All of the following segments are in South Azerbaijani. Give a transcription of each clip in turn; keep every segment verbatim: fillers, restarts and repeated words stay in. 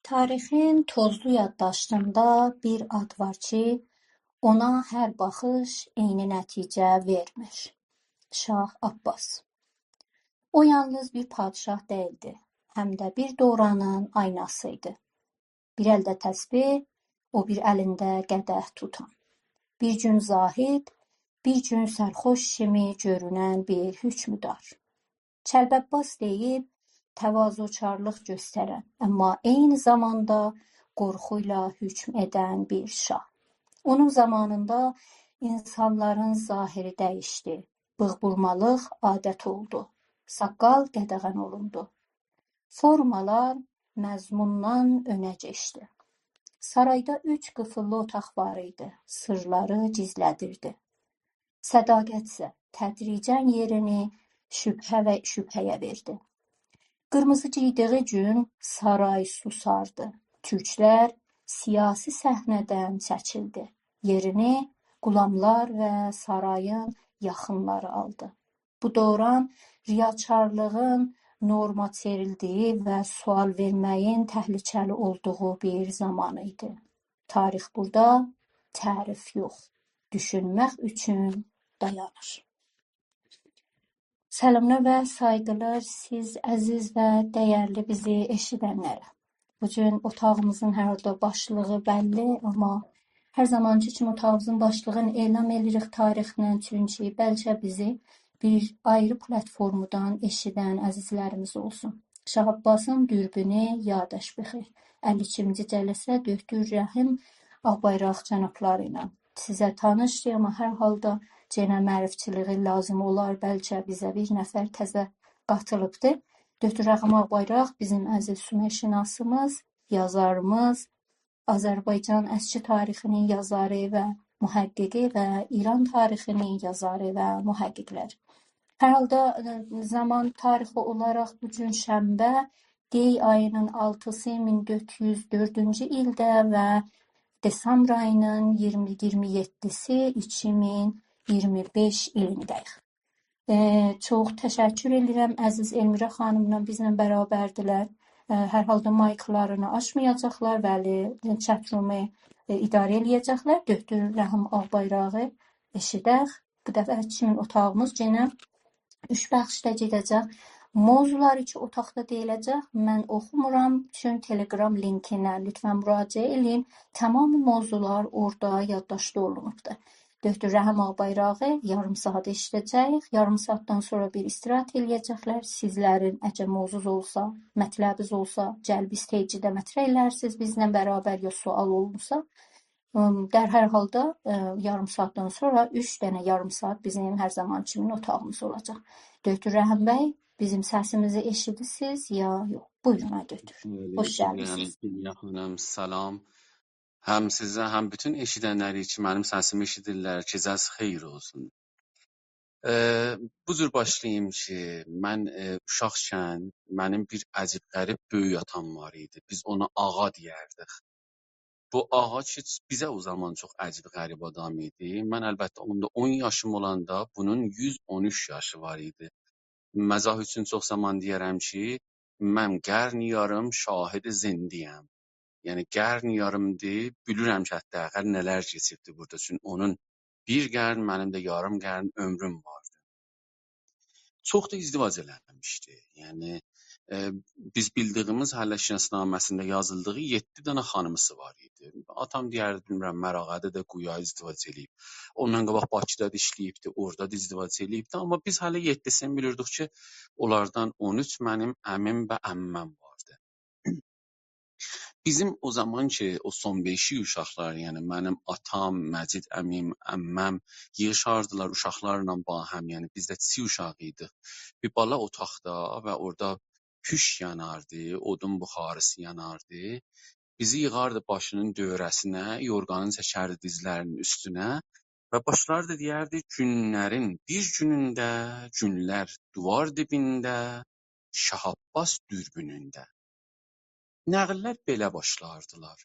تاریخین توزلو یادداشتیندا بیر آد وار کی، اونا هر باخیش عینی نتیجه وئرمیر. شاه عباس. او یالنیز بیر پادشاه دئییلدی، هم ده بیر دورانین آیناسی ایدی. بیر الده تسبیح، او بیر الینده قدح توتان. بیر گون زاهد، بیر گون سرخوش کیمی گؤرونن بیر حکمدار. کلب عباس دئییب، تواضع‌کارلیق گؤسترن، اما عینی زاماندا قورخویلا حکم ائدن بیر شاه. اونون زامانیندا اینسانلارین ظاهری دییشدی. بیغ بورمالیق عادت اولدو. ساققال قدغن اولوندو. فورمالار مضموندان اؤنه کئچدی. سارایدا اوچ قیفیللی اوتاق وار ایدی. سیرلاری گیزله‌دیردی. صداقت ایسه تدریجاً یئرینی شبهه و شبهه‌یه وئردی. قیرمیزی گئیدیگی گون سارای سوساردی. تورکلر سیاسی صحنه‌دن چکیلدی. یئرینی غلاملار و سارایین یاخینلاری آلدی. بو دوران ریاکارلیغین نورما چئوریلدیگی و سؤال وئرمه‌یین تهلکه‌لی اولدوغو بیر زامان ایدی. تاریخ بورادا تعریف یوخ، دوشونمک اوچون دایانیر. سلاملار و سایغیلار سیز عزیز و دَیرلی بیزی ائشیدنلره. بو گون اوتاغیمیزین هر حالدا باشلیغی بللی، اما هر زامانکی کیمی اوتاغیمیزین باشلیغینی اعلان ائدیریک تاریخله، چونکی بلکه بیزی بیر آیری پلاتفورمادان ائشیدن عزیزلریمیز اولسون. شاه عباسین دوربینو، یادداشت بخیر. اللی ایکینجی جلسه دکتر رحیم آغ‌بایراق جنابلاری ایله. سیزه تانیشدیر، اما هر حالدا یئنه معرفی‌چیلیگی لازیم اولار، بلکه بیزه بیر نفر تزه قاتیلیبدی. دکتر رحیم آغ‌بایراق بیزیم عزیز سومرشناسیمیز، یازاریمیز، آذربایجان اسکی تاریخینین یازاری و محققی و ایران تاریخینین یازاری و محققلری. هر حالدا، ائ، زامان تاریخی اولاراق بو گون شنبه، دی آیینین آلتیسی مین دؤرد یوز دؤردونجو ایلده و دسامبر آیینین اییرمی، اییرمی یئددیسی ایکی مین اییرمی بئش ایلینده‌ییک. ائ، چوخ تشکر ائدیرم عزیز المیرا خانیملا بیزله برابردیلر. ائ، هر حالدا مایکلارینی آچمایاجاقلار، ولی چت رومو، ائ، اداره ائله‌یه‌جکلر. دکتر رحیم آغ‌بایراغی ائشیدک. بو دفعه کیمین اوتاغیمیز یئنه اوچ بخشده گئده‌جک. موضوعلار ایکی اوتاقدا دئییله‌جک. من اوخومورام، چون تلگرام لینکینه لطفاً مراجعه ائله‌یین. تمام موضوعلار اورادا یادداشتدا اولونوبدور. دکتر رحیم آغ‌بایراغی یاریم ساعات ائشیده‌جه‌ییک. یاریم ساعاتدان سونرا بیر استراحت ائله‌یه‌جکلر. سیزلرین اگر موضوعونوز اولسا، مطلبینیز اولسا، گلیب استیجده مطرح ائلرسینیز بیزله برابر، یا سؤال اولونسا. ام، در هر حالدا، ائ، یاریم ساعاتدان سونرا اوچ دنه یاریم ساعات بیزیم هر زامان کیمین اوتاغیمیز اولاجاق. دکتر رحیم بی، بیزیم سسیمیزی ائشیدیرسینیز یا یوخ؟ بویورون، آی دکتر. بلی، خوش گلمیسینیز. بلی، الیا خانیم، سلام. هم سیزه، هم بوتون ائشیدنلری کی منیم سسیمی ائشیدیرلر، گئجه‌نیز خئیر اولسون. ائ، بو جور باشلاییم کی، من، ائ، اوشاقکن منیم بیر عجیب غریب بؤیوک آتام وار ایدی. بیز اونا آغا دئیردیک. بو آغا کی بیزه او زامان چوخ عجیب غریب آدام ایدی. من البته اوندا اون یاشیم اولاندا بونون یوز اون اوچ یاشی وار ایدی. مزاح اوچون چوخ زامان دئیه‌رم کی، من قرن یاریم شاهد زنده‌یم. یعنی قرن یاریمدیر، بیلیرم کی حداقل نه‌لر کئچیبدی بورادا. چون اونون بیر قرن، منیم ده یاریم قرن عؤمروم واردی. چوخ دا ازدواج ائله‌میشدی. یعنی، ائ، بیز بیلدیگیمیز، هله شناسنامه‌سینده یازیلدیغی یئددی دنه خانیمیسی وار ایدی. آتام دئیردی، بیلمیرم، مراغه‌ده ده گویا ازدواج ائله‌ییب. اوندان قاباق باکیدا دا ایشله‌ییبدی، اورادا دا ازدواج ائله‌ییبدی. آمما بیز هله یئددیسینی بیلیردیک کی، اونلاردان اون اوچ منیم عمیم و عمه‌م واردی. بیزیم او زامان کی، او سون بئشیک اوشاقلار، یعنی منیم آتام، مجید عمیم، عمه‌م ییغیشاردیلار اوشاقلارلا باهم، یعنی بیز ده کیچیک اوشاق ایدیک. بیر بالا اوتاقدا و اورادا پوشک یاناردی، اودون بخاریسی یاناردی. بیزی ییغاردی باشینین دؤوره‌سینه، یورغانی چکردی دیزلرینین اوستونه و باشلاردی دئیردی: «گونلرین بیر گونونده گونلر دووار دیبینده، شاه عباس دوربینونده.» نقل‌لر بئله باشلاردیلار.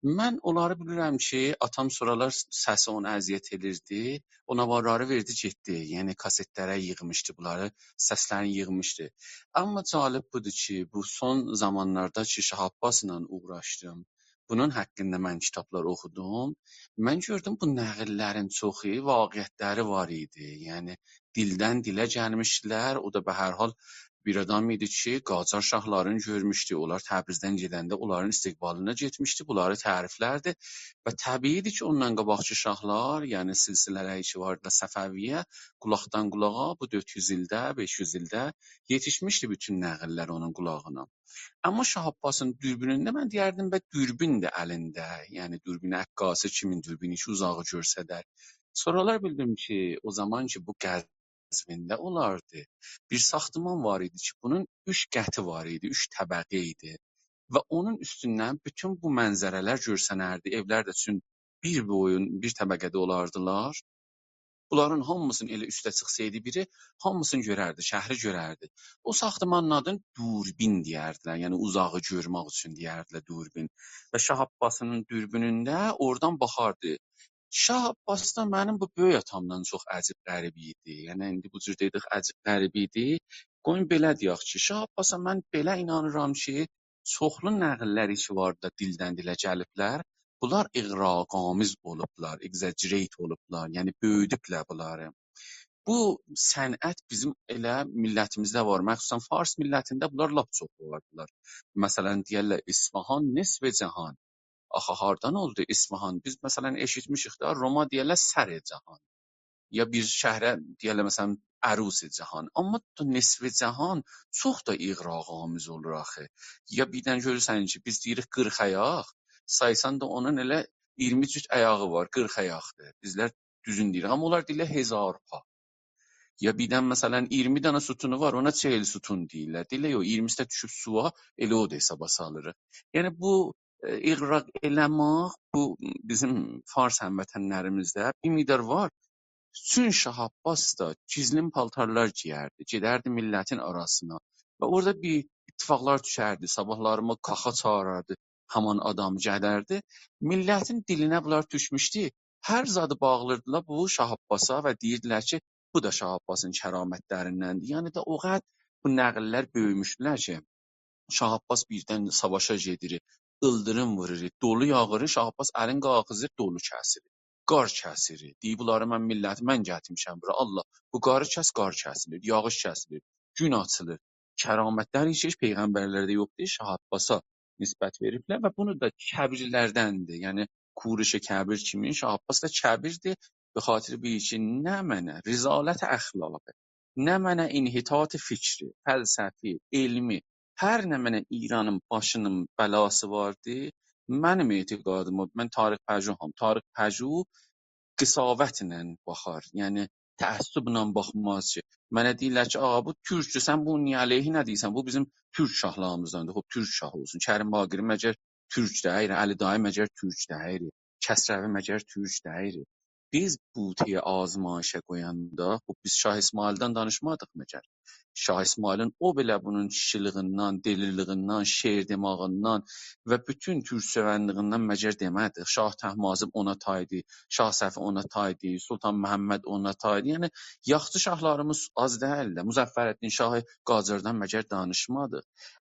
من اونلاری بیلیرم کی، آتام سونرالار سسی اونو اذیت ائدیردی. او نوارلاری وئردی، گئتدی. یعنی کاستلره ییغمیشدی بونلاری، سسلرینی ییغمیشدی. آمما جالب بودور کی، بو سون زامانلاردا کی، شاه عباسلا اوغراشدیم، بونون حاقیندا من کیتابلار اوخودوم. من گؤردوم، بو نقللرین چوخو واقعیتلری وار ایدی. یعنی دیلدن دیله گلمیشدیلر. او دا به هر حال بیر آدام ایدی کی، قاجار شاهلارینی گؤرموشدو. اونلار تبریزدن گئدنده اونلارین استقبالینا گئتمیشدی، بونلاری تعریفلردی. و طبیعی‌دیر کی، اوندان قاباقکی شاهلار، یعنی سلسله‌لری کی واردی صفویه، قولاقدان قولاغا بو دؤرد یوز ایلده، بئش یوز ایلده یئتیشمیشدی بوتون نقللر اونون قولاغینا. آمما شاه عباسین دوربینونده من دئیردیم، به دوربین ده الینده، یعنی دوربین عکاسی کیمین دوربینی کی، اوزاغی گؤرسدر. سونرالار بیلدیم کی، او زامان کی، بو قزوینده اولاردی، بیر ساختمان وار ایدی کی، بونون اوچ قاتی وار ایدی، اوچ طبقه ایدی. و اونون اوستوندن بوتون بو منظره‌لر گؤرسنردی. ائولر ده چون بیر بویون، بیر طبقه‌ده اولاردیلار. بونلارین هامیسینی ائله اوسته چیخسایدی بیری، هامیسینی گؤرردی، شهری گؤرردی. او ساختمانین آدینی دوربین دئیردیلر، یعنی اوزاغی گؤرمک اوچون دئیردیلر دوربین. و شاه عباسین دوربینونده اورادان باخاردی. شاه عباسدا منیم بو بؤیوک آتامدان چوخ عجیب غریب ایدی. یعنی ایندی بو جور دئدیک، عجیب غریب ایدی. قویون بئله دئیک کی، شاه عباسا من بئله اینانیرام کی، چوخلو نقللر کی واردی دا دیلدن دیله گلیبلر، بونلار اغراق‌آمیز اولوبلار، exaggerate اولوبلار، یعنی بؤیودوبلر بونلاری. بو صنعت بیزیم ائله میللتیمیزده وار، مخصوصاً فارس میللتینده بونلار لاپ چوخ واردیلار. مثلاً دئیرلر، اصفهان نصف جهان. آخی هاردان اولدو اصفهان؟ بیز، مثلاً، ائشیتمیشیک ده، روما دئیرلر سر جهان. یا بیر شهره دئیرلر، مثلاً، عروس جهان. آمما دا نصف جهان چوخ دا اغراق‌آمیز اولور آخی. یا بیردن گؤرورسن کی، بیز دئییریک قیرخ آیاق، سایسان دا اونون ائله اییرمی جوت آیاغی وار، قیرخ آیاقدیر. بیزلر دوزون دئییریک، آمما اونلار دئییرلر هزار پا. یا بیردن، مثلاً، اییرمی دنه ستونو وار، اونا چهل ستون دئییرلر. دئییرلر، یوخ، اییرمیسی ده دوشوب سویا، ائله او دا حسابا سالیریق. یعنی بو، ائ، اغراق ائله‌مک، بو بیزیم فارس هموطنلریمیزده بیر مقدار وار. چون شاه عباس دا گیزلین پالتارلار گئیردی، گئدردی میللتین آراسینا و اورادا بیر اتفاقلار دوشردی، صاباحلاری کاخا چاغیراردی، هامان آدامی گلردی. میللتین دیلینه بونلار دوشموشدو. هر زادی باغلیردیلار بو شاه عباسا و دئییردیلر کی، بو دا شاه عباسین کرامتلریندندیر. یعنی ده او قدر بو نقللر بؤیوموشدولر کی، شاه عباس بیردن ساواشا گئدیر، ایلدیریم وورور، دولو یاغیر، شاه عباس الین قالخیزیر، دولو کسیلیر، قار کسیلیر. دئییر، بونلاری من، میللتی من گتیرمیشم بورا، الله، بو قاری کس، قار کسیلیر، یاغیش کسیلیر، گون آچیلیر. کرامتلر هئچ، هئچ پیغمبرلرده یوخدور، شاه عباسا نسبت وئریبلر و بونو دا کبیرلردندیر. یعنی کوروش کبیر کیمی شاه عباس دا کبیردیر. به خاطر بو کی، نمنه رذالت اخلاقی، نمنه انحطاط فکری، فلسفی، علمی، هر نمنه ایرانین باشینین بلاسی واردی، منیم اعتقادیم او، من طارق پژوهام، طارق پژوه قضاوتله باخار. یعنی تعصبله باخماز کی، منه دئییرلر کی، «آغا، بو تورکدور، سن بونون نییه علیهینه دئییرسن؟ بو بیزیم تورک شاهلاریمیزداندیر.» خوب، تورک شاهی اولسون. کریم باقری مگر تورک دئییل؟ علی دایی مگر تورک دئییل؟ کسروی مگر تورک دئییل؟ بیز بوته‌یه آزمایشه قویاندا، خوب، بیز شاه اسماعیلدن دانیشمادیق مگر؟ شاه اسماعیلین او بئله بونون کیشیلیگیندن، دلی‌لیگیندن، شعر دئماغیندان و بوتون تورک سئونلیگیندن مگر دئمه‌دی؟ شاه طهماسب اونا تایدی، شاه صفی اونا تایدی، سلطان محمد اونا تایدی. یعنی، یاخشی شاهلاریمیز آز دئییل ده، مظفرالدین شاه قاجاردان مگر دانیشمادی؟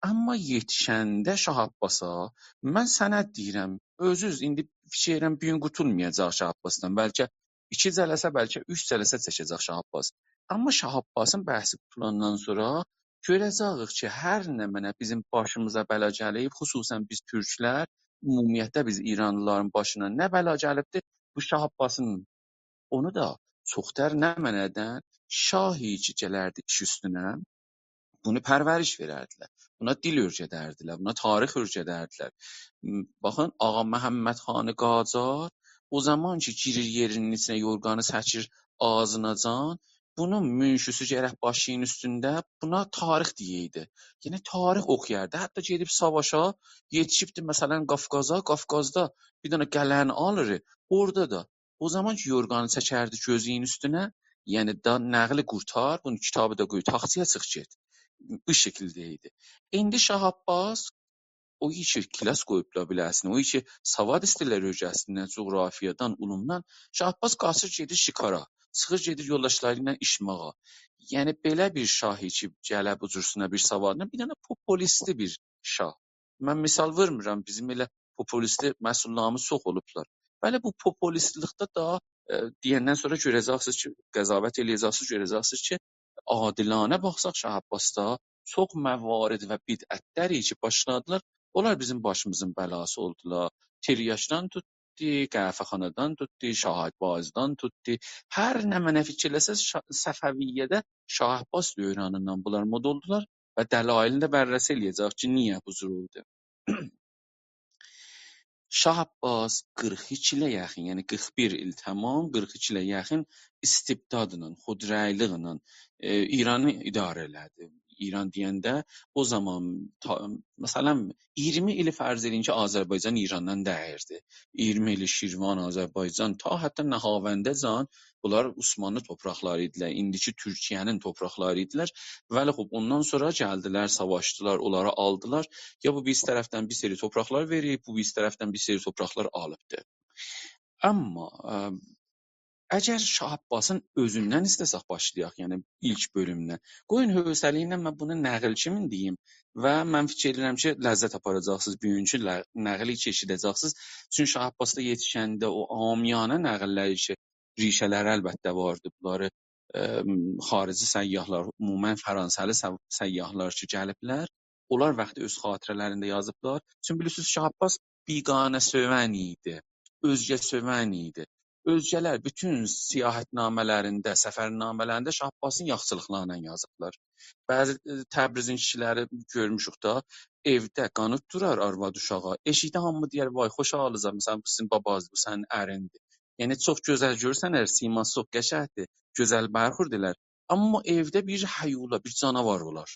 آمما یئتیشنده شاه عباسا، من سنه دئییرم، اؤزوز ایندی فیکیر ائلیرم، بو گون قوتولمایاجاق شاه عباسدان. بلکه ایکی جلسه، بلکه اوچ جلسه چکه‌جک شاه عباس. آمما شاه عباسین بحثی قوتولاندان سونرا گؤره‌جه‌ییک کی، هر نمنه بیزیم باشیمیزا بلا گلیب، خصوصاً بیز تورکلر، عمومیتله بیز ایرانلیلارین باشینا نه بلا گلیبدیر، بو شاه عباسین، اونو دا چوخ‌تر نمنه‌دن، شاهی کی گلردی ایش اوستونه، بونو پرورش وئرردیلر. بونا دیل اؤیره‌دردیلر، بونا تاریخ اؤیره‌دردیلر. م، باخین، آغا محمد خان قاجار او زامان کی گیریر یئرینین ایچینه، یورغانی چکیر آغزیناجان، بونون منشی‌سی گرک باشینین اوستونده بونا تاریخ دئییردی. یعنی تاریخ اوخویاردی. حتی گئدیب ساواشا یئتیشیبدی، مثلاً، قافقازا، قافقازدا بیر دنه قلعه‌نی آلیر، اورادا دا او زامان کی یورغانی چکردی گؤزونون اوستونه، یعنی دا نقلی قورتار، بونو کیتابی دا قوی، تاختایا چیخ گئت. بو شکیلده ایدی. ایندی شاه عباس او کی کلاس قویوبلار بیله‌سینه، او کی سواد ایسته‌ییرلر اؤیره‌سینلر، جغرافیادان، علومدان، شاه عباس قاچیر گئدیر شکارا، چیخیر گئدیر یولداشلاری ایله ایچمه‌یه. یعنی بئله بیر شاه کی گله بو جورسونه بیر سوادلا، بیر دنه پوپولیستی بیر شاه. من مثال وورمورام، بیزیم ائله پوپولیستی مسئوللاریمیز چوخ اولوبلار. بلی، بو پوپولیستلیکده ده، ائ، دئیندن سونرا گؤره‌جکسینیز کی، قضاوت ائله‌یه‌جکسینیز، گؤره‌جکسینیز کی، عادلانه باخساق شاه عباسدا چوخ موارد و بدعتلر کی باشلادیلار، اونلار بیزیم باشیمیزین بلاسی اولدولار. تریاکدان توتدو، قهوه‌خانادان توتدو، شاهبازدان توتدو. هر نمنه فیکیر ائله‌سز، شا-، صفویه‌ده شاه عباس دورانیندان بونلار مد اولدولار و دلایلینی ده بررسی ائله‌یه‌جه‌ییک کی، نییه بو جور اولدو. شاه عباس قیرخ ایکی ایله یاخین، یعنی قیرخ بیر ایل تمام، قیرخ ایکی ایله یاخین استبدادلا، خودرأیلیقله، ائ، ایرانی اداره ائله‌دی. ایران دئینده او زامان تا-، مثلا، اییرمی ایلی فرض ائدین کی، آذربایجان ایراندان دَییردی. اییرمی ایلی شیروان، آذربایجان، تا حتی نهاونده‌جن بونلار عثمانلی تورپاقلاری ایدیلر. ایندیکی تورکیه‌نین تورپاقلاری ایدیلر. ولی خوب، اوندان سونرا گلدیلر، ساواشدیلار، اونلاری آلدیلار. یا بو بیریسی طرفدن بیر سری تورپاقلار وئریب، بو بیریسی طرفدن بیر سری تورپاقلار آلیبدی. آمما، ا، اگر شاه عباسین اؤزوندن ایسته‌سک باشلایاق، یعنی ایلک بؤلومدن. قویون حوصله ایله من بونو نقیل کیمین دئییم و من فیکیر ائدیرم کی، لذت آپاراجاقسینیز بوگونکو ل-، نقیلی کی ائشیده‌جکسینیز. چونکی شاه عباسدا یئتیشنده او عامیانه نقیللر کی، ریشه‌لری البته واردی. بونلاری، ائ، خارجی سیاحلار، عموما فرانسه‌لی س-، سیاحلار کی گلیبلر، اونلار وقتی اؤز خاطره‌لرینده یازیبلار. چونکی بیلیرسینیز، شاه عباس بیگانه سئون ایدی، اؤزگه سئون ایدی. اؤزگه‌لر بوتون سیاحت‌نامه‌لرینده، سفرنامه‌لرینده شاه عباسین یاخشیلیقلاریندان یازیبلار. بعضی، ائ، تبریزین کیشیلری گؤرموشوک دا، ائوده قانوت دورار آرواد اوشاغا. ائشیکده هامی دئیر: «وای، خوش حالینیزا، مثلا، بو سیزین باباز، بو سنین اریندیر.» یعنی، چوخ گؤزل گؤرسنر، سیماسی چوخ قشنگدیر، گؤزل برخورد ائلر. آمما ائوده بیر هیولا، بیر جاناوار اولار.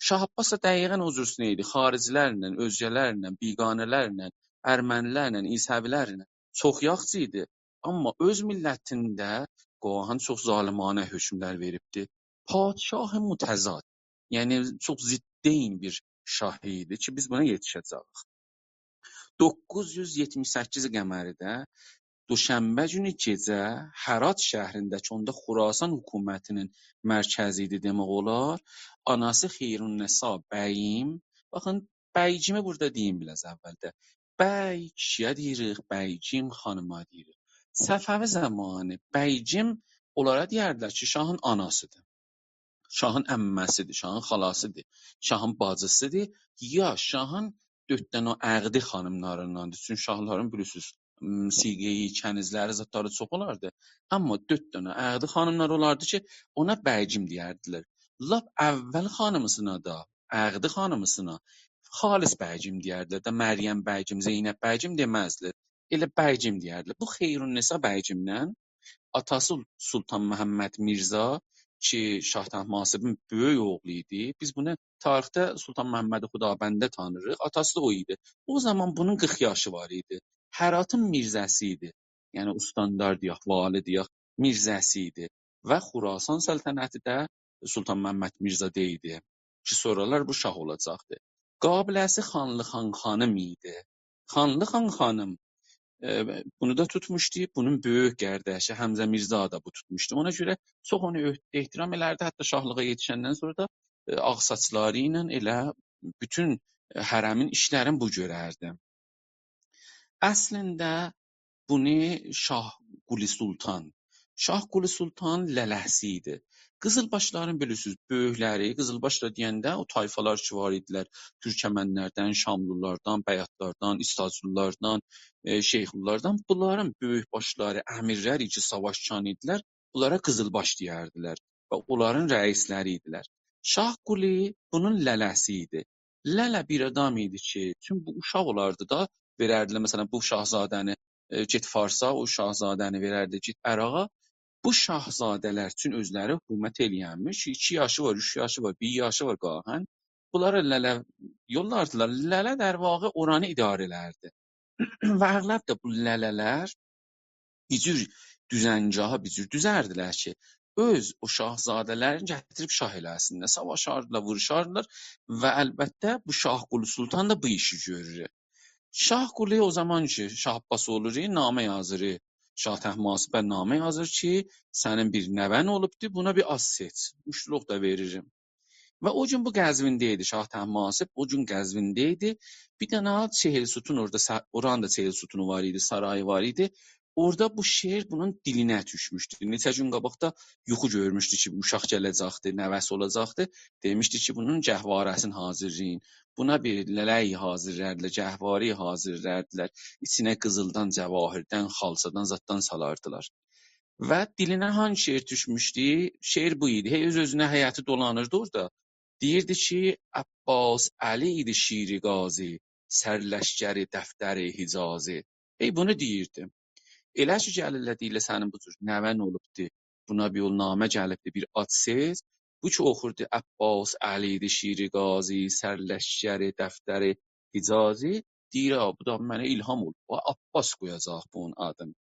شاه عباس دا دقیقا او جورسونه ایدی. خارجی‌لرله، اؤزگه‌لرله، بیگانه‌لرله، ارمنی‌لرله، عیسوی‌لرله چوخ یاخشی ایدی. آمما اؤز میللتینده گاهان چوخ ظالمانه حکملر وئریبدی. پادشاه متضاد، یعنی چوخ ضدین بیر شاه ایدی کی، بیز بونا یئتیشه‌جه‌ییک. دوققوز یوز یئتمیش سککیز قمریده دوشنبه گونو گئجه هرات شهرینده کی، اوندا خراسان حکومتینین مرکزی ایدی دئمک اولار، آناسی خیرالنسا بیگم، باخین، بیگمی بورادا دئییم بیر آز اولده. بیگ کیشی‌یه دئییریک، بیگم خانیما دئییریک. صفوی زامانی بیگم اونلارا دئیردیلر کی، شاهین آناسیدیر، شاهین عمه‌سیدیر، شاهین خالاسیدیر، شاهین باجیسیدیر، یا شاهین دؤرد دنه عقدی خانیملارینداندیر. چونکی شاهلارین، بیلیرسینیز، م، صیغه‌ای، کنیزلری، زادلاری چوخ اولاردی. آمما دؤرد دنه عقدی خانیملار اولاردی کی، اونا بیگم دئیردیلر. لاپ اول خانیمیسینا دا، عقدی خانیمیسینا خالص بیگم دئیردیلر ده، مریم بیگم، زینب بیگم دئمزدیلر. ائله بیگم دئیردیلر. بو خیرالنسا بیگمدن آتاسی سلطان محمد میرزا کی، شاه طهماسبین بؤیوک اوغلو ایدی. بیز بونو تاریخده سلطان محمد خدابندی تانیریق. آتاسی دا او ایدی. او زامان بونون قیرخ یاشی وار ایدی. هراتین میرزه‌سی ایدی. یعنی استاندار دئیک، والی دئیک، میرزه‌سی ایدی. و خراسان سلطنتی ده سلطان محمد میرزادا ایدی کی، سونرالار بو شاه اولاجاقدی. قابله‌سی خانلی خان خانیم ایدی. خانلی خان خانیم، ائ، بونو دا توتموشدو، بونون بؤیوک قارداشی حمزه میرزا دا بو توتموشدو. اونا گؤره چوخ اونو اح-، احترام ائلردی، حتی شاهلیغا یئتیشندن سونرا دا، ائ، آغ ساچلاری ایله ائله بوتون، ائ، حرمین ایشلرین بو گؤرردی. اصلینده بونو شاه قلی سلطان، شاه قلی سلطان لله‌سی ایدی. قیزیلباشلارین، بیلیرسینیز، بؤیوکلری، قیزیلباشلار دئینده او طایفالار کی وار ایدیلر، تورکمنلردن، شاملیلاردان، بیاتلاردان، ایستاجلیلاردان، ائ، شیخلیلاردان، بونلارین بؤیوک باشلاری، امیرلر کی ساواشچان ایدیلر، بونلارا قیزیلباش دئیردیلر و اونلارین رئیسلری ایدیلر. شاه قلی بونون لله‌سی ایدی. لله بیر آدام ایدی کی، چون بو اوشاق اولاردی دا، وئرردیلر، مثلا، بو شاهزاده‌نی، ائ، گئت فارسا، او شاهزاده‌نی وئرردی، گئت عراقا. بو شاهزاده‌لر چون اؤزلری حکومت ائله‌ینمیش، ایکی یاشی وار، اوچ یاشی وار، بیر یاشی وار گاهن. بونلارا لله یوللاردیلار. لله، در واقع، اورانی اداره ائلردی. و اغلب ده بو لله‌لر بیر جور دوزنگاهی بیر جور دوزردیلر کی، اؤز او شاهزاده‌لرینی گتیریب شاه ائله‌سینلر. ساواشاردیلار، ووروشاردیلار و البته بو شاهقلی سلطان دا بو ایشی گؤرور. شاهقلی او زامان کی شاه عباس اولور، نامه یازیر، شاه طهماسبه نامه یازیر کی سنین بیر نوه‌ن اولوبدور، بونا بیر آد سئچ، موشتولوق دا وئریرم. و او گون بو قزوینده ایدی، شاه طهماسب او گون قزوینده ایدی. بیر دنه چهل ستون اورادا، سا-، اورانین دا چهل ستونو وار ایدی، سارایی وار ایدی. اورادا بو شعر بونون دیلینه دوشموشدو. نئچه گون قاباق دا یوخو گؤرموشدو کی اوشاق گله‌جکدی، نوه‌سی اولاجاقدی. دئمیشدی کی بونون گهواره‌سینی حاضیرلایین. بونا بیر للک حاضیرلایاردیلار، گهواره حاضیرلایاردیلار. ایچینه قیزیلدان، جواهردن، خالچادان، زاددان سالاردیلار. و دیلینه هانگی شعر دوشموشدو؟ شعر بو ایدی. هئی اؤز-اؤزونه حیطی دولانیردی اورادا. دئییردی کی عباس علی ایدی شیر غازی، سرلشکر دفتر حجازی. هئی بونو دئییردی. ائله کی گلیرلر، دئییرلر سنین بو جور نوه‌ن اولوبدو، بونا بیر یول نامه گلیبدی، بیر آد سئچ. بو کی اوخوردو عباس علی ایدی شیر غازی، سرلشکر دفتر حجازی، دئییر: «آ، بو دا منه الهام اولوب، بو عباس قویاجاق بونون آدینی.»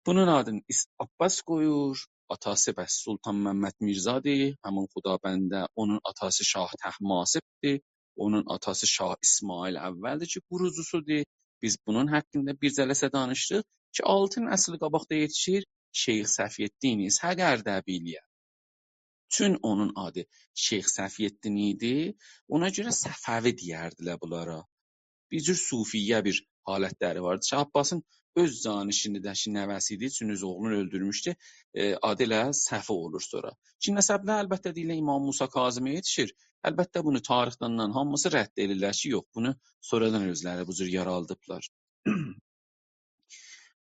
بونون آدینی ایس-، عباس قویور. آتاسی بس سلطان محمد میرزادیر، همین خدابنده. اونون آتاسی شاه طهماسبدیر. اونون آتاسی شاه اسماعیل اولدیر کی قوروجوسودور. بیز بونون حاقیندا بیر جلسه دانیشدیق کی آلتین عصر قاباقدا یئتیشیر شیخ صفی‌الدین اسحق اردبیلی‌یه. چون اونون آدی شیخ صفی‌الدین ایدی، اونا گؤره صفوی دئیردیلر بونلارا. بیر جور صوفیه بیر حالتلری واردی. شاه عباسین اؤز جانشینی ده کی نوه‌سی ایدی، چون اؤز اوغلونو اؤلدورموشدو، ائ، آدی ائله صفی اولور سونرا. کی نسبلر البته دئییرلر امام موسی کاظمه یئتیشیر. البته بونو تاریخدانلارین هامیسی رد ائدیرلر کی یوخ، بونو سونرادان اؤزلری بو جور یارادیبلار.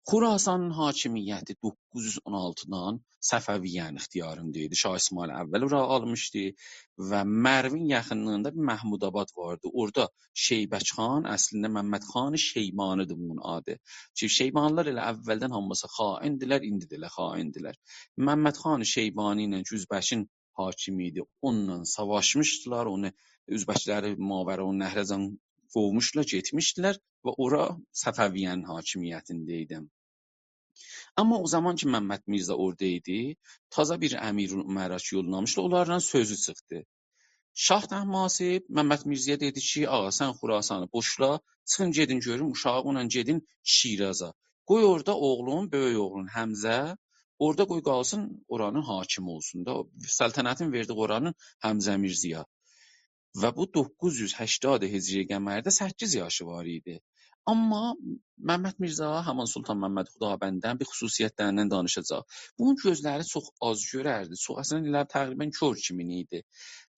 خراسانین حاکمیتی دوققوز یوز اون آلتیدان صفویه‌نین اختیاریندا ایدی. شاه اسماعیل اول اورا آلمیشدی و مروین یاخینلیغیندا بیر محمودآباد واردی. اورادا شیبک خان، اصلینده محمد خان شیبانی‌دیر بونون آدی. کی شیبانی‌لر ائله اولدن هامیسی خائندیلر، ایندی ده ائله خائندیلر. محمد خان شیبانی ایله کی اؤزبکین حاکمی ایدی، اونونلا ساواشمیشدیلار، اونو اؤزبکلری ماوراءالنهره‌جن قووموشدولار، گئتمیشدیلر و اورا صفویه‌نین حاکمیتینده ایدی. آمما او زامان کی محمد میرزا اورادا ایدی، تازا بیر امیرالامرا کی یوللامیشدی، اونلارلا سؤزو چیخدی. شاه طهماسب محمد میرزایا دئدی کی آغا، سن خراسانی بوشلا، چیخین گئدین گؤروم اوشاغی، اونونلا گئدین شیرازا. قوی اورادا اوغلون، بؤیوک اوغلون حمزه، اورادا قوی قالسین، اورانین حاکمی اولسون دا. سلطنتین وئردی اورانین حمزه میرزایا. و بو دوققوز یوز هشتاد هجری قمرده سککیز یاشی وار ایدی. آمما محمد میرزا، همان سلطان محمد خدابندین بیر خصوصیتلریندن دانیشاجاق. بونون گؤزلری چوخ آز گؤرردی. چوخ، اصلینده ائله تقریباً کور کیمین ایدی.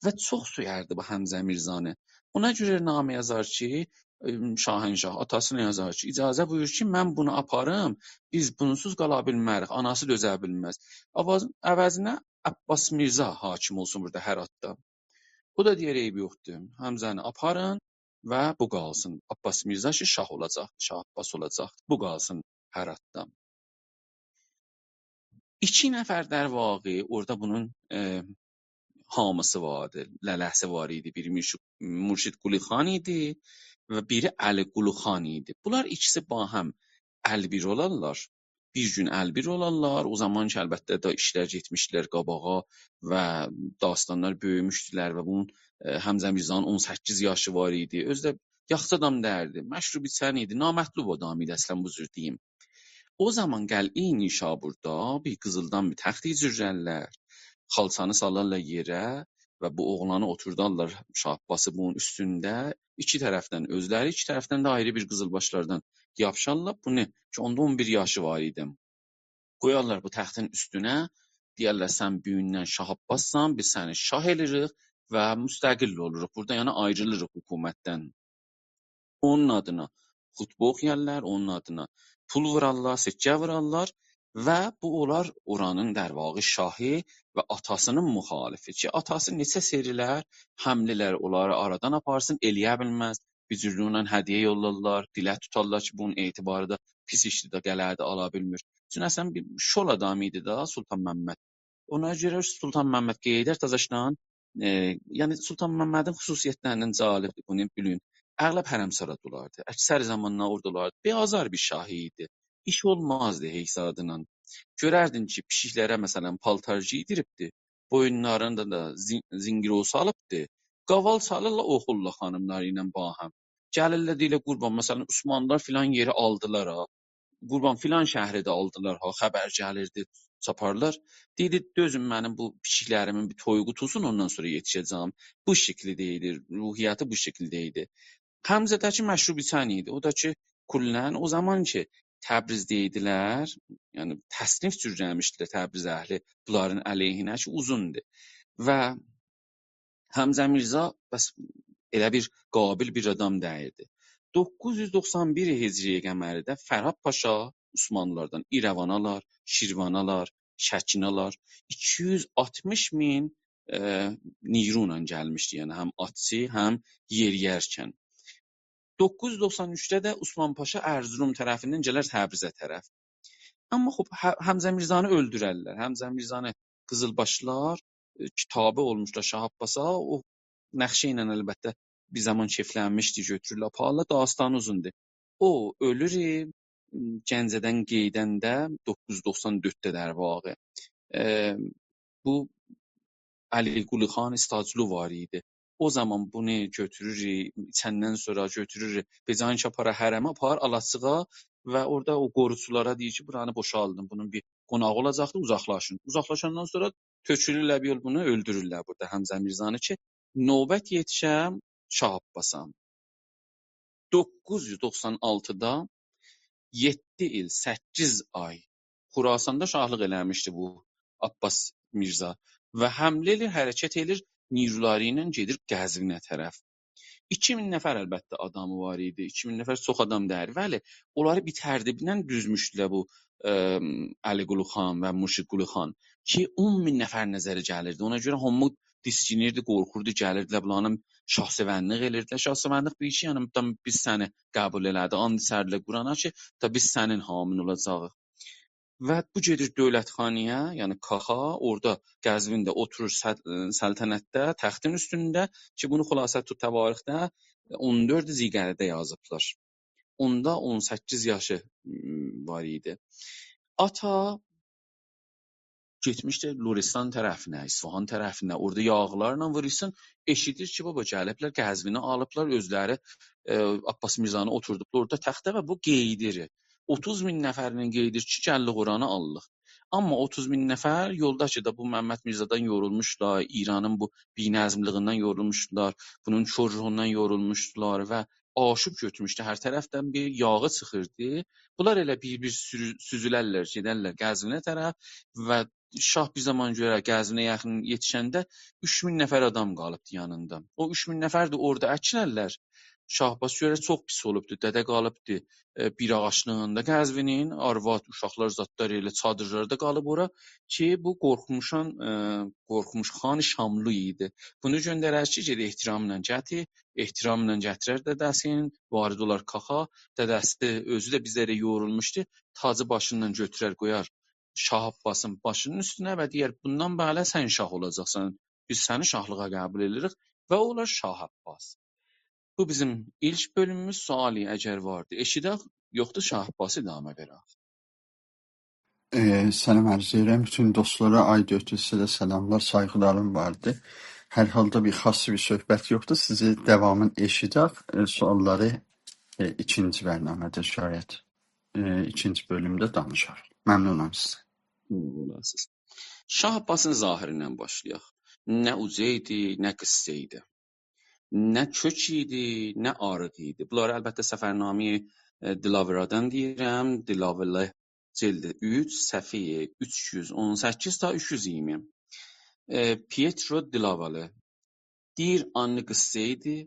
و چوخ سؤیردی بو حمزه میرزانی. اونا گؤره نامه یازار کی، ائ، شاهنشاه آتاسینا یازار کی اجازه بویور کی من بونو آپاریم، بیز بونسوز قالا بیلمریک، آناسی دؤزه بیلمز. آواز-، عوضینه عباس میرزا حاکم اولسون بورادا هراتدا. او دا دئیر عیبی یوخدور، حمزه‌نی آپارین و بو قالسین. عباس میرزا کی شاه اولاجاقدی، شاه عباس اولاجاقدی. بو قالسین هراتدا. ایکی نفر در واقع اورادا بونون، ائ، حامیسی واردی، لله‌سی وار ایدی. بیری مرشد، مرشد قلی خان ایدی و بیری علی قلی خان ایدی. بونلار ایکیسی باهم ال‌بیر اولارلار. بیر گون ال‌بیر اولارلار. او زامان کی البته دا ایشلر گئتمیشدیلر قاباغا و داستانلار بؤیوموشدولر و بونون، ائ، حمزه میرزانین اون سککیز یاشی وار ایدی. اؤزو ده یاخشی آدام دئییردی، مشروب ایچن ایدی، نامطلوب آدام ایدی اصلاً، بو جور دئییم. او زامان قلعه نیشابوردا بیر قیزیلدان بیر تخت ایجیرلرلر، خالچانی سالارلار یئره و بو اوغلانی اوتوردارلار شاه عباسی بونون اوستونده. ایکی طرفدن اؤزلری، ایکی طرفدن ده آیری بیر قیزیلباشلاردان یاپیشارلار. بونو کی اوندا اون بیر یاشی وار ایدی، قویارلار بو تختین اوستونه، دئیرلر سن بوگوندن شاه عباسسان، بیز سنی شاه ائله‌ییریک و مستقل اولوروق بورادا، یعنی آیریلیریق حکومتدن. اونون آدینا خطبه اوخویارلار، اونون آدینا پول وورارلار، سکه وورارلار و بو اولار اورانین در واقع شاهی و آتاسی‌نین مخالفی کی آتاسی نئچه سری‌لر حمله ائلر اونلاری آرادان آپارسین، ائلیه بیلمز. بیر جورلوگونن هدیه یوللارلار، دیله توتارلار کی بونون اعتباری دا پیس ایشدیر ده، قلعه‌دی، آلا بیلمیر. چون اصلاً بیر شل آدام ایدی دا سلطان محمد. اونا گؤره سلطان محمد قئییدر تازاشدان، ائ، یعنی سلطان محمدین خصوصیتلریندن جالبدیر بونو بیلین. اغلب حرمسرادا اولاردی. اکثر زامانلار اورادا اولاردی. بیر آزار بیر شاه ایدی. ایش اولمازدی هئچ زادینان. گؤرردین کی، پیشیکلره، مثلا، پالتار گئیدیریبدی، بویونلاریندا دا زین-، زینقیروو سالیبدی. قاوال چالیرلار، اوخورلار خانیملاری ایله باهم. گلیرلر، دئییرلر: «قوربان، مثلا، عثمانلیلار فلان یئری آلدیلار ها. قوربان، فلان شهری ده آلدیلار ها، خبر گلیردی، چاپارلار. دئییردی: دؤزون، منیم بو پیشیکلریمین بیر تویو قوتولسون، اوندان سونرا یئتیشه‌جم.» بو شکیلده ایدی، روحیتی بو شکیلده ایدی. حمزه‌ده‌کی مشروب ایچن ایدی. او دا کی، کلاً او زامان کی، تبریزده ایدیلر، یعنی تصنیف جورله‌میشدیلر تبریز اهلی بونلارین علیهینه کی، اوزوندور. و حمزه میرزا بس ائله بیر قابیل بیر آدام دئییلدی. دوققوز یوز دوخسان بیر هجری قمری‌ده فرهاد پاشا عثمانلیلاردان ایره‌وانی آلار، شیروانی آلار، شکینی آلار. ایکی یوز آلتمیش مین، ائ، نیرو ایله گلمیشدی، یعنی هم آتچی، هم یئری‌یرکن. دوققوز یوز دوخسان اوچده ده عثمان پاشا ارزروم طرفیندن گلر تبریزه طرف. آمما خوب، ح-، حمزه میرزانی اؤلدوررلر. حمزه میرزانی قیزیلباشلار، ائ، کی تابع اولموشلار شاه عباسا، او نقشه ایله البته بیر زامان کئفلنمیشدی، گؤتورورلر، آپاریرلار، داستانی اوزوندور. او اؤلور، ائ، گنجه‌دن قئییدنده، دوققوز یوز دوخسان دؤردده در واقع. ائ، بو علی‌قلی خان استاجلو وار ایدی. او زامان بونو گؤتورور، ایچندن سونرا گؤتورور، بئجانین کی آپارا حرمه، آپارار آلاچیغا و اورادا او قوروجولارا دئییر کی، بورانی بوشالدین، بونون بیر قوناغی اولاجاقدی، اوزاقلاشین. اوزاقلاشاندان سونرا تؤکورورلر بیر یول بونو، اؤلدورورلر بورادا حمزه میرزانی کی، نوبت یئتیشه شاه عباسا. دوققوز یوز دوخسان آلتیدا یئددی ایل، سککیز آی خراساندا شاهلیق ائله‌میشدی بو عباس میرزا و حمله ائله‌ییر، حرکت ائله‌ییر، نیرولاری ایله گئدیر قزوینه طرف. ایکی مین نفر البته آدامی وار ایدی. ایکی مین نفر چوخ آدام دئییل. بلی، اونلاری بیر ترتیبله دوزموشدولر بو، ائ، علی‌قلی خان و مرشدقلی خان کی، اون مین نفر نظره گلیردی. اونا گؤره هامی دیسکینیردی، قورخوردو، گلیردیلر، بونلارین شاهسئونلیق ائلیردیلر. شاهسئونلیق بو ایکی، یعنی، «تام بیز سنی قبول ائله‌دیک، آند ایچردیلر قرآنا کی، تا بیز سنین حامین اولاجاغیق.» و بو گئدیر دؤولت‌خانایا، یعنی کاخا، اورادا قزوینده اوتورور سل-، سلطنتده، تختین اوستونده کی، بونو خلاصه‌التواریخده اون دؤرد ذی‌قعده یازیبلار. اوندا اون سککیز یاشی، م، وار ایدی. آتا گئتمیشدی لرستان طرفینه، اصفهان طرفینه، اورادا یاغیلارلا وورورسان، ائشیدیر کی، بابا، گلیبلر، قزوینی آلیبلار، اؤزلری، ائ، عباس میرزانی اوتوردوبلار اورادا تخته و بو قئییدیر. اوتوز مین نفرینن قئییدیر کی، گلدیک اورانی آلدیق. آمما اوتوز مین نفر یولدا کی دا بو محمد میرزادان یورولموشلار، ایرانین بو بی‌نظملیگیندن یورولموشدولار، بونون کورلوغوندان یورولموشدولار و آشوب گؤتورموشدو. هر طرفدن بیر یاغی چیخیردی. بونلار ائله بیر-بیر سورو-، سوزولرلر، گئدرلر قزوینه طرف و شاه بیر زامان گؤرر قزوینه یاخین یئتیشنده اوچ مین نفر آدام قالیبدی یانیندا. او اوچ مین نفر ده اورادا اکیلرلر. شاه عباس گؤرر چوخ پیس اولوبدو، دده قالیبدی، ائ، بیر آغاجلیغیندا قزوینین، آرواد، اوشاقلار، زادلار ائله چادیرلاردا قالیب اورا کی، بو قورخموشان، ائ، قورخموش خان شاملو ایدی. بونو گؤندرر کی، گئده احتراملا گتیر، احتراملا گتیرر دده‌سین، وارد اولار کاخا. دده‌سی اؤزو ده بیزلره یورولموشدو. تاجی باشیندان گؤتورر، قویار شاه عباسین باشینین اوستونه و دئیر: «بوندان بئله سن شاه اولاجاقسان. بیز سنی شاهلیغا قبول ائدیریک.» و اولار شاه عباس. بو بیزیم ایلک بؤلوموموز. سؤالی اگر واردی، ائشیدک، یوخدور، شاه عباسی ادامه وئرک. ائ، سلام عرض ائدیرم. بوتون دوستلارا آی دؤرد یوز سیزه ده سلاملار، سایغیلاریم واردی. هر حالدا بیر خاص بیر صحبت یوخدور. سیزی داوامین ائشیدک. ائ، سؤاللاری، ائ، ایکینجی برنامه‌ده شاید، ائ، ایکینجی بؤلومده دانیشاریق. ممنونام سیزدن. ساغ اولاسینیز. شاه عباسین ظاهریندن باشلایاق. نه اوجا ایدی، نه قیسا ایدی. نه کؤک ایدی، نه آریق ایدی. بونلاری البته سفرنامه‌ی، ائ، دلاورادان دئییرم. دلاوره جلد اوچ، صفحه‌ی اوچ یوز اون سککیز تا اوچ یوز ایگیرمی. ائ، پیترو دلاوره. دئییر، آلنی قیسا ایدی،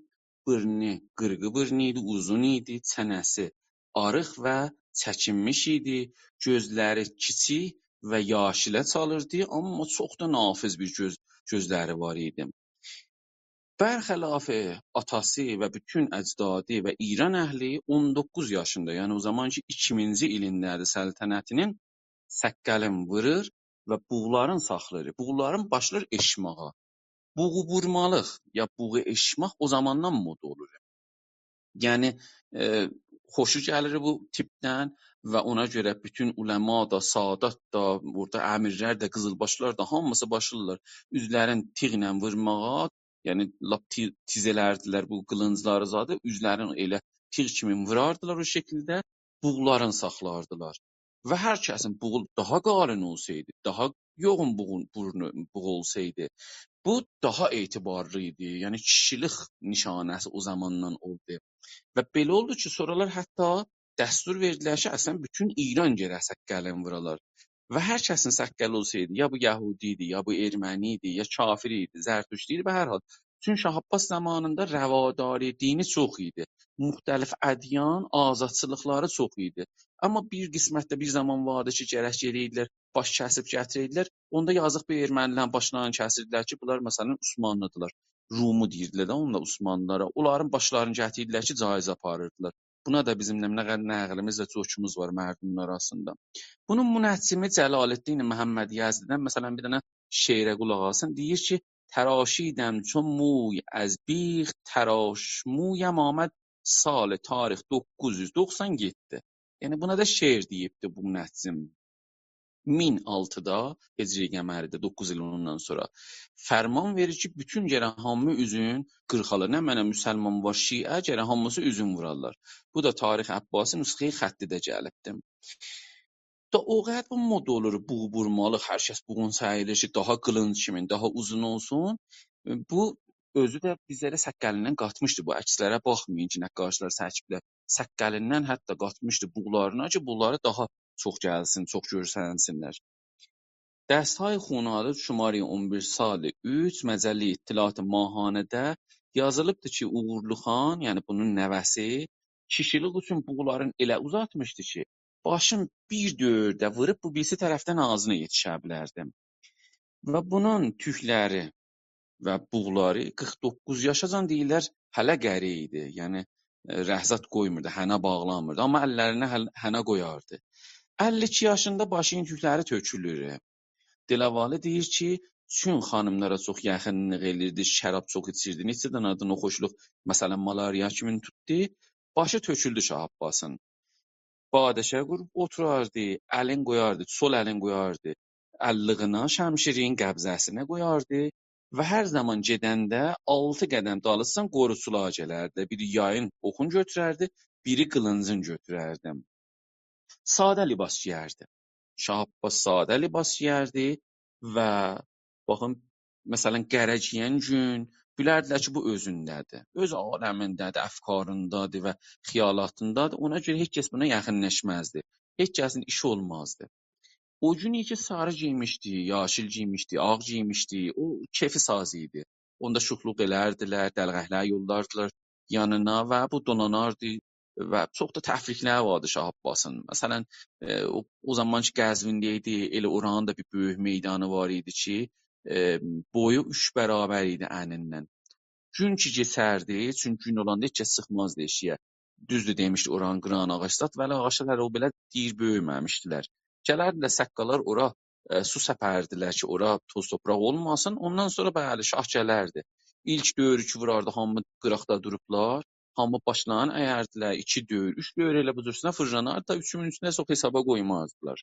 بورنو قیرغی بورنو ایدی، اوزون ایدی، چنه‌سی آریق و چکینمیش ایدی، گؤزلری کیچیک و یاشیله چالیردی، آمما چوخ دا نافذ بیر گؤز، گؤزلری وار ایدی. برخلاف آتاسی و بوتون اجدادی و ایران اهلی، اون دوققوز یاشیندا، یعنی او زامان کی ایکیمینجی ایلینده‌دیر سلطنتینین، سققلین وورور و بوغلارین ساخلاییر. بوغلارین باشلاییر ائشماغا. بوغو وورمالیق یا بوغو ائشماق او زاماندان مودا اولور. یعنی، ائ، خوشو گلیر بو تیپدن، و اونا گؤره بوتون علما دا، سادات دا، اورادا امیرلر ده، قیزیلباشلار دا، هامیسی باشلاییرلار اوزلرین تیغله وورماغا، یعنی لاپ تی-، تیز ائلردیلر بو قیلینجلاری زادی، اوزلرین ائله تیغ کیمی ووراردیلار او شکیلده، بوغلارین ساخلاردیلار. و هر کسین بوغو داها قالین اولسایدی، داها یوغون بوغو، بورنو، بوغو اولسایدی، بو داها اعتبارلی ایدی. یعنی کیشیلیک نیشانه‌سی او زاماندان اولدو. و بئله اولدو کی، سونرالار حتی دستور وئردیلر کی، اصلاً بوتون ایران گرک سققلین وورالار. و هر کسین سققلی اولسایدی، یا بو یهودی ایدی، یا بو ارمنی ایدی، یا کافر ایدی، زرتشتی ایدی، به هر حال. چون شاه عباس زامانیندا رواداری دینی چوخ ایدی. مختلف ادیان، آزادچیلیقلاری چوخ ایدی. اما بیر قسمتده بیر زامان واردی کی، گرک گئدیردیلر، باش کسیب گتیریردیلر. اوندا یازیق بو ارمنی‌لرین باشلارینی کسیردیلر کی، بونلار، مثلاً، عثمانلی‌دیرلار. رومو دئییردیلر ده، اوندا عثمانلی‌لارا. اونلارین باشلارینی گتیردیلر کی، جایزه آپاریردیلار. بونا دا بیزیم نه، نه قدر نقلیمیز و جوکوموز وار مردمون آراسیندا. بونون منجمی جلال‌الدین محمد یزدی‌دن، مثلاً، بیر دنه شعره قولاق آسین. دئییر کی، «تراشیدم چو موی از بیخ، تراش مویم آمد سال تاریخ دوققوز یوز دوخسان یئددی.» یعنی بونا دا شعر دئییبدی بو منجم. مین آلتیدا، هجری قمری‌ده، دوققوز ایل اوندان سونرا. فرمان وئریر کی، بوتون گرک هامی اوزون قیرخالار. نمنه مسلمان وار، شیعه، گرک هامیسی اوزون وورالار. بو دا تاریخ عباسی نسخه‌ی خطی‌ده گلیبدی. دا او قدر بو مد اولور، بوغ وورمالی، هر کس بوغون ساییلیر کی، داها قیلینج کیمین، داها اوزون اولسون. بو اؤزو ده بیزلری سققلیندن قاتمیشدی. بو عکسلره باخمایین کی، نقاشلار چکیبلر. سققلیندن حتی قاتمیشدی بوغلارینا کی، بوغلاری داها چوخ گلسین، چوخ گؤرسنسینلر. «دست‌های خون‌آلود» شماره‌ی اون بیر، سال اوچ، مجله اطلاعات ماهانه‌ده یازیلیبدی کی، اوغورلو خان، یعنی بونون نوه‌سی، کیشیلیک اوچون بوغلارین ائله اوزاتمیشدی کی، باشین بیر دؤورده ووروب بو بیریسی طرفدن آغزینا یئتیشه بیلردی. و بونون توکلری و بوغلاری قیرخ دوققوز یاشاجان، دئییرلر، هله قره ایدی. یعنی، ائ، رهزاد قویموردو، حنا باغلامیردی. اما اللرینه هل-، حنا قویاردی. اللی ایکی یاشیندا باشینین توکلری تؤکولور. دلوالی دئییر کی، چون خانیملارا چوخ یاخینلیق ائلیردی، شراب چوخ ایچیردی، نئچه دنه ده ناخوشلوق، مثلاً، مالاریا کیمی توتدو، باشی تؤکولدو شاه عباسین. باده‌شه ووروب اوتوراردی، الین قویاردی، سول الین قویاردی اللیغینا، شمشیرین قبضه‌سینه قویاردی و هر زامان گئدنده آلتی قدم دالیسیجان قوروجولار گلردی. بیری یایین اوخون گؤتورردی، بیری قیلینجین گؤتورردی. ساده لباس گئیردی. شاه عباس ساده لباس گئیردی و، باخین، مثلاً، قره گئین گون بیلردیلر کی، بو اؤزونده‌دیر. اؤز عالمینده‌دیر، افکاریندادیر و خیالاتیندادیر. اونا گؤره هئچ کس بونا یاخینلاشمازدی. هئچ کسین ایشی اولمازدی. او گون کی، ساری گئیمیشدی، یاشیل گئیمیشدی، آغ گئیمیشدی، او کئفی ساز ایدی. اوندا شوخلوق ائلردیلر، دلقکلر یوللاردیلار یانینا و بو دولاناردی و چوخ دا تفریحلری واردی شاه عباسین. مثلاً، ائ، او، او زامان کی، قزوینده ایدی، ائله اورانین دا بیر بؤیوک میدانی وار ایدی کی، ائ، بویو اوچ برابر ایدی انیندن. گون کی کئچردی، چونکی گون اولاندا هئچ کس چیخمازدی ائشیگه. دوزدور، دئمیشدی، اورانین قیراغین آغاج زاد، ولی آغاجلار هله او بئله دیر بؤیومه‌میشدیلر. گلردیلر سققالار اورا، ائ، سو سپردیلر کی، اورا توز توپراق اولماسین. اوندان سونرا، بلی، شاه گلردی. ایلک دؤورو کی ووراردی، هامی قیراقدا دوروبلار. هامی باشلارینی ایردیلر، ایکی دؤور، اوچ دؤور ائله بو جورسونه فیرلاناردی، تا اوچونجوسونو ده چوخ حسابا قویمازدیلار.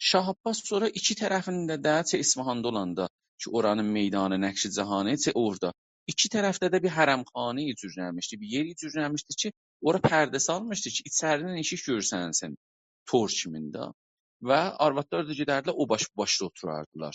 شاه عباس سونرا ایکی طرفینده ده، چه اصفهاندا اولاندا کی، اورانین میدانی، نقش جهانی، چه اورادا، ایکی طرفده ده بیر حرمخانه جورله‌میشدی، بیر یئر جورله‌میشدی کی، اورا پرده سالمیشدی کی، ایچریدن ائشیک گؤرسنسین تور کیمین ده. و آروادلار دا گئدردیلر، او باش بو باشدا اوتوراردیلار.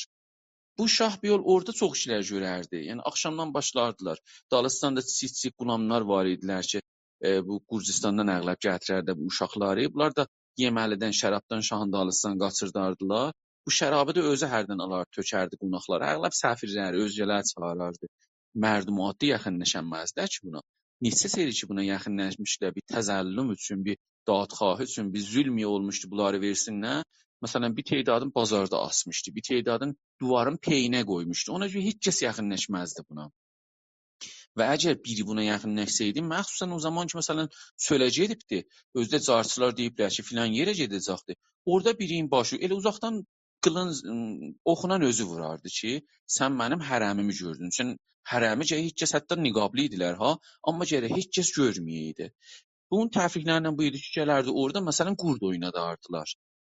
بو شاه بیر یول اورادا چوخ ایشلر گؤرردی. یعنی، آخشامدان باشلاردیلار. دالیسیجان دا کیچیک کیچیک غلاملار وار ایدیلر کی، ائ، بو گرجستاندان اغلب گتیرردی بو اوشاقلاری. بونلار دا یئمه‌لیدن، شرابدان شاهین دالیسیجان قاچیرداردیلار. بو شرابی دا اؤزو هردن آلار، تؤکردی قوناقلارا. اغلب سفیرلری، اؤزگه‌لری چاغیراردی. مردم عادی یاخینلاشانمازدی کی بونا. نئچه سری کی بونا یاخینلاشمیشدیلار، بیر تظلم اوچون، بیر دادخواهی اوچون، بیر ظلم اولموشدو، بونلاری وئرسینلر. مثلاً، بیر تعدادین بازاردا آسمیشدی، بیر تعدادین دیوارین پئیینه قویموشدو. اونا گؤره هئچ کس یاخینلاشمازدی بونا. و اگر بیری بونا یاخینلاشسایدی، مخصوصاً او زامان کی، مثلاً، چؤله گئدیبدی، اؤزو ده جارچیلار دئییبلر کی، فلان یئره گئده‌جکدی، اورادا بیرینین باشی ائله اوزاقدان قیلینج، اوخونان اؤزو ووراردی کی، سن منیم حرمیمی گؤردون. چون حرمی گرک هئچ کس، حتی نقابلی ایدیلر ها، اما گرک هئچ کس گؤرمه‌یه‌یدی. بونون تفریحلریندن بو ایدی کی، گلردی اورادا، مثلا، قورد اویناداردیلار.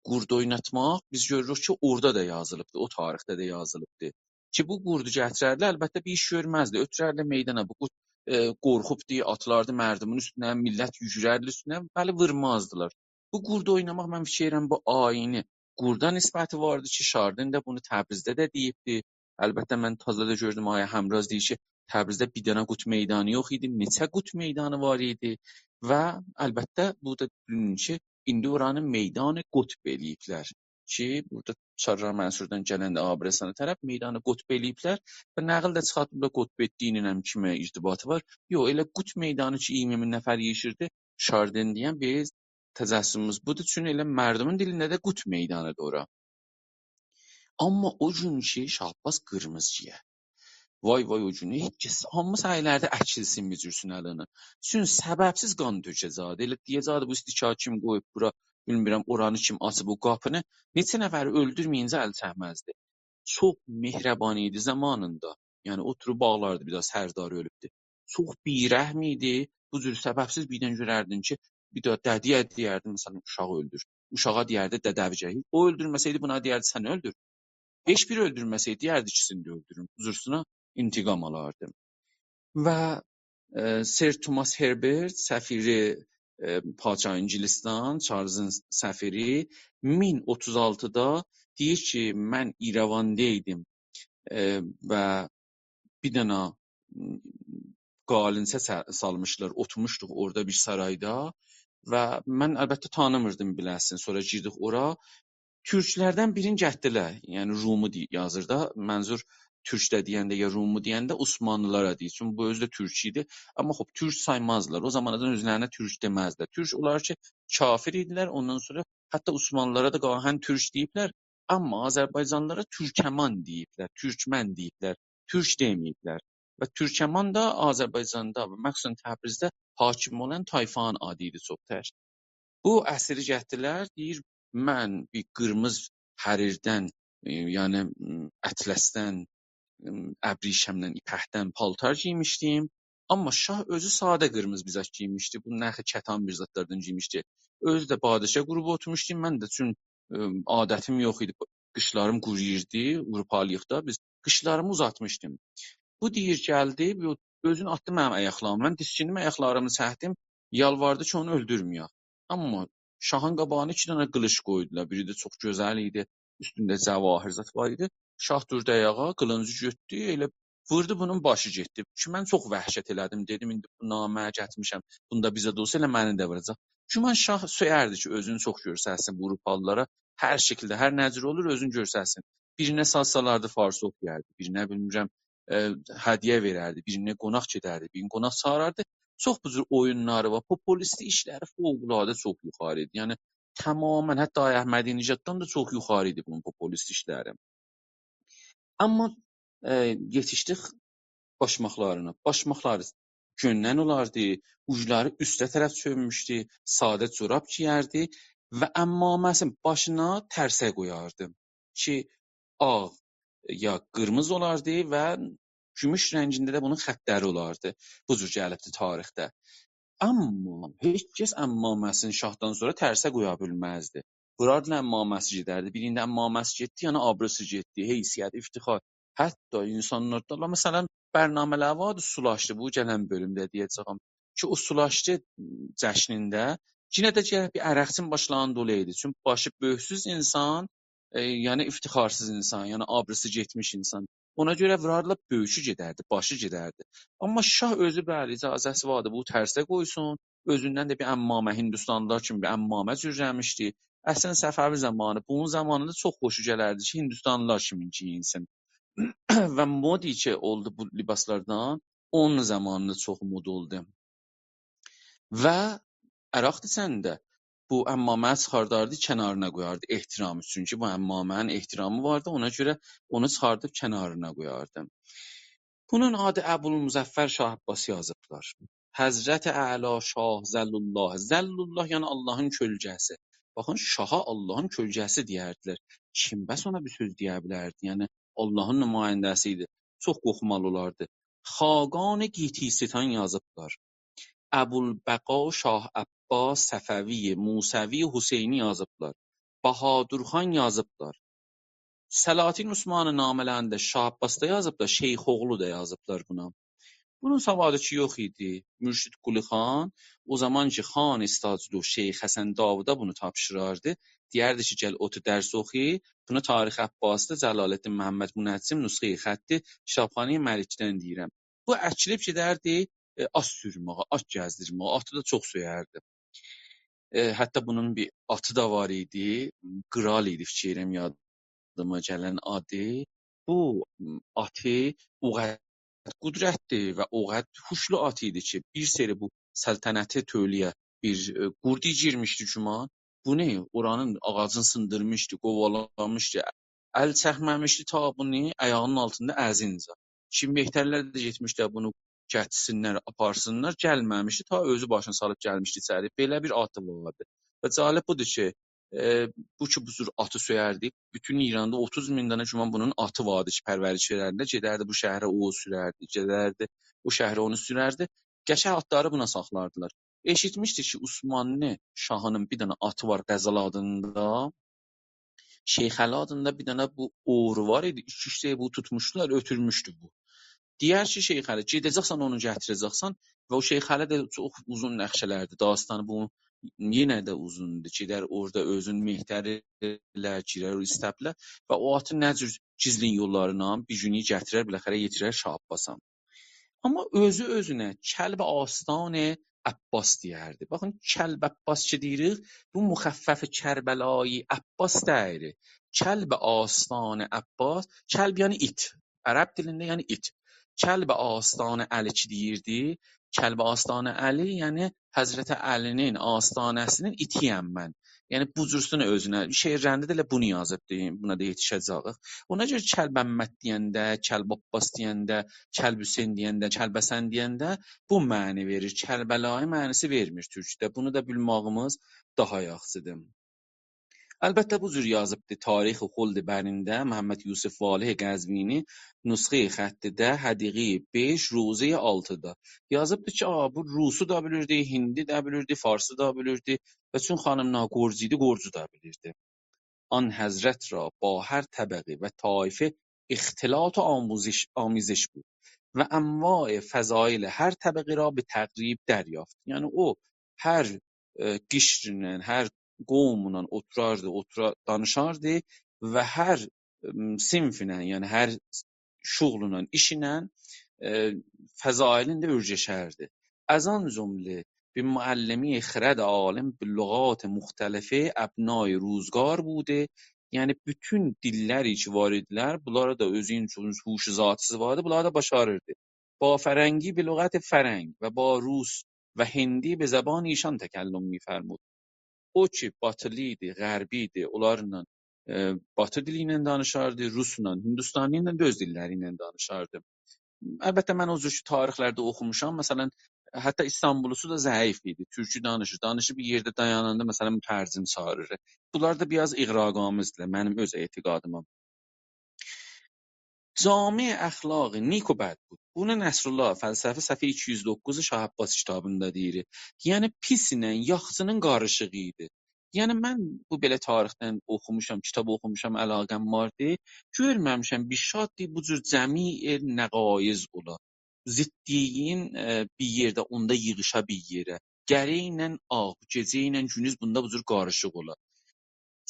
قورد اویناتماق، بیز گؤروروک کی، اورادا دا یازیلیبدی، او تاریخده ده یازیلیبدی. کی، بو قوردو گتیرردی، البته، بیر ایش گؤرمزدی. اؤتورردی میدانا، بو قورد، ائ، قورخوبدو، آتیلاردی مردمون اوستونه، میللت یوگورردی اوستونه، ولی وورمازدیلار. بو قوردو اویناماق، من فیکیر ائلیرم، بو آیینی قوردا نسبتی واردی کی، شاردن ده بونو تبریزده ده دئییبدی. البته، من تازا دا گؤردوم، آقای همراز دئییر کی، تبریزده بیر دنه قورد میدانی یوخ ایدی، نئچه قورد میدانی وار ایدی. و البته، بو دا دونکو، ایندی اورانی میدان قطب ائله‌ییبلر. کی، بورادا چهارراه منصوردان گلنده آبرسانا طرف میدان قطب ائله‌ییبلر و نقل ده چیخارتدیلار قطب‌الدین ایله کیمه ارتباطی وار. یوخ، ائله قورد میدانی کی، اییرمی مین نفر ییغیشیردی، شاردن دئین بیز تجسموموز بودور. چونکی ائله مردمون دیلینده ده قورد میدانیدیر اورا. آمما او گون کی، شاه عباس قیرمیزی گئیه. وای وای او گونو، هئچ کس، هامی سعی ائلردی اکیلسین بیر جور سونلینی. چون سببسیز قان تؤکه‌جکدی. ائله دئیه‌جکدی، بو ایستیکار کیم قویوب بورا، بیلمیرم، اورانی کیم آچیب او قاپینی. نئچه نفری اؤلدورمه‌یینجه ال چکمزدی. چوخ مهربان ایدی زامانیندا. یعنی، اوتوروب آغلاردی، بیر دانا سرداری اؤلوبدو. چوخ بی‌رحم ایدی. بو جور سببسیز بیردن گؤرردین کی، بیر دانا دده‌یه دئیردی، مثلا، اوشاغی اؤلدور. اوشاغا دئیردی، دده‌وی گلیر. او اؤلدورمه‌سه‌یدی، بونا دئیردی، سن اؤلدور. هئچ بیر اؤلدورمه‌سه‌یدی، دئیردی، ایکیسینی ده اؤلدورون. بو جورسونه انتقام آلاردی. و، ائ، سر توماس هربرت، سفیر، ائ، پادشاه انگلستان، چارلزین سفیری، مین اوتوز آلتیدا دئییر کی، من ایرواندایدیم، ائ، و بیر دنه، م، قالینچه سه-، سالمیشدیلار، اوتورموشدوق اورادا بیر سارایدا و من البته تانیمیردیم بیله‌سین، سونرا گیردیک اورا. تورکلردن بیرینی گتدیلر، یعنی رومی دئییر، یازیر دا، منظور تورک ده دئینده یا رومی دئینده عثمانلیلارا دئییر، چونکی بو اؤزو ده تورک ایدی، آمما خوب، تورک سایمازدیلار، او زاماندان اؤزلرینه تورک دئمزدیلر. تورک اولار کی، کافر ایدیلر، اوندان سونرا حتی عثمانلیلارا دا گاهاً تورک دئییبلر، آمما آذربایجانلیلارا تورکمان دئییبلر، تورکمن دئییبلر، تورک دئمه‌ییبلر. و تورکمان دا آذربایجاندا و مخصوصاً تبریزده حاکم اولان طایفانین آدی ایدی چوخ‌تر. بو اسیری گتیردیلر، دئییر، من بیر قیرمیز حریردن، ائ، یعنی، م، اطلسدن، م، ابریشمدن، ایپکدن پالتار گئیمیشدیم. آمما شاه اؤزو ساده قیرمیز بیر زاد گئیمیشدی. بو نخ کتان بیر زادلاردان گئیمیشدی. اؤزو ده بادشاه قوروب اوتورموشدو. من ده چون، ائ، عادتیم یوخ ایدی. قیچلاریم قورویوردو، آوروپالیلیقدا بیز قیچلاریمی اوزاتمیشدیم. بو دئییر، گلدی، بو اؤزونو آتدی منیم آیاقلاریما. من دیسکیندیم، آیاقلاریمی چکدیم، یالواردی کی، اونو اؤلدورمه‌یک. آمما شاهین قاباغینا ایکی دنه قیلیش قویدولار. بیری ده چوخ گؤزل ایدی، اوستونده جواهر زاد وار ایدی. شاه دوردو آیاغا، قیلینجی گؤتدو، ائله ووردو، بونون باشی گئتدی. کی، من چوخ وحشت ائله‌دیم، دئدیم، ایندی بو نامرد گتیرمیشم، بوندا بیر زاد اولسا، ائله منی ده ووراجاق. گومان شاه سؤیردی کی، اؤزونو چوخ گؤرستسین بو آوروپالیلارا، هر شکیلده، هر نه جور اولور، اؤزونو گؤرستسین. بیرینه ساز سالاردی، فارس اوخویاردی، بیرینه، بیلمیرم، ائ، هدیه وئرردی، بیرینه قوناق گئدردی، بیرینی قوناق چاغیراردی. چوخ بو جور اویونلاری وار، پوپولیستی ایشلری فوق‌العاده چوخ یوخاری ایدی. یعنی، تمامیله، حتی آقای احمدی‌نژاددان دا چوخ یوخاری ایدی بونون پوپولیست ایشلری. آمما، ائ، یئتیشدیک باشماقلارینا. باشماقلاری گؤندن اولاردی، اوجلاری اوسته طرف چؤنموشدو، ساده جوراب گئیردی و عمامه‌سینی باشینا ترسه قویاردی کی، آغ یا قیرمیزی اولاردی و گوموش رنگینده ده بونون خطلری اولاردی. بو جور گلیبدی تاریخده. آمما هئچ کس عمامه‌سینی شاهدان سونرا ترسه قویا بیلمزدی. ووراردیلار، عمامه‌سی گئدردی. بیرینده عمامه‌سی گئتدی، یعنی آبریسی گئتدی، حیثیت، افتخار. حتی اینسانلاردا، مثلا، برنامه‌لر واردی، سولاشدی، بو گلن بؤلومده دئیه‌جه‌یم کی، او سولاشدی جشنینده یئنه ده گرک بیر عرقچین باشلاریندا اولایدی. چونکی باشی بؤرکسوز اینسان، ائ، یعنی افتخارسیز اینسان، یعنی آبریسی گئتمیش اینسان. اونا گؤره ووراردیلار، بؤرکو گئدردی، باشی گئدردی. آمما شاه اؤزو، بلی، اجازه‌سی واردی بو ترسه قویسون. اؤزوندن ده بیر عمامه، هندوستانلیلار کیمی بیر عمامه جورله‌میشدی. اصلا صفوی زامانی، بونون زامانیندا چوخ خوشو گلردی کی، هندوستانلیلار کیمی گئیینسین. و مدی کی اولدو بو لباسلاردان، اونون زامانیندا چوخ مد اولدو. و عرق ایچنده بو عمامه‌نی چیخارداردی، کنارینا قویاردی احترام اوچون کی، بو عمامه‌نین احترامی واردی، اونا گؤره اونو چیخاردیب کنارینا قویاردی. بونون آدی ابوالمظفر شاه عباسی یازیبلار. حضرت اعلی شاه ظل الله. ظل الله، یعنی آللاهین کؤلگه‌سی. باخین، شاها آللاهین کؤلگه‌سی دئیردیلر. کیم بس اونا بیر سؤز دئیه بیلردی؟ یعنی، آللاهین نماینده‌سی ایدی. چوخ قورخمالی اولاردی. خاقان گیتی‌ستان یازیبلار. ابوالبقا، شاه عباس، صفوی، موسوی، حسینی یازیبلار. بهادر خان یازیبلار. سلاطین عثمانین نامه‌لرینده شاه عباس دا یازیبلار، شیخ اوغلو دا یازیبلار بونا. بونون سوادی کی یوخ ایدی. مرشد قلی خان، او زامان کی خان استاجلو شیخ حسن داوودا بونو تاپشیراردی، دئیردی کی گل اوتور درس اوخو، بونو تاریخ عباسی‌ده جلال‌الدین محمد منجم، نسخه‌ی خطی، کتابخانه‌ی ملک‌دن دئییرم. بو اکیلیب گئدردی، ائ، آت سورمه‌یه، آت گزدیرمه‌یه، آتی دا چوخ سؤیردی. ائ، حتی بونون بیر آتی دا وار ایدی، قرال ایدی، فیکیر ائلیرم، یادیما گلن آدی. بو، م، آتی او قدر قدرتلی و او قدر هوشلو آت ایدی کی بیر سری بو سلطنتی تؤوله‌یه بیر، ائ، قورد گیرمیشدی گومان. بونو اورانین آغاجینی سیندیرمیشدی، قووالامیشدی، ال چکمه‌میشدی تا بونو آیاغینین آلتیندا ازینجه. کی مهترلر ده گئتمیشدی بونو گتیرسینلر، آپارسینلار، گلمه‌میشدی، تا اؤزو باشینی سالیب گلمیشدی ایچری. بئله بیر آتی واردی. و جالب بودور کی، ائ، بو کی بو جور آتی سؤیردی، بوتون ایراندا اوتوز مین دنه گومان بونون آتی واردی کی پرورش وئرردی، گئدردی بو شهره او سورردی، گئدردی او شهره اونو سورردی. قشنگ آتلاری بونا ساخلاردیلار. ائشیتمیشدی کی عثمانلی شاهینین بیر دنه آتی وار غزال آدیندا، شیخ علی آدیندا بیر دنه بو اوغرو وار ایدی، ایکی-اوچ دقیقه بو توتموشدولار، اؤتورموشدو بو. دئیر کی شیخ علی، گئده‌جکسن اونو گتیره‌جکسن. و او شیخ علی ده چوخ اوزون نقشه‌لردیر، داستانی بو یئنه ده اوزوندور. گئدر اورادا اؤزون مهتر ائلر، گیرر او استبله و او آتی نه جور گیزلین یوللارلا بیر گونو گتیرر، بالاخره یئتیرر شاه عباسا. آمما اؤزو اؤزونه کلب آستان عباس دئیردی. باخین، کلب عباس کی دئییریک، بو مخفف کربلایی عباس دئییل. کلب آستان عباس، کلب یعنی ایت. عرب دیلینده یعنی ایت. کلب آستان علی کی دئییردی، کلب آستان علی، یعنی حضرت علی‌نین آستانه‌سینین ایتی‌یم من. یعنی بو جورسونه اؤزونه، شعرلرینده ده ائله بونو یازیبدی، بونا دا یئتیشه‌جه‌ییک. اونا گؤره کلب عمت دئینده، کلب عباس دئینده، کلب حسین دئینده، کلب حسن دئینده بو معنی وئریر. کربلایی معنی‌سی وئرمیر تورکده. بونو دا بیلمه‌ییمیز داها یاخشیدیر. البته بو جور یازیبدی تاریخ خلد برینده محمد یوسف والح قزوینی، نسخه‌ی خطی‌ده، حدیقه‌ی بئش، روضه‌ی آلتی‌دا. یازیبدی کی آ، بو روسی ده بیلیردی، هندی ده بیلیردی، فارسی دا بیلیردی و چون خانیملار گرجی ایدی، گرجی ده بیلیردی. آن حضرت را با هر طبقه و طایفه اختلاط و آموزش، آمیزش بود و انواع فضایل هر طبقه را به تقریب دریافت. یعنی او هر، ائ، قشرله، هر قوملا اوتوراردی، اوتورا-، دانیشاردی و هر، ائ، صنفله، یعنی هر شغللا، ایشله، ائ، فضایلین ده اؤیرشردی. از آن جمله به معلمی خرد عالم به لغات مختلفه ابنای روزگار بوده، یعنی بوتون دیللر کی وار ایدیلر، بونلاری دا اؤزونون هوش ذاتی‌سی واردی، بونلاری دا باشاریردی. با فرنگی به لغت فرنگ و با روس و هندی به زبان ایشان تکلم می‌فرمود. او کی باتیلی ایدی، غربی ایدی، اونلارلا، ائ، باتی دیلی ایله دانیشاردی، روسلا، هندوستانی ایله ده اؤز دیللری ایله دانیشاردی. البته، من او جور کی تاریخلرده اوخوموشام، مثلا، حتی ایستانبولی‌سی دا ضعیف ایدی، تورکی دانیشیر، دانیشیب بیر یئرده دایاناندا، مثلا، مترجم چاغیریر. بونلار دا بیر آز اغراق‌آمیزدیرلر، منیم اؤز اعتقادیما. جامع اخلاق نیک و بد بود. بونو نصرالله فلسفی صفحه ایکی یوز دوققوز شاه عباس کیتابیندا دئییر. یعنی، پیس ایله یاخشی‌نین قاریشیغی ایدی. یعنی، من بو بئله تاریخدن اوخوموشام، کیتاب اوخوموشام، علاقه‌م واردی. گؤرمه‌میشم بیر شاد بو جور جمیع نقایض اولا. ضدیین، ائ، بیر یئرده اوندا ییغیشا بیر یئره. قره ایله آغ، گئجه ایله گوندوز بوندا بو جور قاریشیق اولا.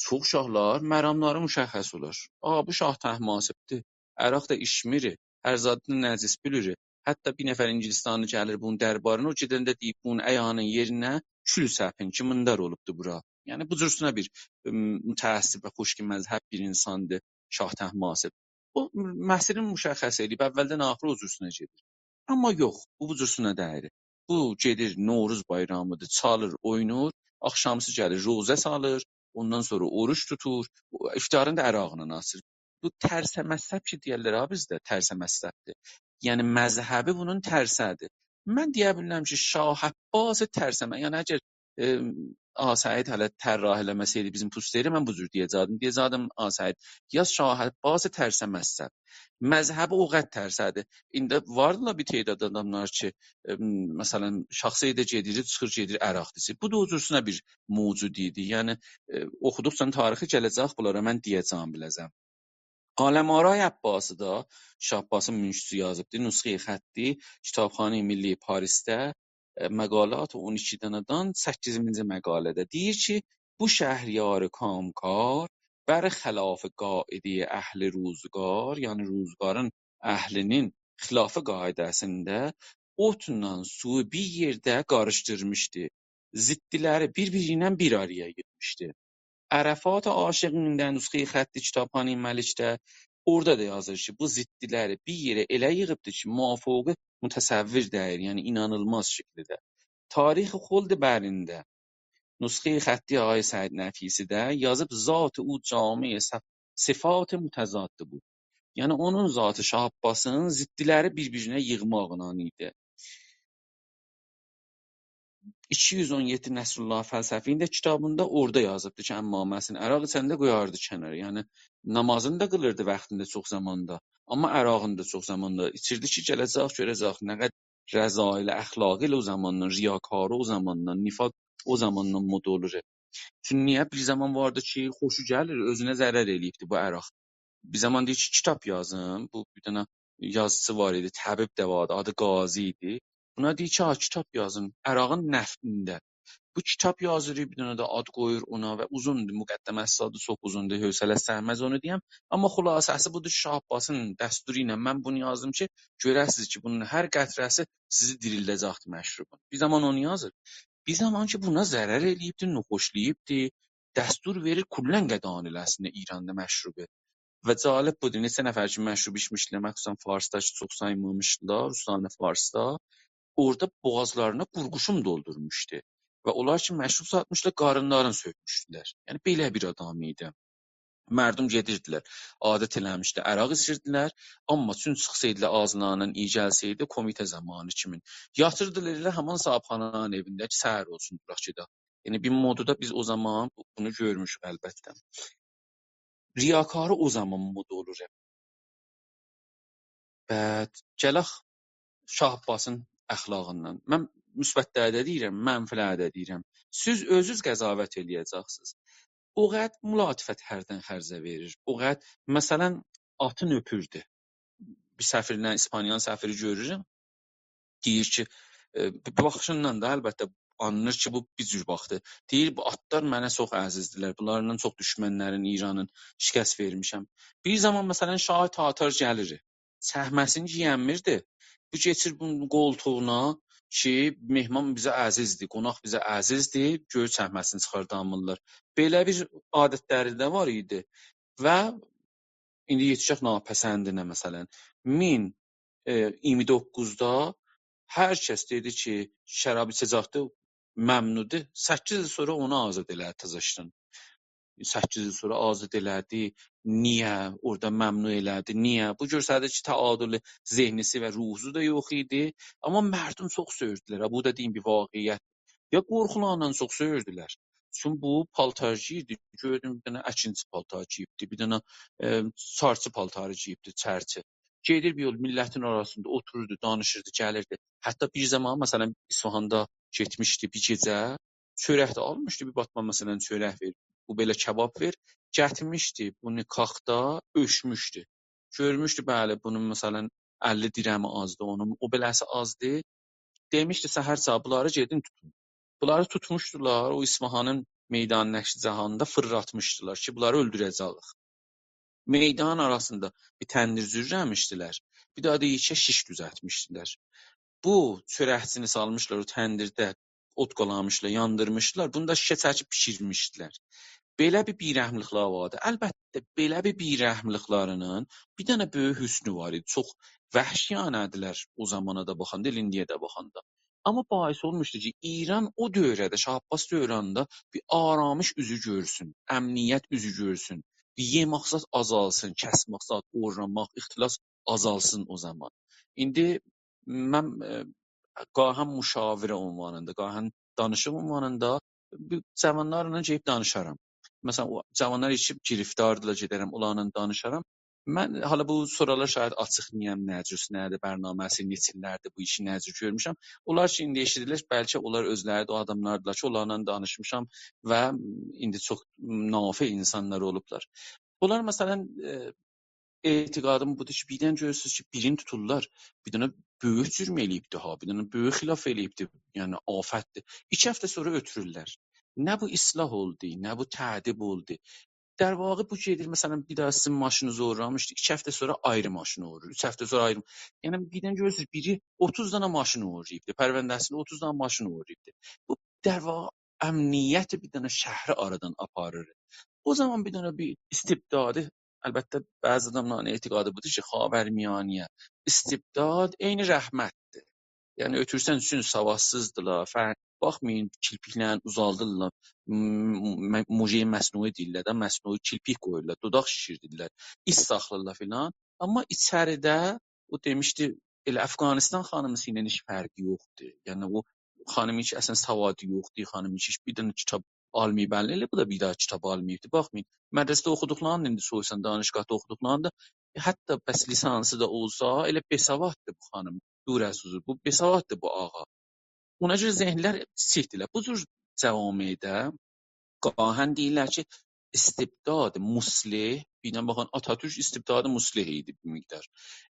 چوخ شاهلار مراملاری مشخص اولار. آ، بو شاه طهماسبدیر. عرق ده ایچمیر، هر زادی نجس بیلیر. حتی بیر نفر انگلستانی گلیر بونون دربارینا، او گئدنده دئییب بونون آیاغینین یئرینه کول سپین کی، میندار اولوبدو بورا. یعنی، بو جورسونه بیر، ام، متعصب و خشک مذهب بیر اینساندیر شاه طهماسب. او، مسیرین مشخص ائله‌ییب، اولدن آخیرا او جورسونه گئدیر. آمما یوخ، بو، بو جورسونه دئییل. بو گئدیر، نوروز بایرامیدیر، چالیر، اوینور، آخشامیسی گلیر، روضه سالیر، اوندان سونرا اوروج توتور، افطارینی دا عرقله آچیر. بو ترسه مذهب کی دئیرلر ها بیزده، ترسه مذهبدیر. یعنی مذهبی بونون ترسه‌دیر. من دئیه بیلرم کی، شاه عباس ترسه مذ-، یعنی اگر ائ، آقا سعید هله طراحی ائله‌مه‌سه‌یدی بیزیم پوستری، من بو جور دئیه‌جکدیم. دئیه‌جکدیم، آقا سعید، یا شاه عباس ترسه مذهب. مذهب او قدر ترسه‌دی. ایندی واردیلار بیر تعداد آداملار کی، ائ، مثلا، شاه سعیده گئدیر، چیخیر، گئدیر، عراق ایچیر. بو دا او جورسونه بیر موجود ایدی. یعنی، ائ، اوخودوقجا تاریخی گله‌جک بونلارا، من دئیه‌جم بیله‌جم. قلم‌آرای عباسی دا، شاه عباسین منشی‌سی یازیبدی، نسخه‌ی خطی، کتابخانه‌ی ملی پاریسده، ائ، مقالات اون ایکی دانادان سککیزینجی مقاله‌ده. دئییر کی، بو شهریار کامکار، بر خلاف قاعده‌ی اهل روزگار، یعنی روزگارین اهلینین خلاف قاعده‌سینده اوتلا سویو بیر یئرده قاریشدیرمیشدی. ضدلری بیر-بیری ایله بیر آرایا ییغمیشدی. عرفات عاشقین ده نسخه‌ی خطی کتابخانه‌ی ملکده، اورادا دا یازیر کی، بو ضدلری بیر یئره ائله ییغیبدیر کی، مافوقی متصور دئییل، یعنی اینانیلماز شکیلده. تاریخ خلد برینده، نسخه‌ی خطی آقای سعید نفیسی‌ده یازیب: «ذات او جامعه‌ی صف-، صفات متضاد بود.» یعنی اونون ذاتی، شاه عباسین، ضدلری بیر-بیرینه ییغماقلا ایدی. ایکی یوز اون یئددی نصرالله فلسفی‌نین ده کیتابیندا اورادا یازیبدی کی، عمامه‌سینی عرق ایچنده قویاردی کنارا. یعنی نمازینی دا قیلیردی واختیندا چوخ زاماندا، آمما عرقینی دا چوخ زاماندا ایچیردی کی، گله‌جک، گؤره‌جک نه قدر رذایل اخلاقی ائله او زاماندان، ریاکاری او زاماندان، نفاق او زاماندان مودا اولور. چونکی نییه؟ بیر زامان واردی کی، خوشو گلیر، اؤزونه ضرر ائله‌ییبدی بو عرق. بیر زامان دئییر کی، کیتاب یازیم. بو بیر دنه یازیچی وار ایدی، طبیب ده واردی، آدی قاضی ایدی. بونا دئییر کی، «ها، کیتاب یازین، عرقین نفعینده.» بو کیتاب یازیر، بیر دنه ده آد قویور اونا و اوزوندور، مقدمه‌سی زادی چوخ اوزوندور، حوصله‌سی چکمز اونو دئیم. آمما خلاصه‌سی بودور کی، شاه عباسین دستورو ایله من بونو یازدیم کی، گؤره‌سیز کی، بونون هر قطره‌سی سیزی دیریلده‌جکدیر مشروبون. بیر زامان اونو یازیر. بیر زامان کی، بونا ضرر ائله‌ییبدی، ناخوشلاییبدی، دستور وئریر، کلاً قدغن ائله‌سینلر ایراندا مشروبی. و جالب بودور، نئچه نفر کی، مشروب ایچمیشدیلر، مخصوصاً فارسدا کی، چوخ سایمامیشدیلار، استان فارسدا، اورادا بوغازلارینا قورقوشون دولدورموشدو. و اونلار کی، مشروب ساتمیشدیلار، قارینلارینی سؤکموشدولر. یعنی، بئله بیر آدام ایدی. مردم گئدیردیلر، عادت ائله‌میشدی، عرق ایچیردیلر. آمما چون چیخسایدیلار، آغیزلاریندان ایی گلسه‌یدی، کومیته زامانی کیمین یاتیردیلار ائله همان صاحبخانانین ائوینده کی، سحر اولسون، دوراق گئدک. یعنی، بیر مودادا بیز او زامان بو-، بونو گؤرموشوک البته. ریاکاری او زامان مودا اولور. بعد، گلک شاه عباسین اخلاقیندان. من مثبت‌لری ده دئییرم، منفی‌لری ده دئییرم. سیز اؤزونوز قضاوت ائله‌یه‌جکسینیز. او قدر ملاطفت هردن خرجه وئریر. او قدر، مثلاً، آتین اؤپوردو. بیر سفیرله، ایسپانیانین سفیری گؤرورم. دئییر کی، ائ، بو باخیشیندان دا البته آنلیر کی، بو بیر جور باخدی. دئییر، «بو آتلار منه چوخ عزیزدیرلر. بونلارلا چوخ دوشمنلرین، ایرانین شکست وئرمیشم.» بیر زامان، مثلاً، شاه تاتار گلیر، چکمه‌سینی گئینمیردی. بو کئچیر بونون قولتوغونا کی، مهمان بیزه عزیزدیر، قوناق بیزه عزیزدیر، گؤرور چکمه‌سینی چیخاردامیرلار. بئله بیر عادت‌لری ده وار ایدی. و ایندی یئتیشک ناپسندینه، مثلاً. مین، ائ، اییرمی دوققوزدا هر کس دئدی کی، شراب ایچه‌جکدیر، ممنوعدور. سککیز ایل سونرا اونو آزاد ائله‌دی تزه‌شدن. سککیز ایل سونرا آزاد ائله‌دی. نییه؟ اورادا ممنوع ائله‌دی. نییه؟ بو گؤستریر کی، تعادل ذهنی‌سی و روحی‌سی ده یوخ ایدی. آمما مردم چوخ سؤیوردولر. ها، بو دا دئییم بیر واقعیت. یا قورخولاریندان چوخ سؤیوردولر. چون بو پالتار گئییردی، گؤردون بیر دنه اکینچی پالتار گئییبدی، بیر دنه، ائ، چارچی پالتاری گئییبدی، چرچی. گئدیر بیر یول میللتین آراسیندا اوتوروردو، دانیشیردی، گلیردی. حتی بیر زامان، مثلاً، اصفهاندا گئتمیشدی بیر گئجه، چؤرک ده آلمیشدی، بیر باتمان، مثلاً، چؤرک وئر، بو بئله کباب وئر، گتیرمیشدی بونو کاخدا، اؤلچموشدو. گؤرموشدو، بلی، بونون، مثلاً، اللی درهمی آزدیر، اونون او بئله‌سی آزدیر. دئمیشدی، سحر چاغی بونلاری گئدین توتون. بونلاری توتموشدولار، او اصفهانین میدان نقش جهانیندا فیرلاتمیشدیلار کی، بونلاری اؤلدوره‌جه‌ییک. میدان آراسیندا بیر تندیر جورله‌میشدیلر. بیر دنه ده یئکه شیش دوزلتمیشدیلر. بو چؤرکچینی سالمیشلار او تندیرده، اود قالامیشلار، یاندیرمیشدیلار. بونو دا شیشه چکیب بیشیرمیشدیلر. بئله بیر بی‌رحملیک‌لری واردی. البته، بئله بیر بی‌رحملیک‌لری‌نین بیر دنه بؤیوک حسنو وار ایدی. چوخ وحشیانه‌دیرلر او زامانا دا باخاندا، ائله ایندییه ده باخاندا. آمما باعث اولموشدو کی، ایران او دؤوره‌ده، شاه عباس دورانیندا بیر آرامش اوزو گؤرسون، امنیت اوزو گؤرسون، بیر یئمک زاد آزالسین، کسمک زاد، اوغورلاماق، اختلاس آزالسین او زامان. ایندی من، ائ، گاهاً مشاوره عنوانیندا، گاهاً دانیشیم عنوانیندا بو جاوانلارلا گئدیب دانیشارام. مثلا، او جاوانلار کی گرفتاردیلار، گئدرم، اونلارلا دانیشارام. من حالا بو سورالار شاید آچیق، نییه، نه جور، نه‌دیر برنامه‌سی، نئچه ایللردیر بو ایشی نه جور گؤرموشم. اونلار کی ایندی ائشیدیرلر، بلکه اونلار اؤزلری ده او آداملاردیلار کی اونلارلا دانیشمیشام و ایندی چوخ نافع اینسانلار اولوبلار. اونلار، مثلا، ائ، اعتقادیم بودور کی بیردن گؤرورسونوز کی بیرینی توتورلار، بیر دنه بؤیوک جرم ائله‌ییبدی ها، بیر دنه بؤیوک خلاف ائله‌ییبدی، یعنی آفتدیر. ایکی هفته سونرا اؤتورورلر. نه بو اصلاح اولدو، نه بو تأدیب اولدو. در واقع بو گئدیر، مثلا، بیر داها سیزین ماشینی اوغورلامیشدی، ایکی هفته سونرا آیری ماشین اوغورلور، اوچ هفته سونرا آیری. یعنی بیردن گؤرورسونوز بیری اوتوز دنه ماشین اوغورلاییبدی، پرونده‌سینده اوتوز دنه ماشین اوغورلاییبدی. بو، در واقع، امنیت بیر دنه شهری آرادان آپاریر. او زامان بیر دنه بیر استبدادی، البته بعضی آداملارین اعتقادی بودور کی خاورمیانه‌یه استبداد عینی رحمتدیر. یعنی اؤتورسن، چون سوادسیزدیلار، فر-، باخمایین، کیرپیکلرینی اوزالدیرلار، م-، م-، موژه‌ی مصنوعی دئییرلر ده، مصنوعی کیرپیک قویورلار، دوداق شیشیردیرلر، ایس ساخلاییرلار فلان. آمما ایچریده، او دئمیشدی، ائله افغانستان خانیمی ایله هئچ فرقی یوخدور. یعنی او خانیمین کی اصلا سوادی یوخدور، خانیمین کی هئچ بیر دنه کیتاب آلماییب الینه، ائله بو دا بیر داها کیتاب آلماییبدی. باخمایین، مدرسه‌ده اوخودوقلارینی دا ایندی سوروشسان، دانشگاهدا اوخودوقلارینی دا، حتی بس لیسانسی دا اولسا، ائله بی‌سواددیر بو خانیم، دور از حضور، بو بی‌سواددیر بو آغا. اونا گؤره ذهنلر کیچیکدیرلر. بو جور جوامعده گاهاً دئییرلر کی استبداد مصلح، بیردن باخین، آتاتورک استبداد مصلح ایدی بیر مقدار.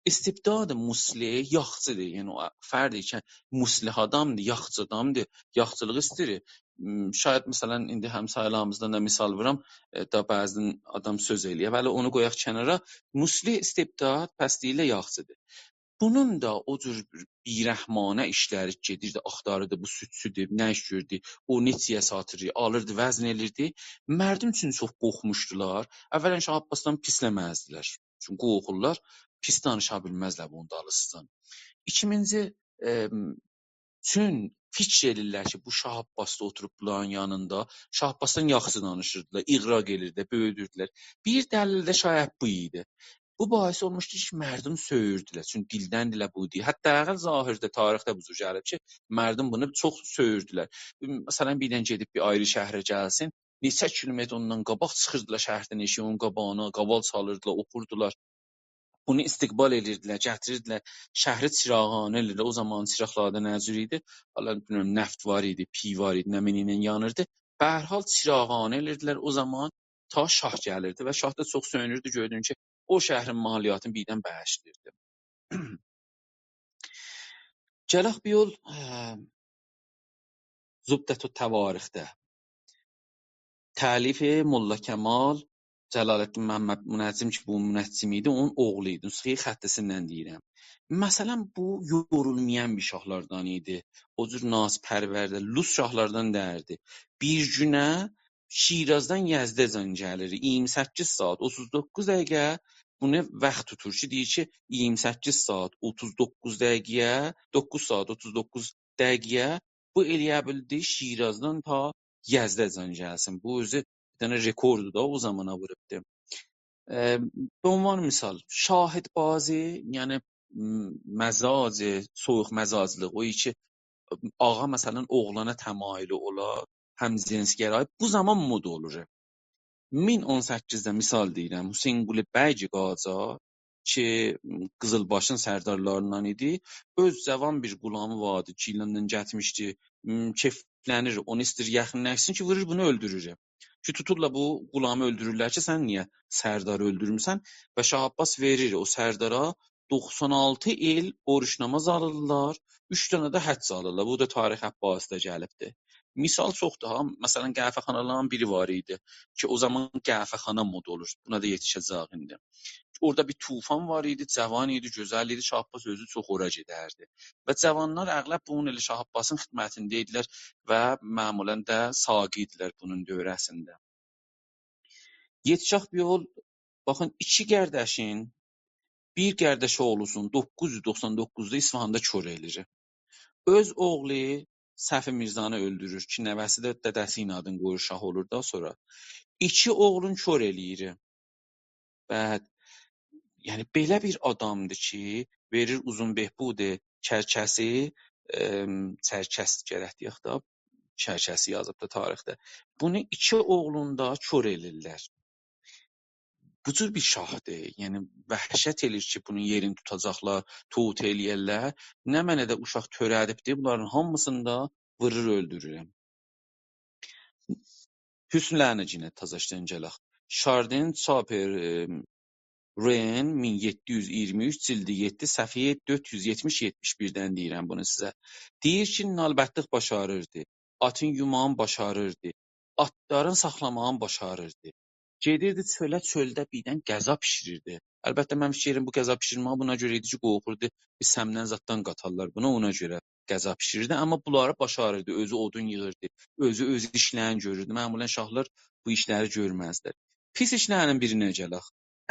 استبداد مصلح یاخچیدیر. یعنی او فرد کی مصلح آدامدیر، یاخچی آدامدیر، یاخچیلیق ایسته‌ییر. م، شاید، مثلا، ایندی همسایه‌لریمیزدن ده مثال وورام، ائ، دا بعضا آدام سؤز ائله‌یه. ولی اونو قویاق کنارا. مصلح استبداد، پس دئییرلر یاخچیدیر. بونون دا او جور بی‌رحمانه ایشلری گئدیردی، آختاریردی، بو سودچودور، نه ایش گؤردو، او نئچه‌یه ساتیر، آلیردی، وزن ائلیردی. مردم چون چوخ قورخموشدولار، اولا شاه عباسدان پیسله‌مزدیلر. چونکی قورخورلار، پیس دانیشا بیلمزلر بونون دالیسیجان. ایکینجی، ائم، چون فیکر ائدیرلر کی بو شاه عباسدی اوتوروب بونلارین یانیندا، شاه عباسدان یاخشی دانیشیردیلار، اغراق ائدیردیلر، بؤیودوردولر. بیر دلیل ده شاید بو ایدی. بو باعث اولموشدو کی مردم سؤیوردولر. چونکی دیلدن دیله بو ایدی. حتی اقل ظاهرده، تاریخده بو جور گلیب کی مردم بونو چوخ سؤیوردولر. مثلا، بیردن گئدیب بیر آیری شهره گلسین، نئچه کیلومتر اوندان قاباق چیخیردیلار شهردن ائشیگین قاباغینا، قاوال چالیردیلار، اوخوردولار. بونو استقبال ائدیردیلر، گتیریردیلر. شهری چراغانه ائدیردیلر. او زامان چیراقلار دا نه جور ایدی؟ حالا بیلمیرم، نفت وار ایدی، پیه وار ایدی، نمنه ایله یانیردی. به هر حال، چراغانه ائدیردیلر او زامان، تا شاه گلیردی و شاه دا چوخ سؤیونوردو، گؤردون کی او شهرین مالیاتینی بیردن باغیشلاییردی. گلک بیر یول، اه، زبدة التواریخده. تألیف ملا کمال، جلال‌الدین محمد منجم کی بو منجم ایدی، اونون اوغلو ایدی. نسخه‌ی خطی‌سیندن دئییرم. مثلا، بو یورولمایان بیر شاهلاردان ایدی. او جور نازپرورده، لوس شاهلاردان دئییردی. بیر گونه شیرازدان یزده‌جن گلیر. اییرمی سککیز ساعات، اوتوز دوققوز دقیقه بونو واخت توتور کی، دئییر کی اییرمی سککیز ساعات، اوتوز دوققوز دقیقه‌یه، دوققوز ساعات، اوتوز دوققوز دقیقه‌یه بو ائلیه بیلدی شیرازدان تا یزده‌جن گلسین. بو اؤزو بیر دنه رکورددور دا، او زامانا ووروبدو. اه، به عنوان مثال، شاهدبازی، یعنی، م، مزاج، سویوق مزاجلیق، او کی آغا، مثلا، اوغلانا تمایلی اولا، همجنس‌گرایی، بو زامان مد اولور. مین اون سککیزده، مثال دئییرم، حسین‌قلی بیگ قاجار کی قیزیلباشین سردارلاریندان ایدی، اؤز جاوان بیر غلامی واردی، گیلاندان گتیرمیشدی، م، کئفله‌نیر، اونو ایسته‌ییر یاخینلاشسین کی وورور بونو، اؤلدورور. کی توتورلار بو غلامی، اؤلدورورلر کی سن نییه سرداری اؤلدورموسن؟ و شاه عباس وئریر او سردارا دوخسان آلتی ایل اوروج ناماز آلیرلار، اوچ دنه ده حج آلیرلار. بو دا تاریخ عباسی‌ده گلیبدیر. مثال چوخدور ها. مثلا، قهوه‌خانالارین بیری وار ایدی کی او زامان قهوه‌خانا مد اولور. بونا دا یئتیشه‌جه‌ییک ایندی. اورادا بیر طوفان وار ایدی، جاوان ایدی، گؤزل ایدی، شاه عباس اؤزو چوخ اورا گئدردی. و جاوانلار اغلب بونون ائله شاه عباسین خدمتینده ایدیلر و معمولا ده ساقی ایدیلر بونون دؤوره‌سینده. یئتیشک بیر یول، باخین، ایکی قارداشین بیر قارداش اوغلوسون دوققوز یوز دوخسان دوققوزدا اصفهاندا کور ائله‌ییر. اؤز اوغلو صفی میرزانی اؤلدورور کی نوه‌سی ده دده‌سی ایله آدین قویور، شاه اولور دا سونرا. ایکی اوغلون کور ائله‌ییر. بعد، یعنی، بئله بیر آدامدیر کی وئریر اوزون بهبود چرکسی، ائم، چرکس گرک دئیک دا، کرکسی یازیبدی تاریخده. بونو ایکی اوغلوندا کور ائله‌ییرلر. بو جور بیر شاهدیر. یعنی، وحشت ائله‌ییر کی، بونون یئرینی توتاجاقلار، توغوت ائله‌یرلر. نمنه ده اوشاق تؤره‌دیبدی، بونلارین هامیسینی دا وورور، اؤلدورورم. حسنلرینه یئنه تازاشدان گلک. شاردن چاپر، ائ، رئن، مین یئددی یوز اییرمی اوچ، جیلدی یئددی، صفحه دؤرد یوز یئتمیش، یئتمیش بیردن دئییرم بونو سیزه. دئییر کی، نالبتلیق باشاریردی، آتین یوماغین باشاریردی، آتلارین ساخلاماغین باشاریردی. گئدیردی چؤله، چؤلده بیردن غذا بیشیریردی. البته، من فیکیر ائلیرم، بو غذا بیشیرمه‌یی بونا گؤره ایدی کی، قورخوردو، بیر سمدن زاددان قاتارلار بونا، اونا گؤره غذا بیشیریردی. آمما بونلاری باشاریردی، اؤزو اودون ییغیردی، اؤزو، اؤزو ایشلرینی گؤروردو. معمولاً شاهلار بو ایشلری گؤرمزلر. پیس ایشلرین بیرینه گلک.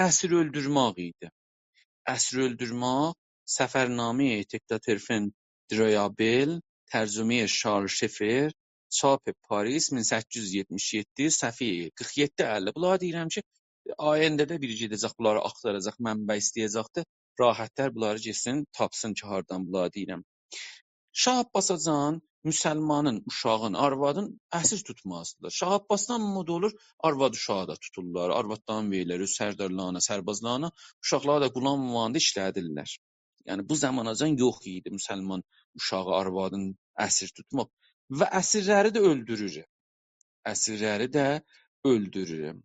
اسیر اؤلدورمک ایدی. اسیر اؤلدورمک، سفرنامهٔ تکتاترفن دریابل، ترجمهٔ شارل شفر، چاپ پاریس، مین سککیز یوز یئتمیش یئددی، صفحه قیرخ یئددی، اللی. بونلاری دئییرم کی، آینده‌ده بیری گئده‌جک، بونلاری آختاراجاق، منبع ایسته‌یه‌جکدی، راحت‌تر بونلاری گئتسین، تاپسین کی، هاردان بونلاری دئییرم. شاه عباساجان مسلمانین، اوشاغین، آروادین اسیر توتمازدیلار. شاه عباسدان مودا اولور، آرواد اوشاغی دا توتورلار، آروادلارین وئریرلر اؤز سردارلارینا، سربازلارینا، اوشاقلاری دا غلام عنوانیندا ایشلدیرلر. یعنی، بو زاماناجان یوخ ایدی مسلمان اوشاغی، آروادین اسیر توتماق. و اسیرلری ده اؤلدورور. اسیرلری ده اؤلدورور.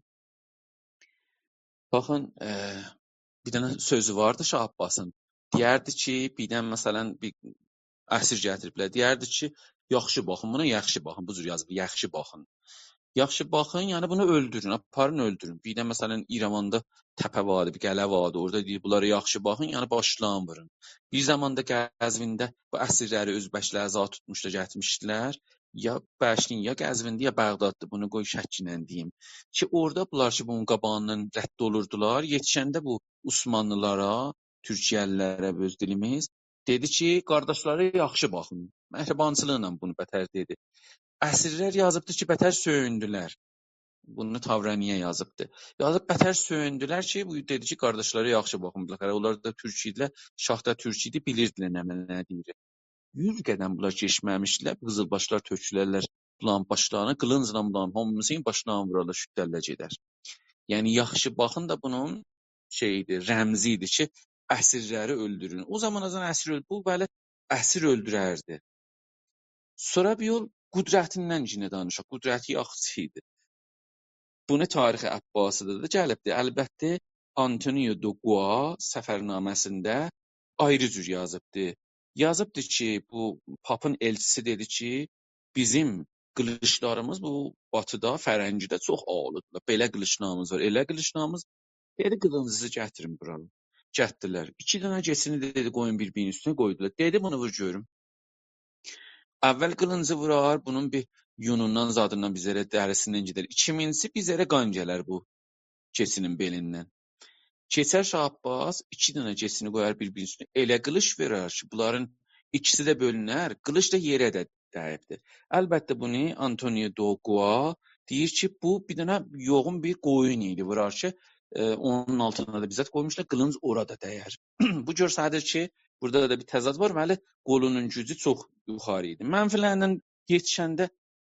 باخین، ائ، بیر دنه سؤزو واردی شاه عباسین. دئیردی کی، بیردن، مثلاً، بیر اسیر گتیریبلر. دئیردی کی، یاخشی باخین بونا، یاخشی باخین. بو جور یازیب، یاخشی باخین. یاخشی باخین، یعنی بونو اؤلدورون، آپارین اؤلدورون. بیردن، مثلاً، ایراندا تپه واردی، بیر قلعه واردی. اورادا دئییر، بونلارا یاخشی باخین، یعنی باشلارین وورون. بیر زاماندا قزوینده بو اسیرلری اؤز بشلری زاد توتموشدو، گتیرمیشدیلر. یا بشکین، یا قزویندی، یا بغداددی. بونو قوی شکله دئییم. کی، اورادا بونلار کی، بونون قاباغیندان رد اولوردولار. یئتیشنده بو عثمانلیلارا، تورکیه‌لی‌لره، اؤز دیلیمیز، دئدی کی، قارداشلارا یاخشی باخین. مهربانچیلیقلا بونو بتر دئدی. اسیرلر یازیبدی کی، بتر سؤیوندولر. بونو تاورانی‌یه یازیبدی. یازیب، بتر سؤیوندولر کی، بو دئدی کی، قارداشلارا یاخشی باخین. بالاخره، اونلار دا تورک ایدیلر، شاه دا تورک ایدی، بیلیردیلر نه، نه دئییر. یوز قدم بونلار کئچمه‌میشدیلر، بو قیزیلباشلار تؤکولرلر بونلارین باشلارینا، قیلینجلا بونلارین هامیسینین باشلارینا وورارلار، شوتلرلر گئدر. یعنی، یاخشی باخین دا بونون شئییدی، رمزی ایدی کی، اسیرلری اؤلدورون. او زاماناجان اسیر اؤل-، بو، بلی، اسیر اؤلدورردی. سونرا بیر یول قدرتیندن یئنه دانیشاق. قدرتی یاخشی ایدی. بونو تاریخ عباسی‌ده ده گلیبدی. البته، آنتونیو دو گوا سفرنامه‌سینده آیری جور یازیبدی. یازیبدی کی، بو پاپین ائلچیسی دئدی کی، بیزیم قیلیشلاریمیز بو باتیدا، فرنگی‌ده چوخ آلودولار. بئله قیلیشلاریمیز وار، ائله قیلیشلاریمیز. دئدی، قیلینجینیزی گتیرین بورا. گتیردیلر. ایکی دنه کئچینی دئدی، قویون بیر-بیرینین اوستونه، قویدولار. دئدی، بونو وور گؤروم. اول قیلینجی وورار، بونون بیر یونوندان، زادیندان، بیر ذره دریسیندن گئدر. ایکینجیسی، بیر ذره قان گلر بو کئچینین بئلیندن. کئچر شاه عباس، ایکی دنه کئچینی قویار بیر-بیرینین اوستونه. ائله قیلیش وئرر کی، بونلارین ایکیسی ده بؤلونر، قیلیش دا یئره ده دَییبدیر. البته، بونو آنتونیو دو گوا دئییر کی، بو بیر دنه یوغون بیر قویون ایدی، وورار کی، ائ، اونون آلتینا دا بیر زاد قویموشلار، قیلینج اورا دا دَیر. بو گؤستریر کی، بورادا دا بیر تضاد وار. ولی قولونون گوجو چوخ یوخاری ایدی. منفی‌لرینن یئتیشنده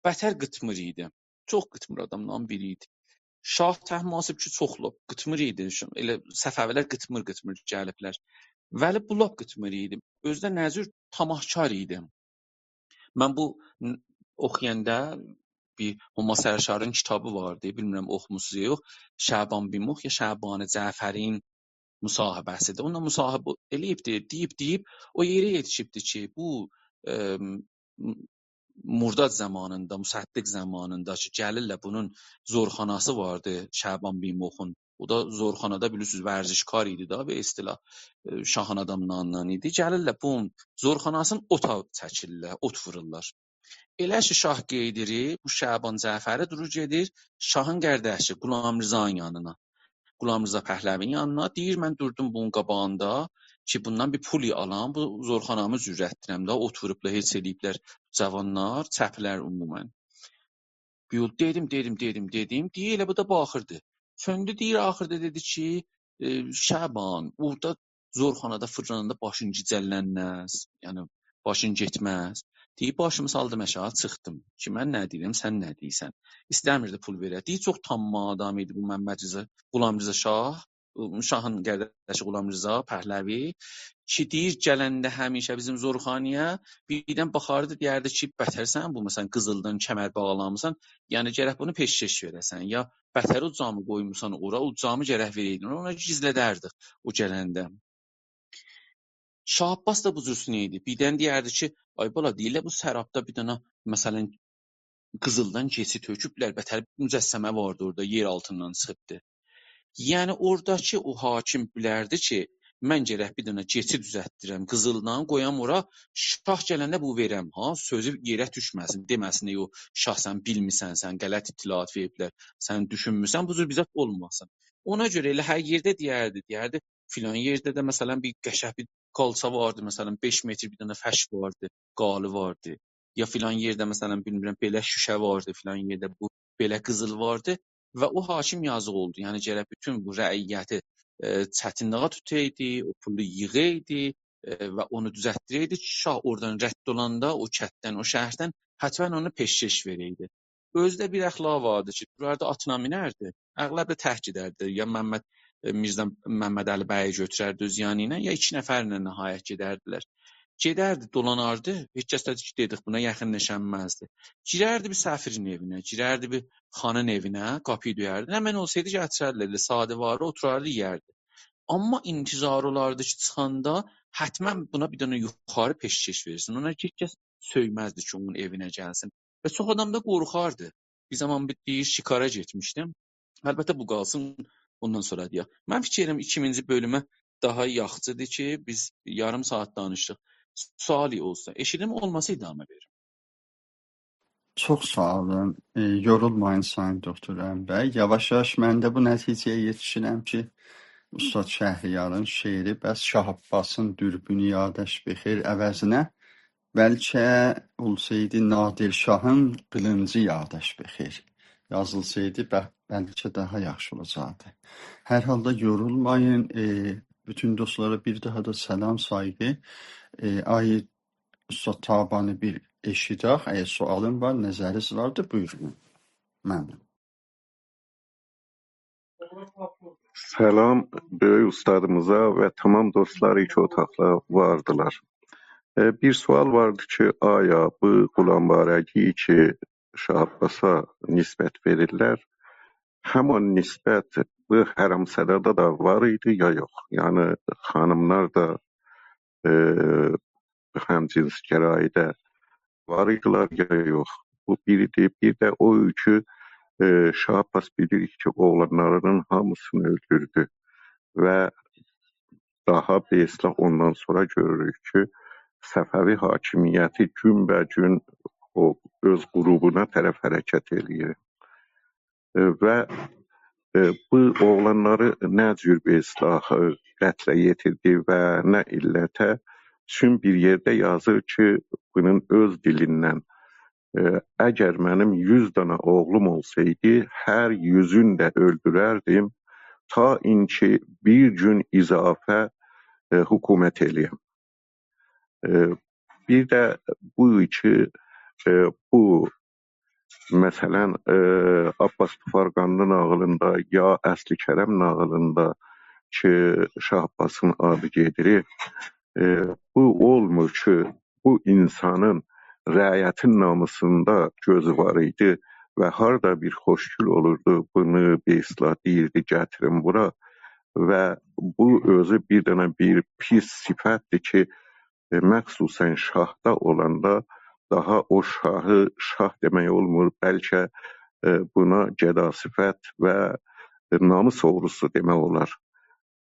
بتر قیتمیر ایدی. چوخ قیتمیر آداملارین بیری ایدی. شاه طهماسب کی، چوخ لاپ قیتمیر ایدی. ش-، ائله صفوی‌لر قیتمیر، قیتمیر گلیبلر. ولی بو لاپ قیتمیر ایدی. اؤزو ده نه جور؟ طمعکار ایدی. من بو ن-، اوخویاندا بیر هما سرشارین کیتابی واردی، بیلمیرم اوخوموسونوز یا یوخ، شعبان بیمخ یا شعبان جعفرین مصاحبه‌سی‌دیر. اونونلا مصاحبه ائله‌ییبدیر، دئییب، دئییب، او یئره یئتیشیبدیر کی، بو، ائ، م-، مرداد زامانیندا، مصدق زامانیندا کی، گلیرلر، بونون زورخاناسی واردی، شعبان بیمخون. او دا زورخانادا، بیلیرسینیز، ورزشکار ایدی دا، به اصطلاح، ائ، شاهین آداملاریندان ایدی. گلیرلر، بونون زورخاناسینین اوتا چکیرلر، اوت وورورلار. ائله کی، شاه قئییدیر، بو شعبان جعفری دورور، گئدیر شاهین قارداشی غلامرضانین یانینا. غلامرضا پهلوی‌نین یانینا، دئییر، من دوردوم بونون قاباغیندا کی، بوندان بیر پول آلام، بو زورخانامی جورلتدیرم ده، اوت ووروبلار، هئچ ائله‌ییبلر جاوانلار، چپلر عموماً. بیر یول دئدیم، دئدیم، دئدیم، دئدیم. دئییر، ائله بو دا باخیردی. سؤندو، دئییر، آخیردا دئدی کی، ائ، شعبان، اورادا زورخانادا فیرلاناندا باشین گیجلنمز، یعنی باشین گئتمز. دئییر، باشیمی سالدیم آشاغی، چیخدیم کی، من نه دئییرم، سن نه دئییرسن. ایسته‌میردی پول وئره. دئییر، چوخ طامع آدام ایدی بو محمد رضا، غلام رضا شاه، شاهین قارداشی غلام رضا پهلوی کی، دئییر، گلنده همیشه بیزیم زورخانایا بیردن باخاردی، دئیردی کی، بتر سن بو، مثلا، قیزیلدان کمر باغلامیسان، یعنی گرک بونو پیشکش وئره‌سن، یا بتر او جامی قویموسان اورا، او جامی گرک وئره‌یدین. اونو گیزلدردیک او گلنده. شاه عباس دا بو جورسونه ایدی. بیردن دئیردی کی، آی بالا، دئییرلر بو سرابدا بیر دنه، مثلا، قیزیلدان کئچی تؤکوبلر، بتر مجسمه واردی اورادا، یئر آلتیندان چیخیبدی. یعنی اورادا کی، او حاکم بیلردی کی، من گرک بیر دنه کئچی دوزلتدیرم قیزیلدان، قویام اورا، شاه گلنده بو وئرم، ها، سؤزو یئره دوشمه‌سین، دئمه‌سین، «ای، او شاه، سن بیلمیرسن، سن غلط اطلاعات وئریبلر، سن دوشونمورسن، بو جور بیر زاد اولماسین.» اونا گؤره ائله هر یئرده دئیردی، دئیردی، فلان یئرده ده، مثلا، بیر قشنگ بیر خالچا واردی، مثلا، بئش متر بیر دنه فرش واردی، قالی واردی. یا فلان یئرده، مثلا، بیلمیرم، بئله شوشه واردی، فلان یئرده بو بئله قیزیل واردی. و او حاکم یازیق اولدو. یعنی گرک بوتون بو رعیتی، ائ، چتینلیگه توتایدی، او پولو ییغایدی، ائ، و اونو دوزلتدیره‌یدی کی، شاه اورادان رد اولاندا، او کتدن، او شهردن حتما اونو پیشکش وئره‌یدی. اؤزو ده بیر اخلاق واردی کی، دوراردی، آتینا مینردی، اغلب ده تک گئدردی. یا محمد، ائ، میرزا محمدعلی بیی گؤتورردی اؤز یانی ایله، یا ایکی نفرله نهایت گئدردیلر. گئدردی، دولاناردی، هئچ کس ده کی، دئدیک، بونا یاخینلاشانمازدی. گیرردی بیر سفیرین ائوینه، گیرردی بیر خانین ائوینه، قاپینی دؤیردی. نمنه اولسایدی، گتیرردیلر، ائله ساده واری، اوتورردی، یئیردی. آمما انتظار اولاردی کی، چیخاندا حتما بونا بیر دنه یوخاری پیشکش وئرسین. اونا هئچ کس سؤیمزدی کی، اونون ائوینه گلسین. و چوخ آدام دا قورخاردی. بیر زامان بیر، دئییر، شکارا گئتمیشدیم. البته، بو قالسین، اوندان سونرا دئیک. من فیکیر ائدیرم، ایکینجی بؤلومه داها یاخشیدیر کی، بیز یاریم ساعات دانیشدیق. سؤالی اولسا، ائشیدیم، اولماسا ادامه وئریم. چوخ ساغ اولون. ائ، یورولمایین، سایین دوکتور امین بی. یاواش-یاواش من ده بو نتیجه‌یه یئتیشیرم کی، اوستاد شهریارین شعری «بس شاه عباسین دوربینی یادش بخیر» عوضینه بلکه اولسایدی «نادر شاهین قیلینجی یادش بخیر» یازیلسایدی، به-، بلکه داها یاخشی اولاجاقدی. هر حالدا یورولمایین. ائ، بوتون دوستلارا بیر داها دا سلام، سایغی. ائ، آی اوستاد تابانی بیر ائشیدک. اگر سؤالین وار، نظرینیز واردی، بویورون. ممنون. سلام بؤیوک اوستادیمیزا و تمام دوستلار کی، اوتاقدا واردیلار. ائ، بیر سؤال واردی کی، آیا بو غلاموارگی کی، شاه عباسا نسبت وئریرلر، همان نسبت بو حرمسرادا دا وار ایدی یا یوخ؟ یعنی، خانیملار دا، ائ، همجنس‌گرایی‌ده وار ایدیلر یا یوخ؟ بو بیریدیر. بیر ده او کی، ائ، شاه عباس بیلیریک کی، اوغلانلارینین هامیسینی اؤلدوردو و داها، به اصطلاح، اوندان سونرا گؤروروک کی، صفوی حاکمیتی گون‌به‌گون او اؤز غروبونا طرف حرکت ائله‌ییر. ائ، و، ائ، بو اوغلانلاری نه جور، به اصطلاح، ائ، قتله یئتیردی و نه علته؟ چون بیر یئرده یازیر کی، بونون اؤز دیلیندن، ائ، «اگر منیم یوز دنه اوغلوم اولسایدی، هر یوزون ده اؤلدورردیم، تا اینکی بیر گون اضافه، ائ، حکومت ائله‌یم.» ائ، بیر ده بو کی، ائ، بو، مثلا، ائ، عباس بخارقانلی ناغیلیندا یا اصل کرم ناغیلیندا کی، شاه عباسین آدی گئدیر، ائ، بو اولمور کی، بو اینسانین رعیتین نامیسیندا گؤزو وار ایدی و هاردا بیر خوشگول اولوردو، بونو، به اصطلاح، دئییردی، «گتیرین بورا.» و بو اؤزو بیر دنه بیر پیس صفتدیر کی، ائ، مخصوصا شاهدا اولاندا داها او شاهی شاه دئمک اولمور، بلکه، ائ، بونا گدا صفت و، ائ، ناموس اوغروسو دئمک اولار.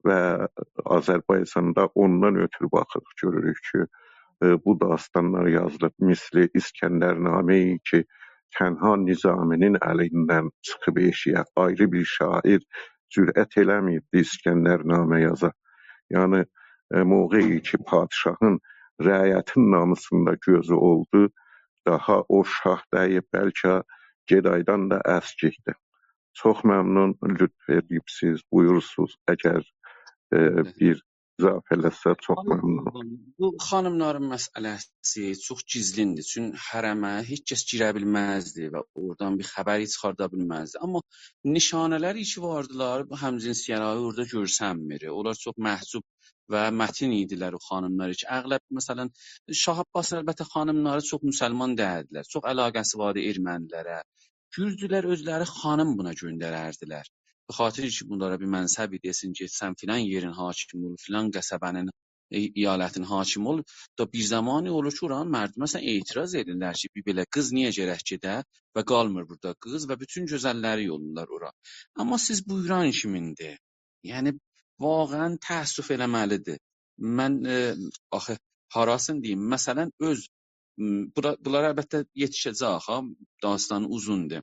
و آذربایجاندا اوندان اؤترو باخیریق، گؤروروک کی، ائ، بو داستانلار یازیلیب. مثل اسکندرنامه‌ای کی، تنها نظامی‌نین الیندن چیخیب ائشییه، آیری بیر شاعیر جرأت ائله‌مه‌ییبدی اسکندرنامه یازا. یعنی، ائ، موقعی کی، پادشاهین رعیتین نامیسیندا گؤزو اولدو، داها او شاه دئییل، بلکه گدایدان دا اسکیکدی. چوخ ممنون، لطف ائدیبسیز، بویورورسوز. اگر، ائ، بیر اضافه ائله‌سز، چوخ خانیم، ممنون اولارام. بو خانیملارین مسئله‌سی چوخ گیزلین‌دیر. چون حرمه هئچ کس گیره بیلمزدی و اورادان بیر خبر هئچ چیخاردا بیلمزدی. آمما نشانه‌لر کی واردیلار، بو همجنس‌گرایی اورادا گؤرسنمیر. اونلار چوخ محجوب و متین ایدیلر او خانیملار کی. اغلب، مثلا، شاه عباسین البته خانیملاری چوخ مسلمان دئییلدیلر. چوخ علاقه‌سی واردی ارمنی‌لره. گورجولر اؤزلری خانیم بونا گؤندرردیلر. به خاطر کی بونلارا بیر منصبی دئسین، گئت سن فلان یئرین حاکمی اول، فلان قصبه‌نین، ای-، ایالتین حاکمی اول. دا بیر زمانی اولور کی، اورانین مردمی، مثلا، اعتراض ائدیرلر کی، بیر بئله قیز نییه گرک گئده و قالمیر بورادا قیز و بوتون گؤزل‌لری یوللورلار اورا. آمما سیز بویوران کیمین‌دیر. یعنی، واقعا تأسف ائله‌مه‌لی‌دیر. من، ائ، آخی، هاراسینی دئییم، مثلا، اؤز، م، بورا-، بونلار البته یئتیشه‌جک، ها، داستان اوزوندور.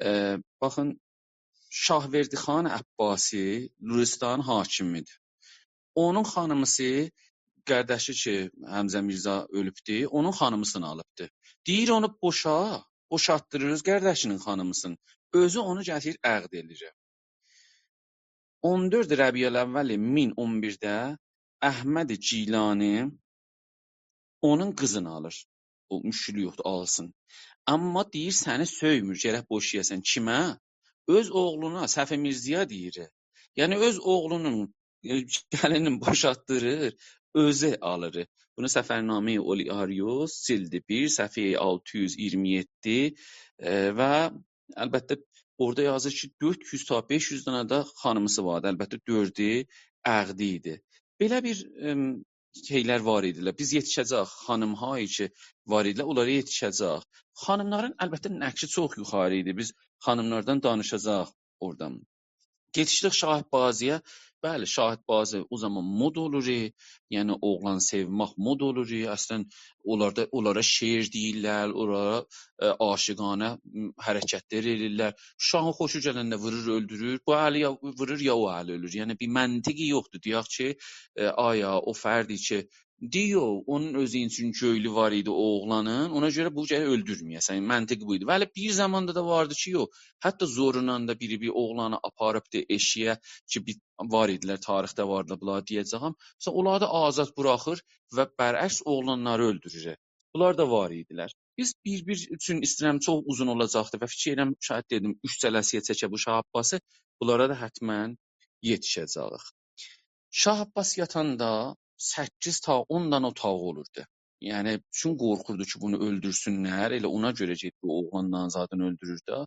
ائ، باخین، شاه‌وردی خان عباسی لرستانین حاکمی‌دیر. اونون خانیمیسی، قارداشی کی، حمزه میرزا اؤلوبدو، اونون خانیمیسینی آلیبدی. دئییر، اونو بوشا، بوشالتدیریر اؤز قارداشینین خانیمیسینی. اؤزو اونو گتیریر، عقد ائله‌ییر. اون دؤرد ربیع‌الاول مین اون بیرده احمد گیلانی اونون قیزینی آلیر. او مشکلی یوخدور، آلسین. آمما دئییر، سنی سؤیمور، گرک بوشایاسان. کیمه؟ اؤز اوغلونا، صفی میرزه‌یه دئییر. یعنی اؤز اوغلونون، ائ، گلینین بوشالتدیریر، اؤزو آلیر. بونو سفرنامه‌ی اولیاریوس، جلد بیر، صفحه آلتی یوز ایگیرمی یئددی، ائ، و البته اورادا یازیر کی، دؤرد یوز تا بئش یوز دنه ده خانیمیسی واردی. البته دؤردو عقدی ایدی. بئله بیر، ائم، شئیلر وار ایدیلر. بیز یئتیشه‌جک، خانیم‌هایی کی وار ایدیلر، اونلارا یئتیشه‌جک. خانیملارین البته نقشی چوخ یوخاری ایدی. بیز خانیملاردان دانیشاجاق اورادان. یئتیشدیک شاه عباسی‌یه. بلی، شاه عباسی او زامان مد اولور، یعنی اوغلان سئومک مد اولور. اصلا، اونلاردا، اونلارا شعر دئییرلر، اونلارا، ائ، عاشقانه، م، حرکتلر ائله‌ییرلر. شاهین خوشو گلنده وورور، اؤلدورور. بو الی یا وورور، یا او الی اؤلور. یعنی، بیر منطقی یوخدور. دئیک کی، ائ، آیا او فردی کی، دئییر، اونون اؤزو اوچون گؤیلو وار ایدی او اوغلانین، اونا گؤره بو گرک اؤلدورمه‌یه‌سن. منطقی بو ایدی. بلی، بیر زاماندا دا واردی کی، یوخ، حتی زورونان دا بیری بیر اوغلانی آپاریبدی ائشیگه کی، بیر وار ایدیلر، تاریخده واردیلار، بونلاری دئیه‌جه‌یم. مثلا، اونلاری دا آزاد بوراخیر و برعکس اوغلانلاری اؤلدورور. بونلار دا وار ایدیلر. بیز بیر-بیر اوچون ایسته‌ییرم، چوخ اوزون اولاجاقدی و فیکیر ائدیرم، شاید دئدیم، اوچ جلسه‌یه چکه بو شاه عباسی، بونلارا دا حتما یئتیشه‌جه‌ییک. شاه عباس یاتاندا سککیز تا اون دنه اوتاغی اولوردو. یعنی، چون قورخوردو کی، بونو اؤلدورسونلر، ائله اونا گؤره گئدیب بو اوغلانلارین زادینی اؤلدورور ده.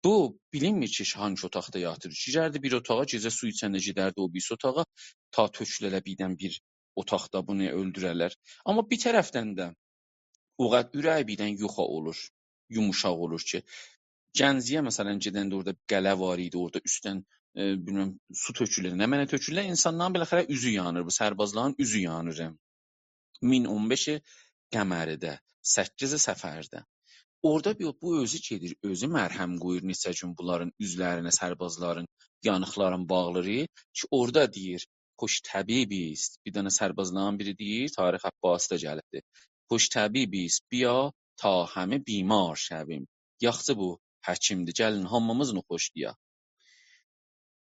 بو بیلینمیر کی، هانگی اوتاقدا یاتیر. گیرردی بیر اوتاغا، گئجه سو ایچنده گئدردی او بیریسی اوتاغا، تا تؤکوله‌لر بیردن بیر اوتاقدا بونو اؤلدوره‌لر. آمما بیر طرفدن ده او قدر اوره‌یی بیردن یوخا اولور، یوموشاق اولور کی، گنجی‌یه، مثلا، گئدنده اورادا بیر قلعه وار ایدی، اورادا اوستدن، ائ، بیلمیرم، سو تؤکولور، نمنه تؤکولور، اینسانلارین بالاخره اوزو یانیر، بو سربازلارین اوزو یانیر. مین اون بئش قمری‌ده، سککیز صفرده. اورادا بیر، بو اؤزو گئدیر، اؤزو ملهم قویور، نئچه گون بونلارین اوزلرینه، سربازلارین، یانیقلارین باغلاییر کی، اورادا دئییر، «خوش طبیبی است.» بیر دنه سربازلارین بیری دئییر، تاریخ عباسی‌ده گلیبدیر. «خوش طبیبی است، بیا تا همه بیمار شویم.» یاخشی بو حکیم‌دیر، گلین هامیمیز نوخوشلایاق.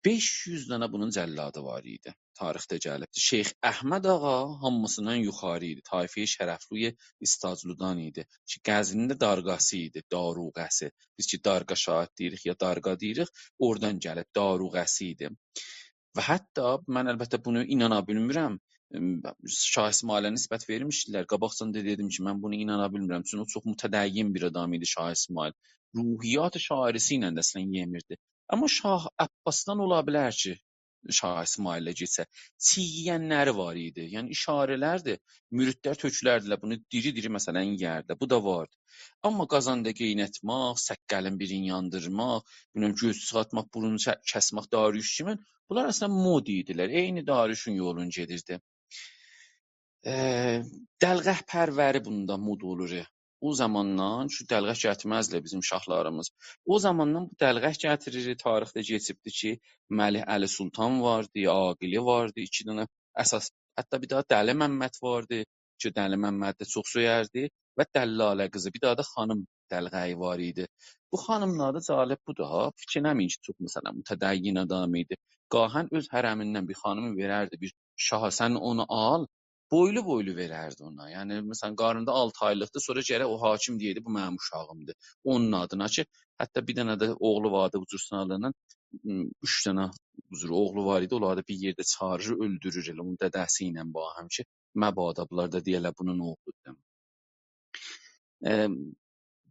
بئش یوز دنه بونون جلادی وار ایدی. تاریخده گلیبدیر. شیخ احمد آقا هامیسیندان یوخاری ایدی. طایفه‌ی شرفلوی استاجلودان ایدی. کی، غزنی‌ده دارغاسی ایدی، داروغه‌سی. بیز کی، دارغا شاهد دئییریک، یا دارغا دئییریک، اورادان گلیب، داروغه‌سی ایدی. و حتی من البته بونو اینانا بیلمیرم. ام، شاه اسماعیله نسبت وئرمیشدیلر. قاباقجادان دا دئدیم کی، من بونو اینانا بیلمیرم. چونکی او چوخ متدین بیر آدام ایدی، شاه اسماعیل. روحیات شاعره‌سی ایله ده اصلا یئمیردی. آمما شاه عباسدان اولا بیلر کی، شاه اسماعیله گئتسه، چییی‌ینلری وار ایدی. یعنی، اشاره‌لردیر. مریدلر تؤکولردیلر، بونو دیری-دیری، مثلا، یئیردیلر. بو دا واردی. آمما قازاندا قایناتماق، سققلین بیرینی یاندیرماق، بیلمیرم، گؤز چیخارتماق، بورنون چه-، کسمک، داریوش کیمی، بونلار اصلا مد ایدیلر. عینی داریوشون یولون گئدیردی. ائ، دلغک پروری بوندا مد اولور. او زاماندان، چونکی دلغک گتیرمزدیلر بیزیم شاهلاریمیز. او زاماندان بو دلغک گتیریر، تاریخده کئچیبدیر کی، ملک علی سلطان واردی، عاقلی واردی، ایکی دنه اساس، حتی بیر دانا دلی ممد واردی کی، دلی ممدی چوخ سؤیردی و دلاله قیزی، بیر دانا دا خانیم دلغه‌یی وار ایدی. بو خانیملار دا جالب بودور ها، فیکیر ائله‌مه‌یین کی، چوخ، مثلا، متدین آدام ایدی. گاهاً اؤز حرمیندن بیر خانیمی وئرردی بیر شاها، سن اونو آل، بویلو بویلو وئرردی اونا. یعنی، مثلا، قارنیندا آلتی آیلیقدی، سونرا گرک او حاکم دئیه‌یدی: «بو منیم اوشاغیمدیر.» اونون آدینا کی، حتی بیر دنه ده اوغلو واردی، بو جور سینالارینان، م، اوچ دنه، بو جور اوغلو وار ایدی، اونلاری دا بیر یئرده چاغیریر، اؤلدورور ائله اونون دده‌سی ایله باهم کی، مبادا بونلار دا دئیه‌لر بونون اوغلودور. ائم،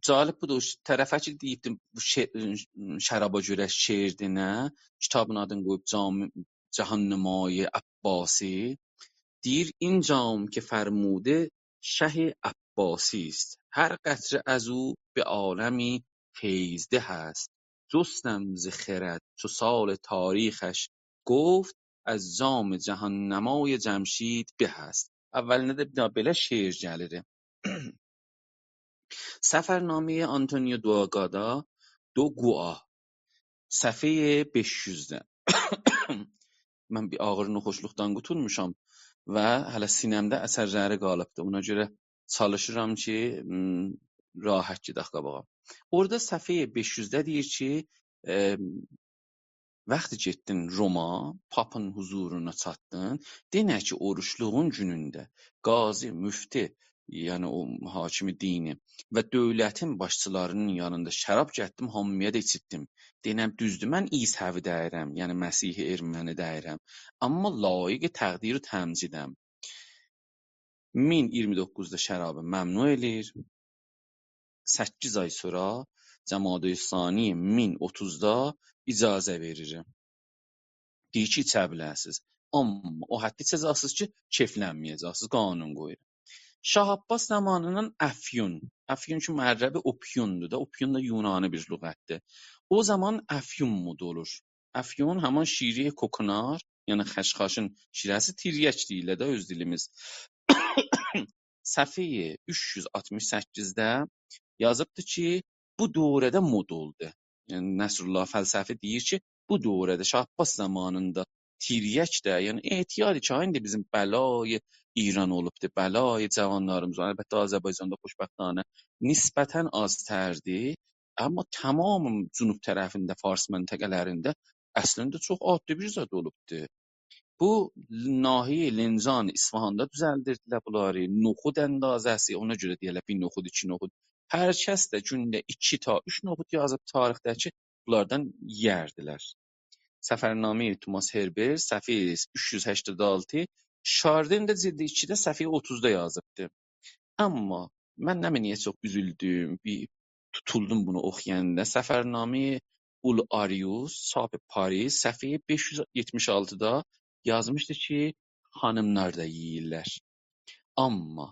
جالب بودور، او ش-، طرفه کی دئییبدیم، بو شع-، شرابا گؤره شعر دئنه، کیتابین آدینی قویوب جام-، جهان‌نمای عباسی. دئییر: «این جام که فرموده شه عباسی است، هر قطره از او به عالمی فیض‌ده است. جستم ز خرد چو سال تاریخش گفت، از جام جهان‌نمای جمشید به است.» اولینده ده بیر دنه بئله شعر گلیر. سفرنامهٔ آنتونیو دوگادا، دوگوا، صفحهٔ بئش یوزده. من بیر آغیر ناخوشلوقدان قوتولموشام و هله سینه‌مده اثرلری قالیبدی. اونا گؤره چالیشیرام کی، م، راحت گئدک قاباغا. اورادا صفحهٔ بئش یوزده دئییر کی، ائم، وقتی گئتدین روما، پاپین حضورونا چاتدین، دئنه کی، اوروجلوغون گونونده قاضی، مفتی، یعنی او حاکم دینی و دؤولتین باشچیلاری‌نین یانیندا شراب گتدیم، هامییا دا ایچیتدیم. دئنم، دوزدور، من عیسوی دئییرم، یعنی مسیحی ارمنی دئییرم. آمما لایق تقدیر و تمجیدم. مین اییرمی دوققوزدا شرابی ممنوع ائله‌ییر. سککیز آی سونرا، جمادی الثانی مین اوتوزدا اجازه وئریر. دئییر کی، ایچه بیلرسینیز. آمما او حدی ایچه‌جکسینیز کی، کئفلنمه‌یه‌جکسینیز، قانون قویور. شاه عباس زامانیندان افیون، افیون کی، معرب اوپیوندور دا، اوپیون دا یونانی بیر لغتدیر. او زامان افیون مد اولور. افیون همان شیرهٔ کوکنار، یعنی خشخاشین شیره‌سی، تیریک دئییرلر ده اؤز دیلیمیز. صفحهٔ اوچ یوز آلتمیش سککیزده یازیبدی کی، بو دوره‌ده مد اولدو. یعنی نصرالله فلسفی دئییر کی، بو دوره‌ده شاه عباس زامانیندا تیریک ده، یعنی اعتیاد کی، ایندی بیزیم بلای ایران اولوبدو، بلای جوانلاریمیز، البته آذربایجاندا خوشبختانه نسبتاً آزتردی. آمما تمام جنوب طرفینده، فارس منطقه‌لرینده اصلینده چوخ عادی بیر زاد اولوبدو. بو ناحیهٔ لنجان، اصفهاندا دوزلدیردیلر بونلاری. نخود اندازه‌سی، اونا گؤره دئییرلر بیر نخود، ایکی نخود. هر کس ده گونده ایکی تا اوچ نخود یازیب تاریخده کی، بونلاردان یئیردیلر. سفرنامهٔ توماس هربرت، صفحهٔ اوچ یوز هشتاد آلتی، شاردن ده جلد ایکیده صفحهٔ اوتوزدا یازیبدی. آمما من نمنه‌یه چوخ اوزولدوم، بیر توتولدوم بونو اوخویاندا. سفرنامهٔ اول آریوس، چاپ پاریس، صفحهٔ بئش یوز یئتمیش آلتیدا یازمیشدی کی، خانیملار دا یئییرلر. آمما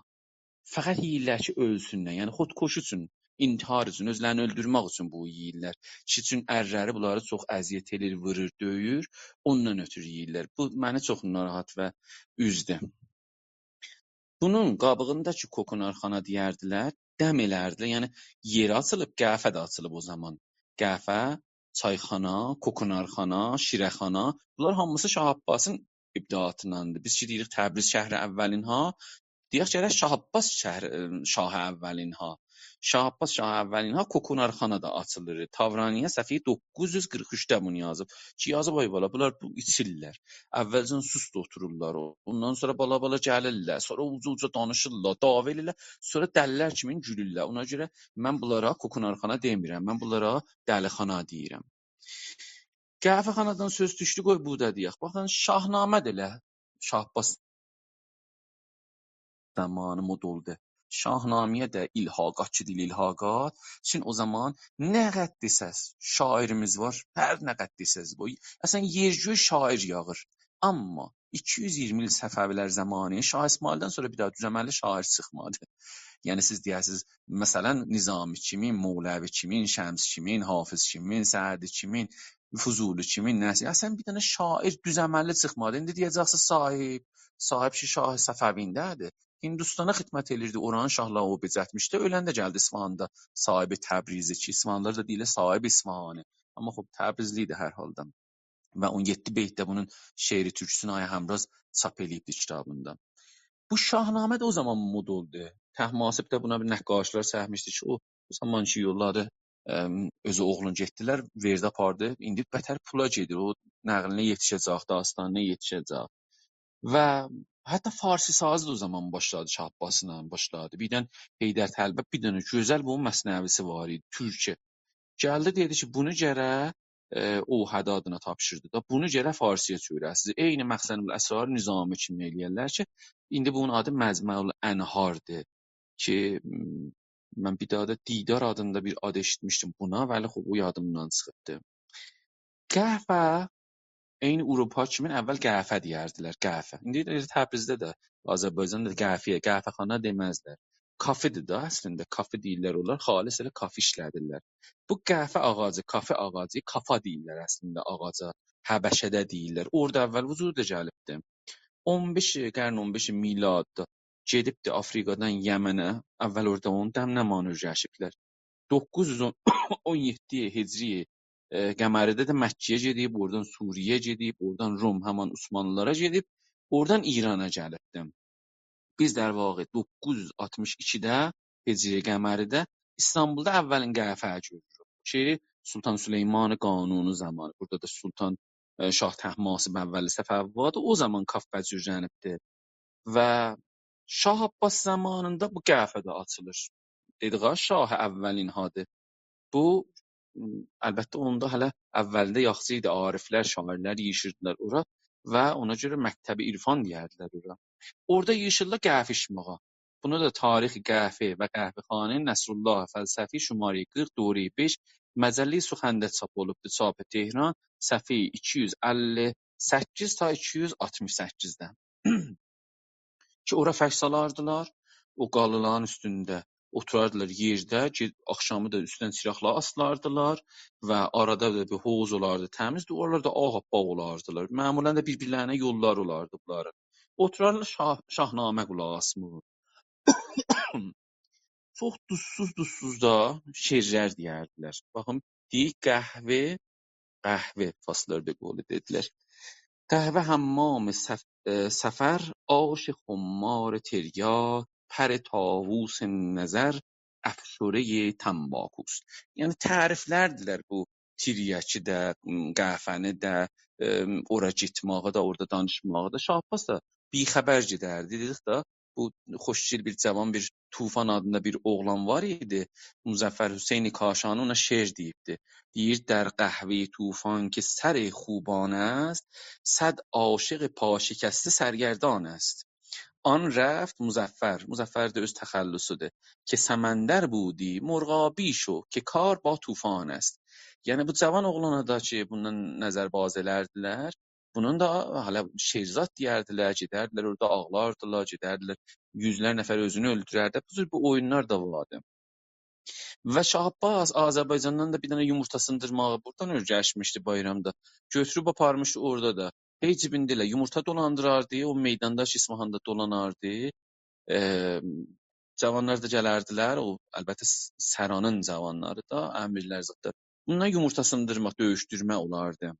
فقط یئییرلر کی، اؤلسونلر. یعنی، خودکشی اوچون، انتحار اوچون، اؤزلرینی اؤلدورمک اوچون بو یئییرلر. کی، چون ارلری بونلاری چوخ اذیت ائله‌ییر، وورور، دؤیور، اوندان اؤترو یئییرلر. بو منی چوخ ناراحت و اوزدو. بونون قاباغیندا کی، کوکنارخانا دئیردیلر، دم ائلردیلر. یعنی، یئری آچیلیب، قهوه ده آچیلیب او زامان. قهوه، چایخانا، کوکنارخانا، شیره‌خانا، بونلار هامیسی شاه عباسین ابداعاتیندان‌دیر. بیز کی دئییریک تبریز شهر اولین‌ها، دئیک گرک شاه عباس شهر، ائ، شاه اولین‌ها. شاه عباس شاه اولین‌ها، کوکنارخانا دا آچیلیر. تاورانیه صفحهٔ دوققوز یوز قیرخ اوچده بونو یازیب. کی یازیب، آی بالا، بونلار بو ایچیرلر. اولجه سست اوتورورلار، اوندان سونرا بالا-بالا گلیرلر، سونرا اوجا-اوجا دانیشیرلار، دعوا ائدیرلر، سونرا دلی‌لر کیمی گولورلر. اونا گؤره من بونلارا کوکنارخانا دئمیرم، من بونلارا دلی‌خانا دئییرم. قهوه‌خانادان سؤز دوشدو، قوی بورادا دئیک. باخین، شاهنامه ده ائله شاه عباس زامانی مد اولدو. شاهنامه‌یه ده الحاقات کی دئییل، الحاقات. چون او زامان نه قدر دئسز، شاعریمیز وار، هر نه قدر دئسز، بو، اصلاً، یئر گؤی شاعر یاغیر. آمما ایکی یوز اییرمی ایل صفوی‌لر زامانی شاه اسماعیلدن سونرا بیر داها دوز عمللی شاعر چیخمادی. یعنی سیز دئیه‌سینیز، مثلاً، نظامی کیمین، مولوی کیمین، شمس کیمین، حافظ کیمین، سعدی کیمین، فضولی کیمین، نصیر، اصلاً بیر دنه شاعر دوز عمللی چیخمادی. ایندی دئیه‌جکسینیز صاحب، صاحب کی شاه صفوی‌ده‌دیر. هندوستانا خدمت ائلیردی، اورانین شاهلاری او بئجرتمیشدی. اؤلنده گلدی اصفهاندا صاحب تبریزی کی، اصفهانلی‌لار دا دئییرلر صاحب اصفهانی. آمما خوب، تبریزلی ایدی هر حالدا. و اون یئددی بیت ده بونون شعر تورکوسونو آقای همراز چاپ ائله‌ییبدی کیتابیندا. بو شاهنامه ده او زامان مد اولدو. طهماسب ده بونا بیر نقاشلار چکمیشدی کی، او، او زامان کی یوللادی، ام، اؤزو اوغلون گئتدیلر، وئردی آپاردی. ایندی بتر پولا گئدیر. او نقلینه یئتیشه‌جک، داستانینا یئتیشه‌جک. و حتی فارسی‌سازی دا او زامان باشلادی، شاه عباسلا باشلادی. بیردن حیدر طلبه بیر دنه گؤزل بونون مثنوی‌سی وار ایدی، تورکجه. گلدی، دئدی کی، بونو گرک، ائ، اوحدی آدینا تاپشیردی دا، بونو گرک فارسی‌یا چئویره‌سیز. عینی مخزن الاسرار نظامی کیمی ائله‌یرلر کی، ایندی بونون آدی مجمع الانهاردیر. کی، م، من بیر داها دا دیدار آدیندا بیر آد ائشیتمیشدیم بونا، ولی خوب، بو یادیمدان چیخیبدی. قهوه، عینی آوروپا کیمی اول قهوه دئیردیلر، قهوه. ایندی ائله تبریزده ده، آذربایجاندا دا قهوه‌یه، قهوه‌خانا دئمزلر. کافه‌دیر ده اصلینده، کافه دئییرلر اونلار، خالص ائله کافه ایشله‌دیرلر. بو قهوه آغاجی، کافه آغاجی، کافا دئییرلر اصلینده آغاجا، حبشه‌ده دئییرلر. اورادا اول وجودا گلیبدی. اون بئش، قرن اون بئش میلاددا گئدیبدی آفریقادان یمنه، اول اورادا اونو دمله‌ماغینی اؤیرشیبلر. دوققوز یوز اون یئددی هجری، ائ، قمری‌ده ده مکه‌یه گئدیب، اورادان سوریه‌یه گئدیب، اورادان روم، همان عثمانلی‌لارا گئدیب، اورادان ایرانا گلیبدی. بیز، در واقع، دوققوز یوز آلتمیش ایکیده هجری قمری‌ده ایستانبولدا اولین قهوه‌نی گؤروروک کی، سلطان سلیمان قانونی زامانی. بورادا دا سلطان، ائ، شاه طهماسب اول صفوی‌دی، او زامان کافه جورلنیبدی. و شاه عباس زامانیندا بو قهوه ده آچیلیر. دئدیک ها، شاه اولین هادی. بو، م، البته، اوندا هله اولده یاخشی ایدی، عارفلر، شاعرلر ییغیشیردیلار اورا و اونا گؤره مکتب عرفان دئیردیلر اورا. اورادا ییغیشیرلار قهوه ایچمه‌یه. بونو دا تاریخ قهوه و قهوه‌خانه نصرالله فلسفی، شماره‌ی قیرخ، دوره‌ی بئش، مجله‌ی سخن‌ده چاپ اولوبدور، چاپ تهران، صفحه‌ی ایکی یوز اللی سککیز تا ایکی یوز آلتمیش سککیزده. کی، اورا فرش سالاردیلار، او قالیلارین اوستونده اوتوراردیلار یئرده، گئ-، آخشامی دا اوستدن چیراغلار آسیلاردیلار و آرادا دا بیر حوض اولاردی، تمیز، دیوارلار دا آغ‌آپپاق اولاردیلار. معمولاً ده بیر-بیرلرینه یوللاری اولاردی بونلارین. اوتوراردیلار، شاه-، شاهنامه قولاق آسماغا. چوخ دوزسوز-دوزسوز دا شعرلر دئیردیلر. باخین، دئییر، قهوه، قهوه، فارسلار به قولی دئدیلر. قهوه حمام صف-، ائ، صفر، آش خمار تریاک، پر طاووس نظر، افسره‌ی تنباکوست. یعنی تعریفلردیلر بو تریاکی ده، م، قهوه‌نی ده، ائ، اورا گئتمه‌یی ده، اورادا دانیشماغی دا. شاه عباس دا بی‌خبر گئدردی. دئدیک ده، بو خوشگل بیر جاوان، بیر طوفان آدیندا بیر اوغلان وار ایدی. مظفر حسین کاشانی اونا شعر دئییبدی. دئییر: «در قهوهٔ طوفان که سر خوبان است، صد عاشق پاشکسته سرگردان است.» آن رفت مظفر، مظفر ده اؤز تخلصودور، «که سمندر بودی مرغابی شو که کار با طوفان است.» یعنی بو جاوان اوغلانا دا کی، بوندان نظربازی ائلردیلر، بونون دا هله شعر زاد دئیردیلر، گئدردیلر اورادا آغلاردیلار، گئدردیلر، یوزلر نفر اؤزونو اؤلدورردی. بو جور بو اویونلار دا واردی. و شاه عباس آذربایجاندان دا بیر دنه یومورتا سیندیرماغی بورادان اؤیرشمیشدی بایرامدا. گؤتوروب آپارمیشدی اورادا دا. هی جیبینده ائله یومورتا دولاندیراردی، او میداندا کی، اصفهاندا دولاناردی. ائ، جاوانلار دا گلردیلر، او، البته، س-، سرانین جاوانلاری دا، امیرلر زاد دا. بوندان یومورتا سیندیرماق، دؤیوشدورمه اولاردی.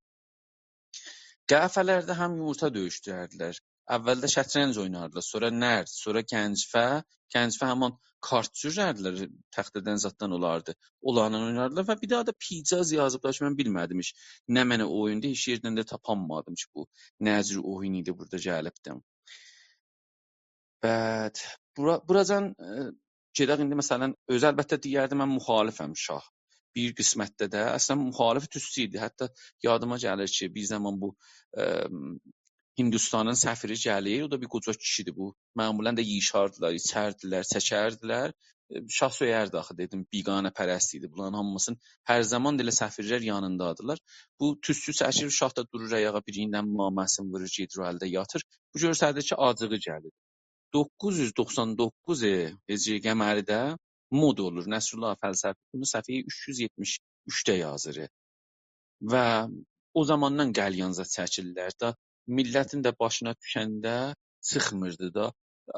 قهوه‌لرده هم یومورتا دؤیوشدورردیلر. اولده شطرنج اویناردیلار، سونرا نرد، سونرا گنجفه، گنجفه همان کارت جورلردیلر، تخته‌دن زاددان اولاردی. اونلارلا اویناردیلار و بیر داها دا پیجاز یازیبلار کی، من بیلمه‌دیم هئچ نمنه اویوندو، هئچ یئردن ده تاپانمادیم کی، بو نه جور اویون ایدی بورادا گلیبدی. بعد، بورا-، بوراجان، ائ، گئدک ایندی، مثلا، اؤزو البته دئیردی، من مخالفم شاه. بیر قسمتده ده، اصلا، مخالف توسو ایدی. حتی یادیما گلیر کی، بیر زامان بو، ائ، هندوستانین سفیری گلیر، او دا بیر قوجا کیشیدیر بو. معمولا ده ییغیشاردیلار، ایچردیلر، چکردیلر. ائ، شاه سؤیردی آخی، دئدیم، بیگانه‌پرست ایدی. بونلارین هامیسینین هر زامان دا ائله سفیرلر یانیندادیلار. بو توسو چکیر، شاه دا دورور آیاغا، بیرینین عمامه‌سینی وورور، گئدیر او الده یاتیر. بو گؤستریر کی، آجیغی گلیر. دوققوز یوز دوخسان دوققوز هجری قمری‌ده مد اولور. نصرالله فلسفی بونو صفحه‌ی اوچ یوز یئتمیش اوچده یازیر. و او زاماندان قلیان زاد چکیرلر ده، میللتین ده باشینا دوشنده چیخمیردی دا.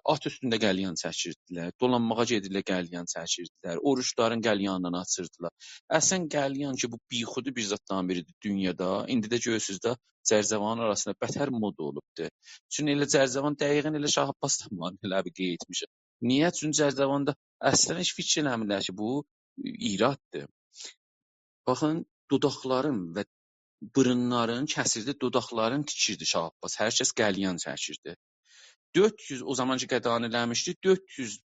آت اوستونده قلیان چکیردیلر، دولانماغا گئدیرلر، قلیان چکیردیلر، اوروجلارین قلیانینی آچیردیلار. اصلا قلیان کی، بو بیخودی بیر زادلارین بیریدیر دونیادا. ایندی ده گؤرورسونوز ده، جرجوانین آراسیندا بتر مد اولوبدور. چونکی ائله جرجوان دقیقا ائله شاه عباس زامانی ائله بیر قئییتمیشیک. نییه؟ چونکی جرجواندا اصلا هئچ فیکیر ائله‌میرلر کی، بو ایراددیر. باخین، دوداقلارین و بورونلارین کسیردی، دوداقلارین تیکیردی شاه عباس. هر کس قلیان چکیردی. دؤرد یوز، او زامان کی قدغن ائله‌میشدی، دؤرد یوز،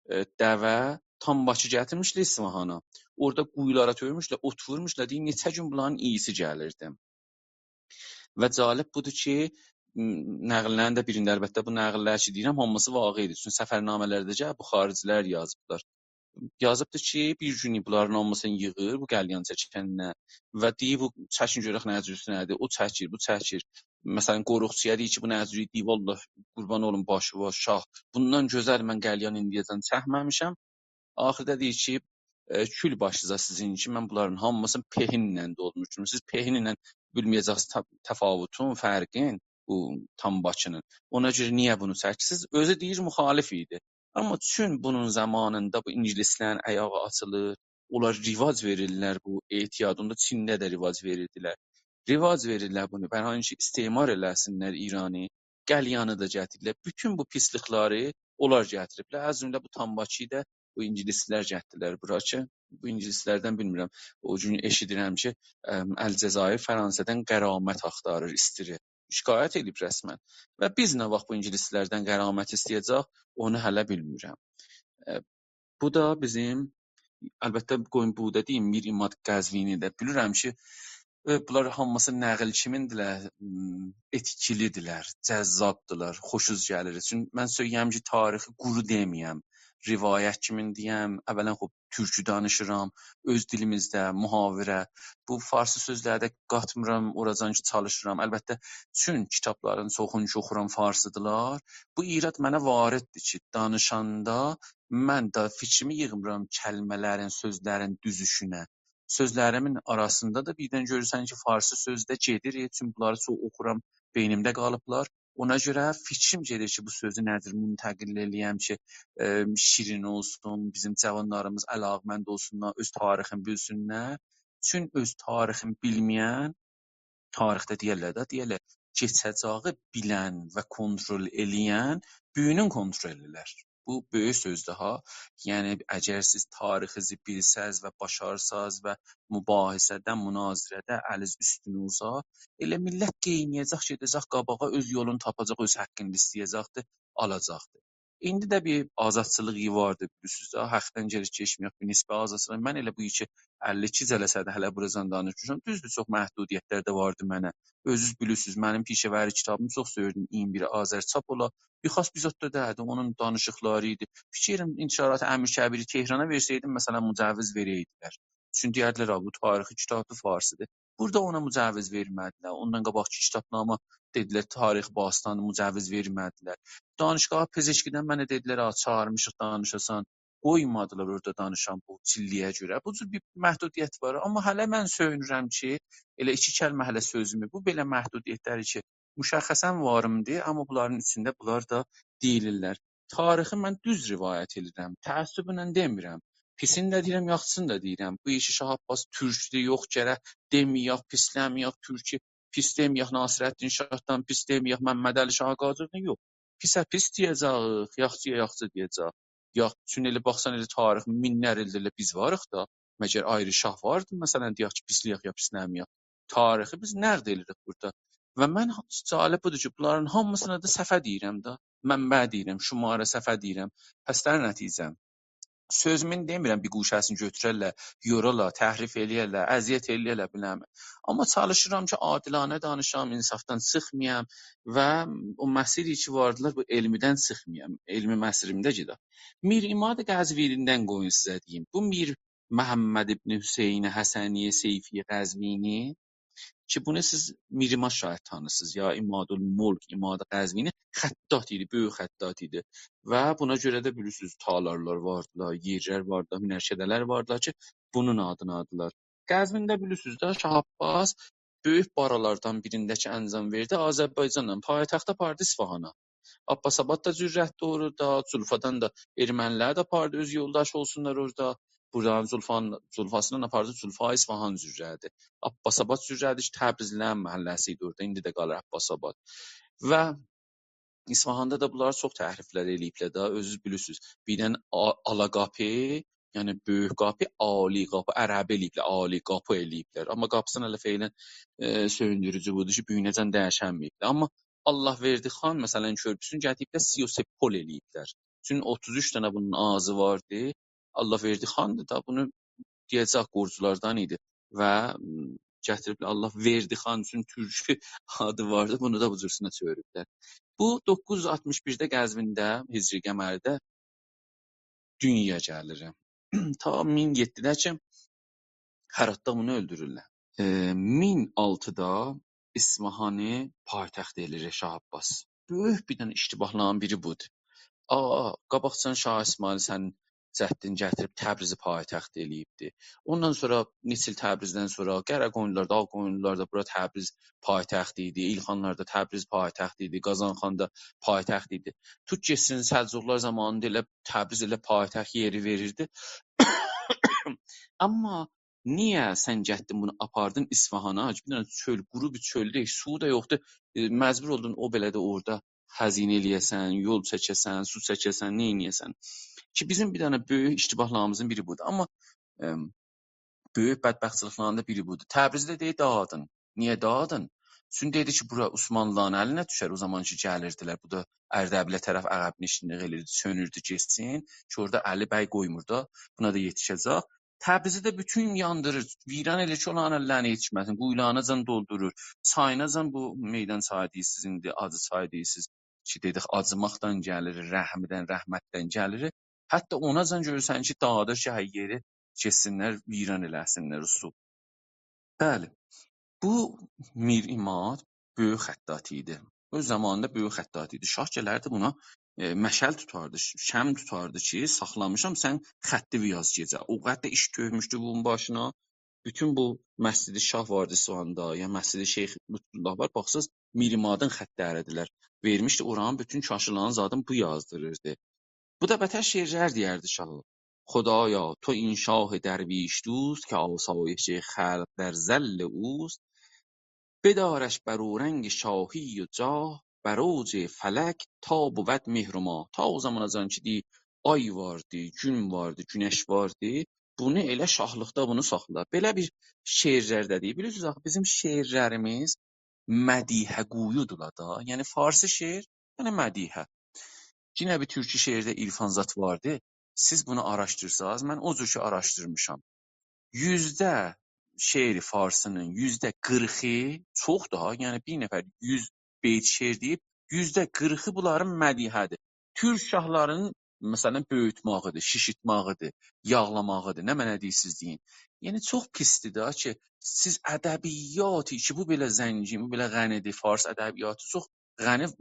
ائ، دوه تامباکی گتیرمیشدی اصفهانا. اورادا قویولارا تؤکموشدولر، اوت وورموشدولار. دئییر، نئچه گون بونلارین اییسی گلیردی. و جالب بودور کی، م، نقل‌لرین ده بیرینده، البته، بو نقل‌لر کی دئییرم، هامیسی واقعی‌دیر. چونکی سفرنامه‌لرده کی، بو خارجی‌لر یازیبلار. یازیبدیر کی، بیر گون بونلارین هامیسینی ییغیر بو قلیان چکنینه و دئییر، «بو چکین گؤرک نه جورسونه‌دیر.» او چکیر، بو چکیر. مثلا، قوروقچویا دئییر کی، «بو نه جور؟» دئییر، «والله، قوربان اولوم باشیوا شاه. بوندان گؤزل من قلیان ایندییه‌جن چکمه‌میشم.» آخیردا دئییر کی، ائ، «کول باشیزا سیزین کی، من بونلارین هامیسینی پهنله دولموشدوم. سیز پهنله بیلمه‌یه‌جکسینیز ت، تفاوتون، فرقین بو تامباکینین. اونا گؤره نییه بونو چکیرسینیز؟» اؤزو دئییر، مخالف ایدی. آمما چون بونون زامانیندا بو اینگیلیسلرین آیاغی آچیلیر، اونلار رواج وئریرلر بو اعتیادی. اوندا چینده ده رواج وئریردیلر. رواج وئریرلر بونو، برای اینکه استعمار ائله‌سینلر ایرانی، قلیانی دا گتیریرلر. بوتون بو پیسلیکلری اونلار گتیریبلر. از جمله بو تامباکی ده بو اینگیلیسلر گتیردیلر بورا کی، بو اینگیلیسلردن بیلمیرم. او گون ائشیدیرم کی، ام، الجزایر فرانسه‌دن غرامت آختاریر، ایسته‌ییر. شکایت ائله‌ییب رسما. و بیز نه واخت بو اینگیلیسلردن غرامت ایسته‌یه‌جک، اونو هله بیلمیرم. ائ، بو دا بیزیم، البته، قویون بو دا دئییم، میر عماد قزوینی ده بیلیرم کی، ائ، بونلار هامیسی نقل کیمیندیلر، م، ائتکیلی‌دیرلر، جذابدیرلار، خوشوز گلیر. چونکی من سؤیله‌یم کی، تاریخی قورو دئمه‌یم، روایت کیمین دئیم. اولاً، خوب، تورکو دانیشیرام، اؤز دیلیمیزده، محاوره. بو فارسی سؤزلری ده قاتمیرام، اوراجان کی، چالیشیرام. البته، چون کیتابلارین چوخونو کی اوخورام فارسی‌دیرلار. بو ایراد منه وارددیر کی، دانیشاندا من ده فیکریمی ییغمیرام کلمه‌لرین، سؤزلرین دوزوشونه. سؤزلریمین آراسیندا دا بیردن گؤرورسن کی، فارسی سؤز ده گئدیر، چونکی بونلاری چوخ اوخورام، بئینیمده قالیبلار. اونا گؤره فیکریم گئدیر کی، بو سؤزو نه جور منتقل ائله‌یم کی، ائ، شیرین اولسون، بیزیم جاوانلاریمیز علاقه‌مند اولسونلار، اؤز تاریخینی بیلسینلر. چون اؤز تاریخینی بیلمه‌ین، تاریخده دئیرلر ده، دئیرلر، کئچه‌جه‌یی بیلن و کنترل ائله‌ین بوگونون کنترل ائلر. بو بؤیوک سؤزدور ها. یعنی، اگر سیز تاریخینیزی بیلسز و باشارساز و مباحثه‌ده، مناظره‌ده الیز اوستون اولسا، ائله میللت قئینیه‌جک، گئده‌جک قاباغا، اؤز یولونو تاپاجاق، اؤز حاققینی ایسته‌یه‌جکدیر، آلاجاقدیر. ایندی ده بیر آزادچیلیق ایلی واردیر، بیلیرسینیز ده، حاقدان گلیب کئچمه‌یک، بیر نسبی آزادچیلیق. من ائله بو ایکی، اللی ایکی جلسه‌دیر هله بوراجان دانیشمیشام. دوزدور، چوخ محدودیت‌لر ده واردی منه. اؤزونوز بیلیرسینیز، منیم پیشه‌وری کیتابیمی چوخ سئویردیم، ایگیرمی بیر آذر چاپ اولا. بیر خاص بیر زاد دا دئییلدی، اونون دانیشیقلاری ایدی. فیکیر ائلیرم، انتشارات امیرکبیری تهرانا وئرسئیدیم، مثلا، مجوز وئرئیدیلر. چونکی دئیردیلر، «آ، بو تاریخی کیتابدیر، فارسی‌دیر.» بورادا اونا مجوز وئرمه‌دیلر. اوندان قاباقکی کیتابنامه، دئدیلر، تاریخ باستان، مجوز وئرمه‌دیلر. دانشگاه پزشکی‌دن منه دئدیلر، «آ، چاغیرمیشیق دانیشاسان.» قویمادیلار اورادا دانیشام بو چیللییه گؤره. بو جور بیر محدودیت وار. آمما هله من سؤیونورم کی، ائله ایکی کلمه هله سؤزومو، بو بئله محدودیت‌لر کی، مشخصا واریمدیر، آمما بونلارین ایچینده بونلار دا دئییلیرلر. تاریخی من دوز روایت ائدیرم. تعصبله دئمیرم. پیسینی ده دئییرم، یاخشیسینی دا دئییرم. بو ایشی شاه عباس تورکدور، یوخ، گرک دئمه‌یک، پیسله‌مه‌یک، تورکو پیس دئمه‌یک، ناصرالدین شاهدان پیس دئمه‌یک، محمدعلی شاه قاجاردان، یوخ. پیسه پیس دئیه‌جه‌ییک، یاخشییا یاخشی دئیه‌جه‌ییک. یاخ، چون ائله باخسان، ائله تاریخ مینلر ایلدیر ائله بیز واریق دا. مگر آیری شاه واردی، مثلا، دئیک کی، پیسله‌یک یا پیسله‌مه‌یک؟ تاریخی بیز نقد ائدیریک بورادا. و من ها، جالب بودور کی، بونلارین هامیسینا دا صفحه دئییرم ده، منبع دئییرم، شماره صفحه دئییرم. پس در نتیجه، سؤزومون دئمیرم، بیر گوشه‌سینی گؤتوررلر، یورالار، تحریف ائله‌یرلر، اذیت ائله‌یرلر، بیله‌مه. آمما چالیشیرام کی، عادلانه دانیشام، انصافدان چیخمایام و او مسیری کی واردیلار، بو علمی‌دن چیخمایام، علمی مسیریمده گئدم. میر عماد قزوینی‌دن قویون سیزه دئییم. بو میر محمد ابن حسین حسنی سیفی قزوینی کی، بونو سیز میر عماد شاید تانیسینیز، یا عمادالملک، عماد قزوینی، خطاط ایدی، بؤیوک خطاط ایدی. و بونا گؤره ده بیلیرسینیز، تالارلار واردیلار، یئرلر واردیلار، هنرکده‌لر واردیلار کی، بونون آدینادیلار. قزوینده بیلیرسینیز ده، شاه عباس بؤیوک بارالاردان بیرینده کی انجام وئردی، آذربایجانلا پایتختی آپاردی اصفهانا. عباس‌آباد دا جرأتلی اورادا، جولفادان دا ارمنی‌لری ده آپاردی، اؤز یولداشی اولسونلار اورادا. بورادان جولفان، جولفاسیندان آپاردی، جولفا اصفهان جرأتلی. عباس‌آباد جرأتلی کی، تبریزلی‌لرین محله‌سی ایدی اورادا، ایندی ده قالیر عباس‌آباد. و اصفهاندا دا بونلار چوخ تحریف‌لر ائله‌ییبلر ده، اؤزونوز بیلیرسینیز. بیردن آ، آلاقاپی یعنی بؤیوک قاپی، عالی قاپی، عربه ائله‌ییبلر، عالی قاپی ائله‌ییبلر. آمما قاپیسینی ائله فعلاً، ائ، سؤیوندوروجو بودور کی، بوگونه‌جن دییشنمه‌ییبدیر. آمما الله‌وردی‌خان، مثلاً، کؤرپوسونو گتیریبلر، سی و سه پل ائله‌ییبلر. چونکی اوتوز اوچ دنه بونون آغزی واردی. الله‌وردی‌خاندیر دا، بونو دئیه‌جک قوروجولاردان ایدی. و، م، گتیریبلر الله‌وردی‌خان، چون تورکی آدی واردی، بونو دا بو جورسونه چئویریبلر. بو دوققوز یوز آلتمیش بیرده قزوینده، هجری قمری‌ده دونیایا گلیر. تا مین یئددیده کی، هراتا بونو اؤلدورورلر. ائ، مین آلتیدا اصفهانی پایتخت ائله‌ییر شاه عباس. بؤیوک بیر دنه اشتباهلارین بیری بودور. آ، قاباقجان شاه اسماعیل سنین جدّین گتیریب تبریزی پایتخت ائله‌ییبدی. اوندان سونرا، نئچه ایل تبریزدن سونرا قاراقویونلولار دا، آغ‌قویونلولار دا بورا تبریز پایتخت ایدی، ایلخانلاردا تبریز پایتخت ایدی، قازانخاندا پایتخت ایدی. توت گئتسین، سلجوقلار زامانیندا ائله تبریز ائله پایتخت یئری وئریردی. آمما نییه سن گتدین بونو آپاردین اصفهانا؟ بیر دنه چؤل، قورو بیر چؤلدور، سو دا یوخدور. ائ، مجبور اولدون او بئله ده اورادا هزینه ائله‌یه‌سن، یول چکه‌سن، سو چکه‌سن، نه ائله‌یه‌سن؟ کی، بیزیم بیر دنه بؤیوک اشتباهلاریمیزین بیری بودور. آمما، ائم، بؤیوک بدبختچیلیکلرین ده بیری بودور. تبریزده دئییر، داغیدین. نییه داغیدین؟ چونکی دئدی کی، بورا عثمانلی‌لارین الینه دوشر، او زامان کی گلیردیلر. بو دا اردبیله طرف عقب‌نشینلیک ائلیردی، چؤنوردو گئتسین. کی، اورادا علی بی قویمور دا، بونا دا یئتیشه‌جک. تبریزی ده بوتون یاندیریر، ویران ائله‌ییر کی، اونلارین اللرینه یئتیشمه‌سین. قویولاریناجان دولدورور. چاییناجان، بو میدان چایی دئییرسیز ایندی، آجی چایی دئییرسیز. کی، دئدیک، آجیماقدان گلیر، رحمدن، رحمتدن گلیر. حتی اوناجان گؤرورسن کی، داغیدیر کی، هر یئری کسسینلر، ویران ائله‌سینلر او سو. بلی. بو میرعماد بؤیوک خطاط ایدی. اؤز زامانیندا بؤیوک خطاط ایدی. شاه گلردی بونا، ائ، مشعل توتاردی، ش-، شمع توتاردی کی، ساخلامیشام، سن خطی یاز گئجه. او قدر ایش تؤکموشدو بونون باشینا. بوتون بو مسجد شاه واردی اصفهاندا، یا مسجد شیخ لطف‌الله وار. باخسیز، میرعمادین خطلری‌دیرلر. وئرمیشدی، اورانین بوتون کاشیلارین زادین بو یازدیریردی. بو دا بتر شعرلر دئیردی شاها. خدایا تو این شاه درویش دوست، که آسایش خلق در ظل اوست. بدارش بر اورنگ شاهی و جاه، بر اوج فلک تا بود مهر و ماه. تا او زاماناجان کی، دئییر، آی واردی، گون واردی، گونش واردی، بونو ائله شاهلیقدا بونو ساخلا. بئله بیر شعرلر ده دئییر. بیلیرسینیز، آخی بیزیم شعرلریمیز مدیحه‌گویودولار دا. یعنی فارسی شعر، یعنی مدیحه. یئنه بیر تورکی شعرده عرفان زاد واردی. سیز بونو آراشدیرساز، من او جور کی آراشدیرمیشام. یوزده شعر فارسی‌نین یوزده قیرخی، چوخ دا، یعنی بیر نفر یوز بیت شعر دئییب، یوزده قیرخی بونلارین مدیحه‌دیر. تورک شاهلارینین، مثلا، بؤیوتماغیدیر، شیشیرتماغیدیر، یاغلاماغیدیر، نمنه دئییرسیز دئیین. یعنی، چوخ پیسدیر دا کی، سیز ادبیاتی کی، بو بئله زنگین، بو بئله غنی‌دیر، فارس ادبیاتی چوخ غنی، م،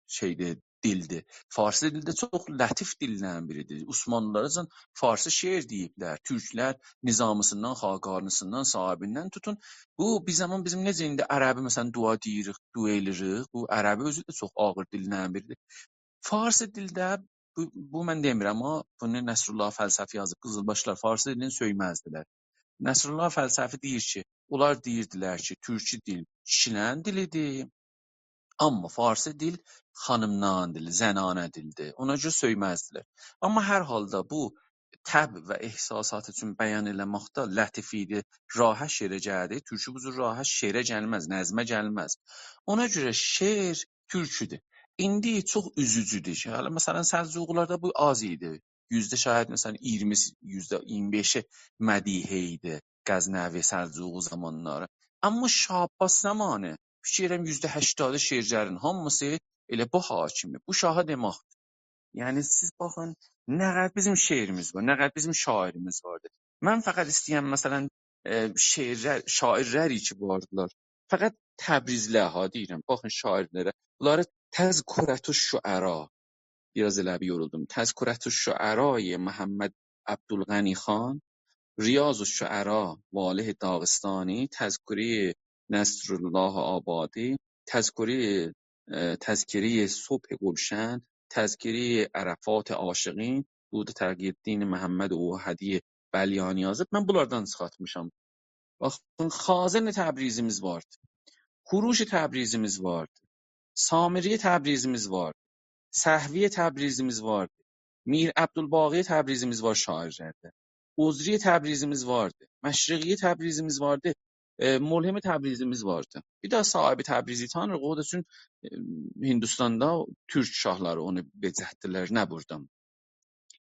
شئیدیر، دیلدیر. فارسی دیل ده چوخ لطیف دیللرین بیریدیر. عثمانلی‌لارا فارسی شعر دئییبلر. تورکلر نظامی‌سیندن، خاقانی‌سیندن، صاحابیندن توتون. بو، بیر زامان بیزیم نئجه ایندی عربی، مثلا، دعا دئییریک، دعا ائله‌ییریک. بو عربی اؤزو ده چوخ آغیر دیللرین بیریدیر. فارسی دیلده بو، بو من دئمیرم، آمما بونو نصرالله فلسفی یازیب، قیزیلباشلار فارسی دیلینی سؤیمزدیلر. نصرالله فلسفی دئییر کی، اونلار دئییردیلر کی، تورکی دیل کیشیلرین دیلیدیر، آمما فارسی دیل خانیملارین دیلی، زنانه دیلدیر. اونا گؤره سؤیمزدیلر. آمما هر حالدا بو طبع و احساساتی اوچون بیان ائله‌مکده لطیف ایدی، راحت شعره گلدی. تورکی بو جور راحت شعره گلمز، نظمه گلمز. اونا گؤره شعر تورکودور. ایندی چوخ اوزوجودور کی، هله، مثلا، سلجوقی‌لاردا بو آز ایدی. یوزده شاید، مثلا، اییرمی، یوزده اییرمی بئشی مدیحه ایدی غزنوی، سلجوقی زامانلاری. آمما شاه عباس زامانی، فیکیر ائدیرم، یوزده هشتادی شعرلرین هامیسی ائله بو حاکمدیر. بو شاها دئمکدیر. یعنی، سیز باخین، نه قدر بیزیم شعریمیز وار، نه قدر بیزیم شاعریمیز واردیر. من فقط ایسته‌ییرم، مثلا، ائ، شعرلر، شاعرلر کی واردیلار، فقط تبریزلی‌لر ها دئییرم، باخین شاعرلره، بونلاری تذکرة الشعراء، بیر آز ائله بیر یورولدوم، تذکرة الشعراء محمد عبدالغنی خان، ریاض الشعراء واله داغستانی، تذکرهٔ نصرالله آبادی، تذکرهٔ، ائ، تذکرهٔ صبح گلشن، تذکرهٔ عرفات عاشقین، بو دا تقی‌الدین محمد اوحدی بلیانی یازیب. من بونلاردان چیخارتمیشام. باخین، خازن تبریزیمیز واردی. کوروش تبریزیمیز واردی. سامری تبریزیمیز واردی. سهوی تبریزیمیز واردی. میر عبدالباقی تبریزیمیز وار شاعرلرده. اوزری تبریزیمیز واردی. مشرقی تبریزیمیز واردی. ائ، ملهم تبریزیمیز واردی. بیر داها صاحب تبریزی تانیریق. او دا چون، ائ، هندوستاندا تورک شاهلاری اونو بئجرتدیلر، نه بورادا.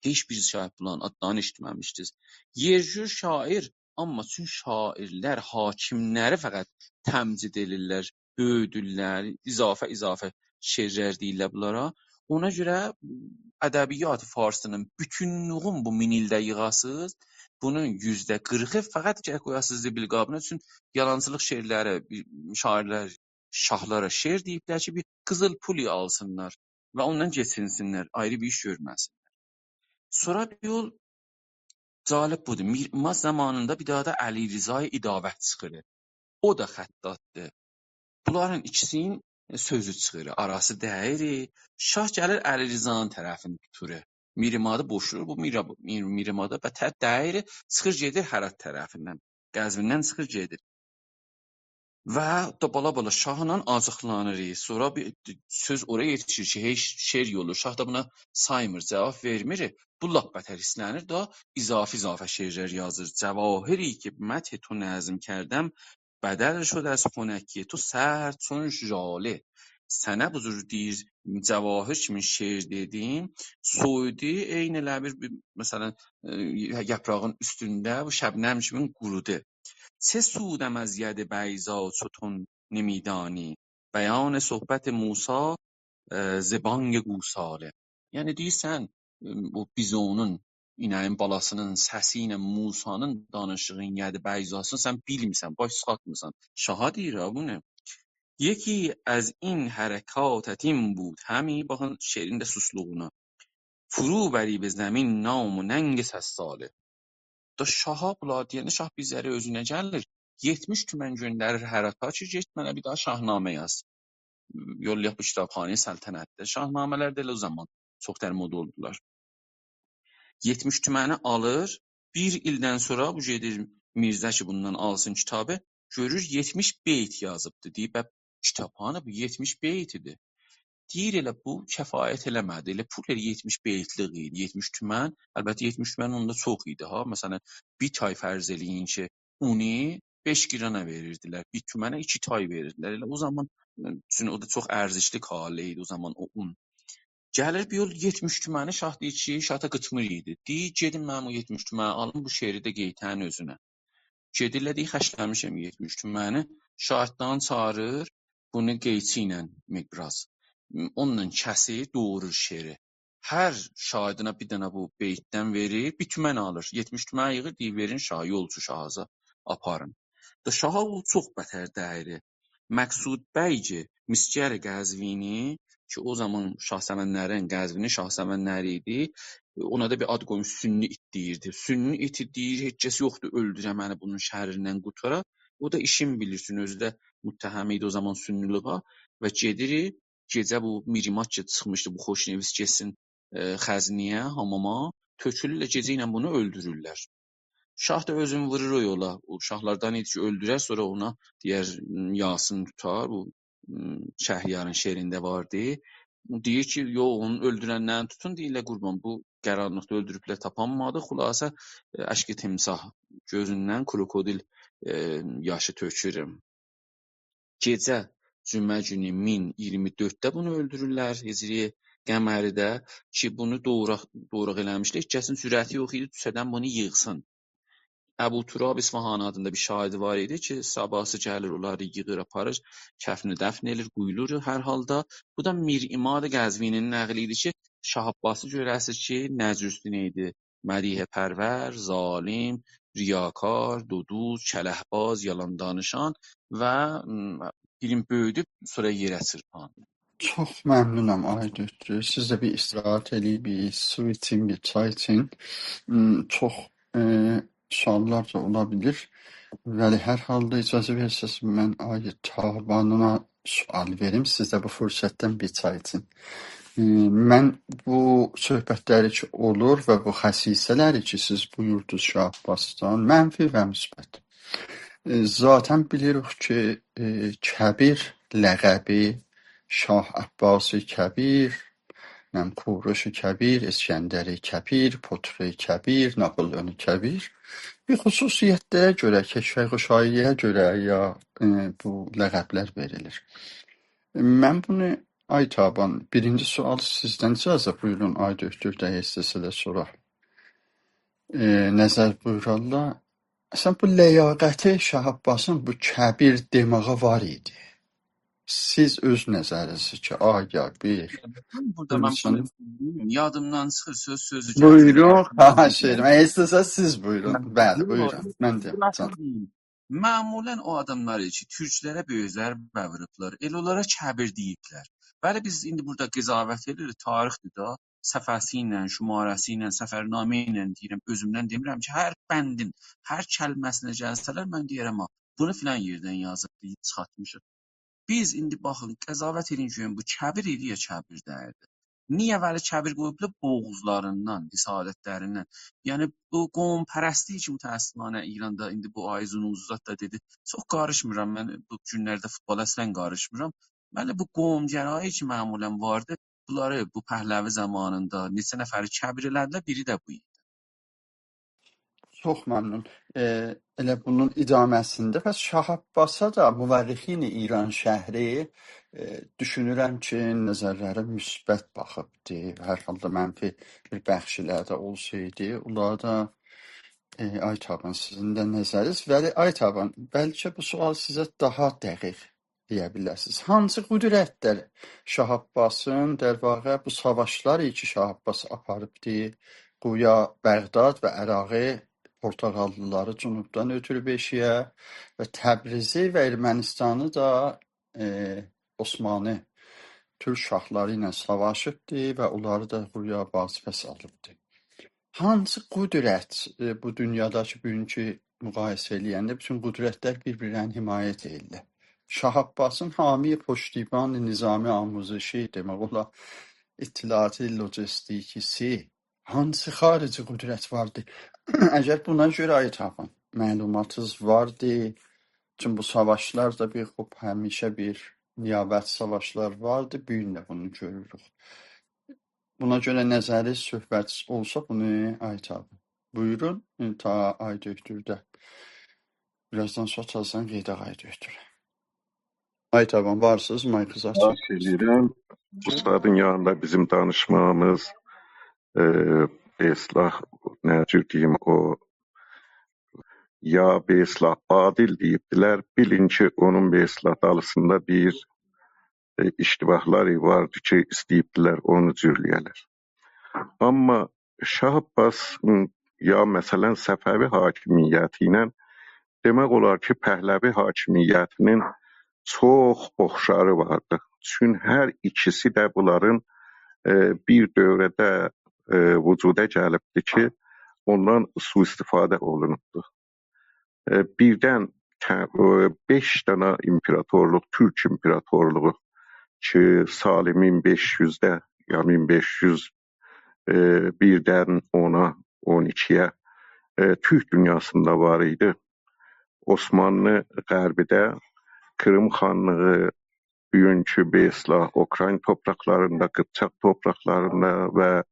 هئچ بیر شاعر بونلارین آدلارینی ائشیتمه‌میشدینیز. یئرجور شاعر، آمما چون شاعرلر حاکملری فقط تمجید ائدیرلر، بؤیودورلر، اضافه اضافه شعرلر دئییرلر بونلارا. اونا گؤره ادبیات فارسی‌نین بوتونلویون بو مین ایلده ییغاسینیز، بونون یوزده قیرخی فقط کی قویاسینیز زیبیل قابینا، چون یالانچیلیق شعرلری، شاعرلر شاهلارا شعر دئییبلر کی بیر قیزیل پول آلسینلار و اوندان کئچینسینلر، آیری بیر ایش گؤرمه‌سینلر. سونرا بیر یول جالب بودور. میر عماد زامانیندا بیر داها دا علیرضای عداوت چیخیر. او دا خطاطدیر. بونلارین ایکیسی‌نین سؤزو چیخیر، آراسی دَییر. شاه گلیر علیرضانین طرفینی توتور. میر عمادی بوشلور، بو میر، میر، میر عمادا بتر دَییر، چیخیر گئدیر هرات طرفیندن. قزویندن چیخیر گئدیر. و دا بالا-بالا شاهلا آجیقلانیر. سونرا بیر سؤز اورا یئتیشیر کی هئچ شعر یولو. شاه دا بونا سایمیر، جواب وئرمیر. بو لاپ بتر هیرسلنیر دا، اضافه-اضافه شعرلر یازیر. «جواهری که به مدح تو نظم کردم، بدل شد از خنکی تو سرد چون ژاله.» سنه بو جور دئییر، جواهر کیمی شعر دئدیم، سویودو، عینی ائله بیر، بیر، مثلا، ائ، یاپراغین اوستونده بو شبنم کیمی قورودو. «چه سودم از ید بیضا چو تو نمی‌دانی، بیان صحبت موسی، ائ، ز بانگ گوساله.» یعنی دئییر، سن، ائ، بو بیزونون، اینه‌یین بالاسی‌نین سسی ایله موسی‌نین دانیشیغین، ید بیضاسینی سن بیلمیرسن، باش چیخارتمیرسان. شاها دئییر ها بونو. «یکی از این حرکاتت این بود همی»، باخین شعرین ده سوسلوغونا، «فرو بری به زمین نام و ننگ سساله.» دا شاها بونلاری دئینده شاه بیر ذره اؤزونه گلیر. یئتمیش تومن گؤندریر هراتا کی گئت منه بیر داها شاهنامه یاز. یوللایاق بو کتابخانه‌ی سلطنتده. شاهنامه‌لر ده ائله او زامان چوخ در مودا اولدولار. یئتمیش تومنی آلیر. بیر ایلدن سونرا بو گئدیر میرزه کی بوندان آلسین کیتابی، گؤرور یئتمیش بیت یازیبدی. دئییر: «به، کیتابخانا، بو یئتمیش بیتی‌دیر.» دئییر: «ائله بو کفایت ائله‌مه‌دی. ائله پول ائله یئتمیش بیتلیک ایدی، یئتمیش تومن.» البته، یئتمیش تومن اوندا چوخ ایدی ها. مثلا، بیر تای فرض ائله‌یین کی اونو بئش قیرانا وئریردیلر، بیر تومنه ایکی تای وئریردیلر. ائله او زامان، ائ، چون او دا چوخ ارزشلی کالا ایدی او زامان او اون. گلیر بیر یول یئتمیش تومنی، شاه دئییر کی، شاه دا قیچمیردی. دئییر: «گئدین منیم او یئتمیش تومنی آلین، بو شعری ده قئیته‌نین اؤزونه.» گئدیرلر، دئییر: «خرجله‌میشم یئتمیش تومنی.» شاگردلرینی چاغیریر، بونو قئیچی ایله مقراض، اونونلا کسیر، دوغرور شعری. هر شاگردینه بیر دنه بو بیتدن وئریر، بیر تومن آلیر، یئتمیش تومن ییغیر، دئییر: «وئرین شاها، یولچو شاهیزا آپارین.» دا شاها بو چوخ بتر دَییر. مقصود بیگ مسگر قزوینی کی او زامان شاه‌سمندلرین، قزوینین شاه‌سمندلری ایدی، اونا دا بیر آد قویموش، سنی ایت دئییردی. سنی ایتی دئییر: «هئچ کس یوخدور اؤلدوره منی، بونون شریندن قورتارا.» او دا ایشین بیلیر، چون اؤزو ده متهم ایدی او زامان سنی‌لیغا و گئدیر، گئجه بو میر عماد کی چیخمیشدی، بو خوشنویس گئتسین، ائ، خزنه‌یه، حاماما، تؤکورلر، گئجه ایله بونو اؤلدورورلر. شاه دا اؤزونو وورور او یولا. او شاهلاردان ایدی کی اؤلدورر، سونرا اونا دئیر، یاسین توتار، بو، م، شهریارین شعرینده واردی. دئییر کی: «یوخ، اونو اؤلدورنلرین توتون.» دئییرلر: «قوربان، بو قارانلیقدا اؤلدوروبلر، تاپانمادیق.» خلاصه، ائ، اشک تمساح گؤزوندن کروکودیل، ائ، یاشی تؤکور. گئجه جمعه گونو مین اییرمی دؤردده بونو اؤلدورورلر هجری قمری‌ده کی بونو دوغراق، دوغراق ائله‌میشلر. هئچ کسین جرأتی یوخ ایدی دوشه‌دن بونو ییغسین. ابو تراب اصفهانی آدیندا بیر شاگردی وار ایدی کی صاباحسی گلیر، اونلاری ییغیر، آپاریر، کفنی دفن ائله‌ییر، قویولور هر حالدا. بو دا میر عماد قزوینی‌نین نقلی ایدی کی شاه عباسی گؤره‌سیز کی نه جور ایدی: مدیحه‌پرور، ظالم، ریاکار، دودوز، کله‌باز، یالان دانیشان و، م، بیرین بؤیودوب سونرا یئره چیرپان. چوخ ممنونام، آقای دکتر. سیز ده بیر استراحت ائله‌ییب، بیر سو ایچین، بیر چای ایچین. م، چوخ، ائ، سؤاللار دا اولا بیلیر. ولی هر حالدا اجازه وئرسز، من آقای طاهر بانونا سؤال وئریم، سیز ده بو فرصتدن بیر چای ایچین. ائ، من بو صحبتلری کی اولور و بو خصیصه‌لری کی سیز بویوردونوز شاه عباسدان، منفی و مثبت. ائ، ذاتا بیلیریک کی، ائ، کبیر لقبی، شاه عباس کبیر، نه بیلیم، کوروش کبیر، اسکندر کبیر، پطرس کبیر، ناپلئون کبیر. بیر خصوصیتلره گؤره، کشورگشایی‌یه گؤره یا، ائ، بو لقب‌لر وئریلیر. من بونو، آی تابان، بیرینجی سؤال سیزدن، اجازه بویورون، آی دؤکتور، ده ایسته‌سز ده سورا. ائ، نظر بویورارلار. اصلاً بو لیاقتی شاه عباسین بو کبیر دئماغا وار ایدی؟ سیز اؤز نظرینیزی کی، آیا بیر بورادا من بونو انسان، سؤیله‌ییم، یادیمدان چیخیر، سؤز سؤزو گتیریر. بویورون، خواهش ائدیرم. اگر ایسته‌سز، سیز بویورون. من بلی، بویورون. یوخ، من دئییم، بوراسی جان. دئییل. معمولاً او آداملار کی، تورکلره بؤیوک ضربه ووروبلار، ائله اونلارا کبیر دئییبلر. بلی، بیز ایندی بورادا قضاوت ائدیریک، تاریخدیر دا، صفحه‌سی ایله، شماره‌سی ایله، سفرنامه ایله دئییرم، اؤزومدن دئمیرم کی، هر بندین، هر کلمه‌سینه گلسه‌لر، من دئیه‌رم، «ها، بونو فلان یئردن یازیبدی، چیخارتمیشیق.» بیز ایندی باخین، قضاوت ائدین کی، بو کبیر ایدی یا کبیر دئییلدی. نییه ولی کبیر قویوبلار؟ بغضلاریندان، رسالتلریندن. یعنی، بو قوم‌پرستلیک کی، متأسفانه ایراندا ایندی بو آقای زنوزی زاد دا دئدی. چوخ قاریشمیرام، من بو گونلرده فوتبالا اصلاً قاریشمیرام. بلی، بو قوم‌گرایی کی، معمولاً واردی، بونلاری بو پهلوی زامانیندا نئچه نفری کبیر ائله‌دیلر، بیری ده بو ایدی. چوخ ممنون. ائ، ائله بونون ادامه‌سینده، پس شاه عباسا دا مورخین ایرانشهری، ائ، دوشونورم کی، نظرلری مثبت باخیبدی. هر حالدا منفی بیر بخشلری ده اولسایدی، اونلار دا، ائ، آی تابان، سیزین ده نظرینیز. ولی آی تابان، بلکه بو سؤال سیزه داها دقیق دئیه بیلرسینیز. هانسی قدرتلر شاه عباسین، در واقع، بو ساواشلار کی، شاه عباس آپاریبدی، گویا بغداد و عراقی پرتغاللیلاری جنوبدان اؤتوروب ائشییه و تبریزی و ارمنستانی دا، ائ، عثمانی تورک شاهلاری ایله ساواشیبدی و اونلاری دا گویا بازپس آلیبدی. هانسی قدرت، ائ، بو دونیادا کی، بوگونکو مقایسه ائله‌ینده بوتون قدرتلر بیر-بیرلرینی حمایت ائدیرلر؟ شاه عباسین حامی پشتیبان نظام آموزشی، دئمک اولار، اطلاعاتی، لوجستیکی‌سی، هانسی خارجی قدرت واردی؟ اگر بونا گؤره، آی تابان، معلوماتینیز واردی، چون بو ساواشلار دا بیر خوب، همیشه بیر نیابت ساواشلار واردی، بو گون ده بونو گؤروروک. بونا گؤره نظری، صحبت اولسا بونو، آی تابان. بویورون، تا آی دؤکتور ده. بیر آزدان سونرا تازادان قئییدک آی دؤکتوره. آی تابان، وارسینیز، مایکینیزی آچین. خواهش ائدیرم. اوستادین یانیندا بیزیم دانیشماغیمیز، ائ، به اصطلاح، نه جور دئییم، او یا به اصطلاح عادل دئییبدیلر، بیلین کی، اونون به اصطلاح دالیسیندا بیر، ائ، اشتباهلاری واردی کی، ایسته‌ییبدیلر اونو جورله‌یه‌لر. آمما شاه عباس، م، یا مثلاً صفوی حاکمیتی ایله دئمک اولار کی، پهلوی حاکمیتینین چوخ اوخشاری واردی. چون هر ایکیسی ده بونلارین، ائ، بیر دؤوره‌ده، ائ، وجودا گلیبدی کی، اوندان سوءاستفاده اولونوبدو. ائ، بیردن ته-، ائ، بئش دنه ایمپراتورلوق، تورک ایمپراتورلوغو کی، سال مین بئش یوزده یا مین بئش یوز، ائ، بیردن اونا، اون ایکی‌یه، ائ، تورک دونیاسیندا وار ایدی. عثمانلی غربیده، قیریم خانلیغی بوگونکو، به اصطلاح، اوکراین تورپاقلاریندا، قیپچاق تورپاقلاریندا و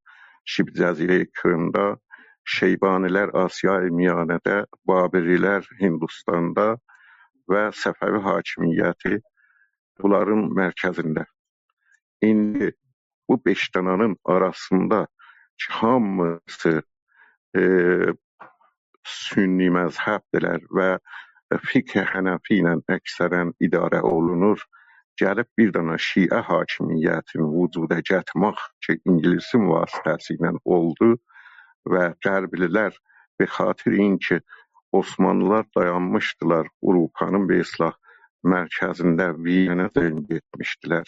شبه جزیره کریمده، شیبانی‌لر آسیای میانه‌ده، بابری‌لر هندوستاندا و صفوی حاکمیتی بونلارین مرکزینده. ایندی بو بئش دنه‌نین آراسیندا کی، هامیسی، ائ، سنی مذهبدیرلر و فقه حنفی ایله اکثراً اداره اولونور، گلیب بیر دنه شیعه حاکمیتینی وجودا گتیرمک کی، انگلیسین واسطه‌سی ایله اولدو و غربلی‌لر به خاطر این که عثمانلی‌لار دایانمیشدیلار آوروپانین، به اصطلاح، مرکزینده، ویینا جنگ ائتمیشدیلر.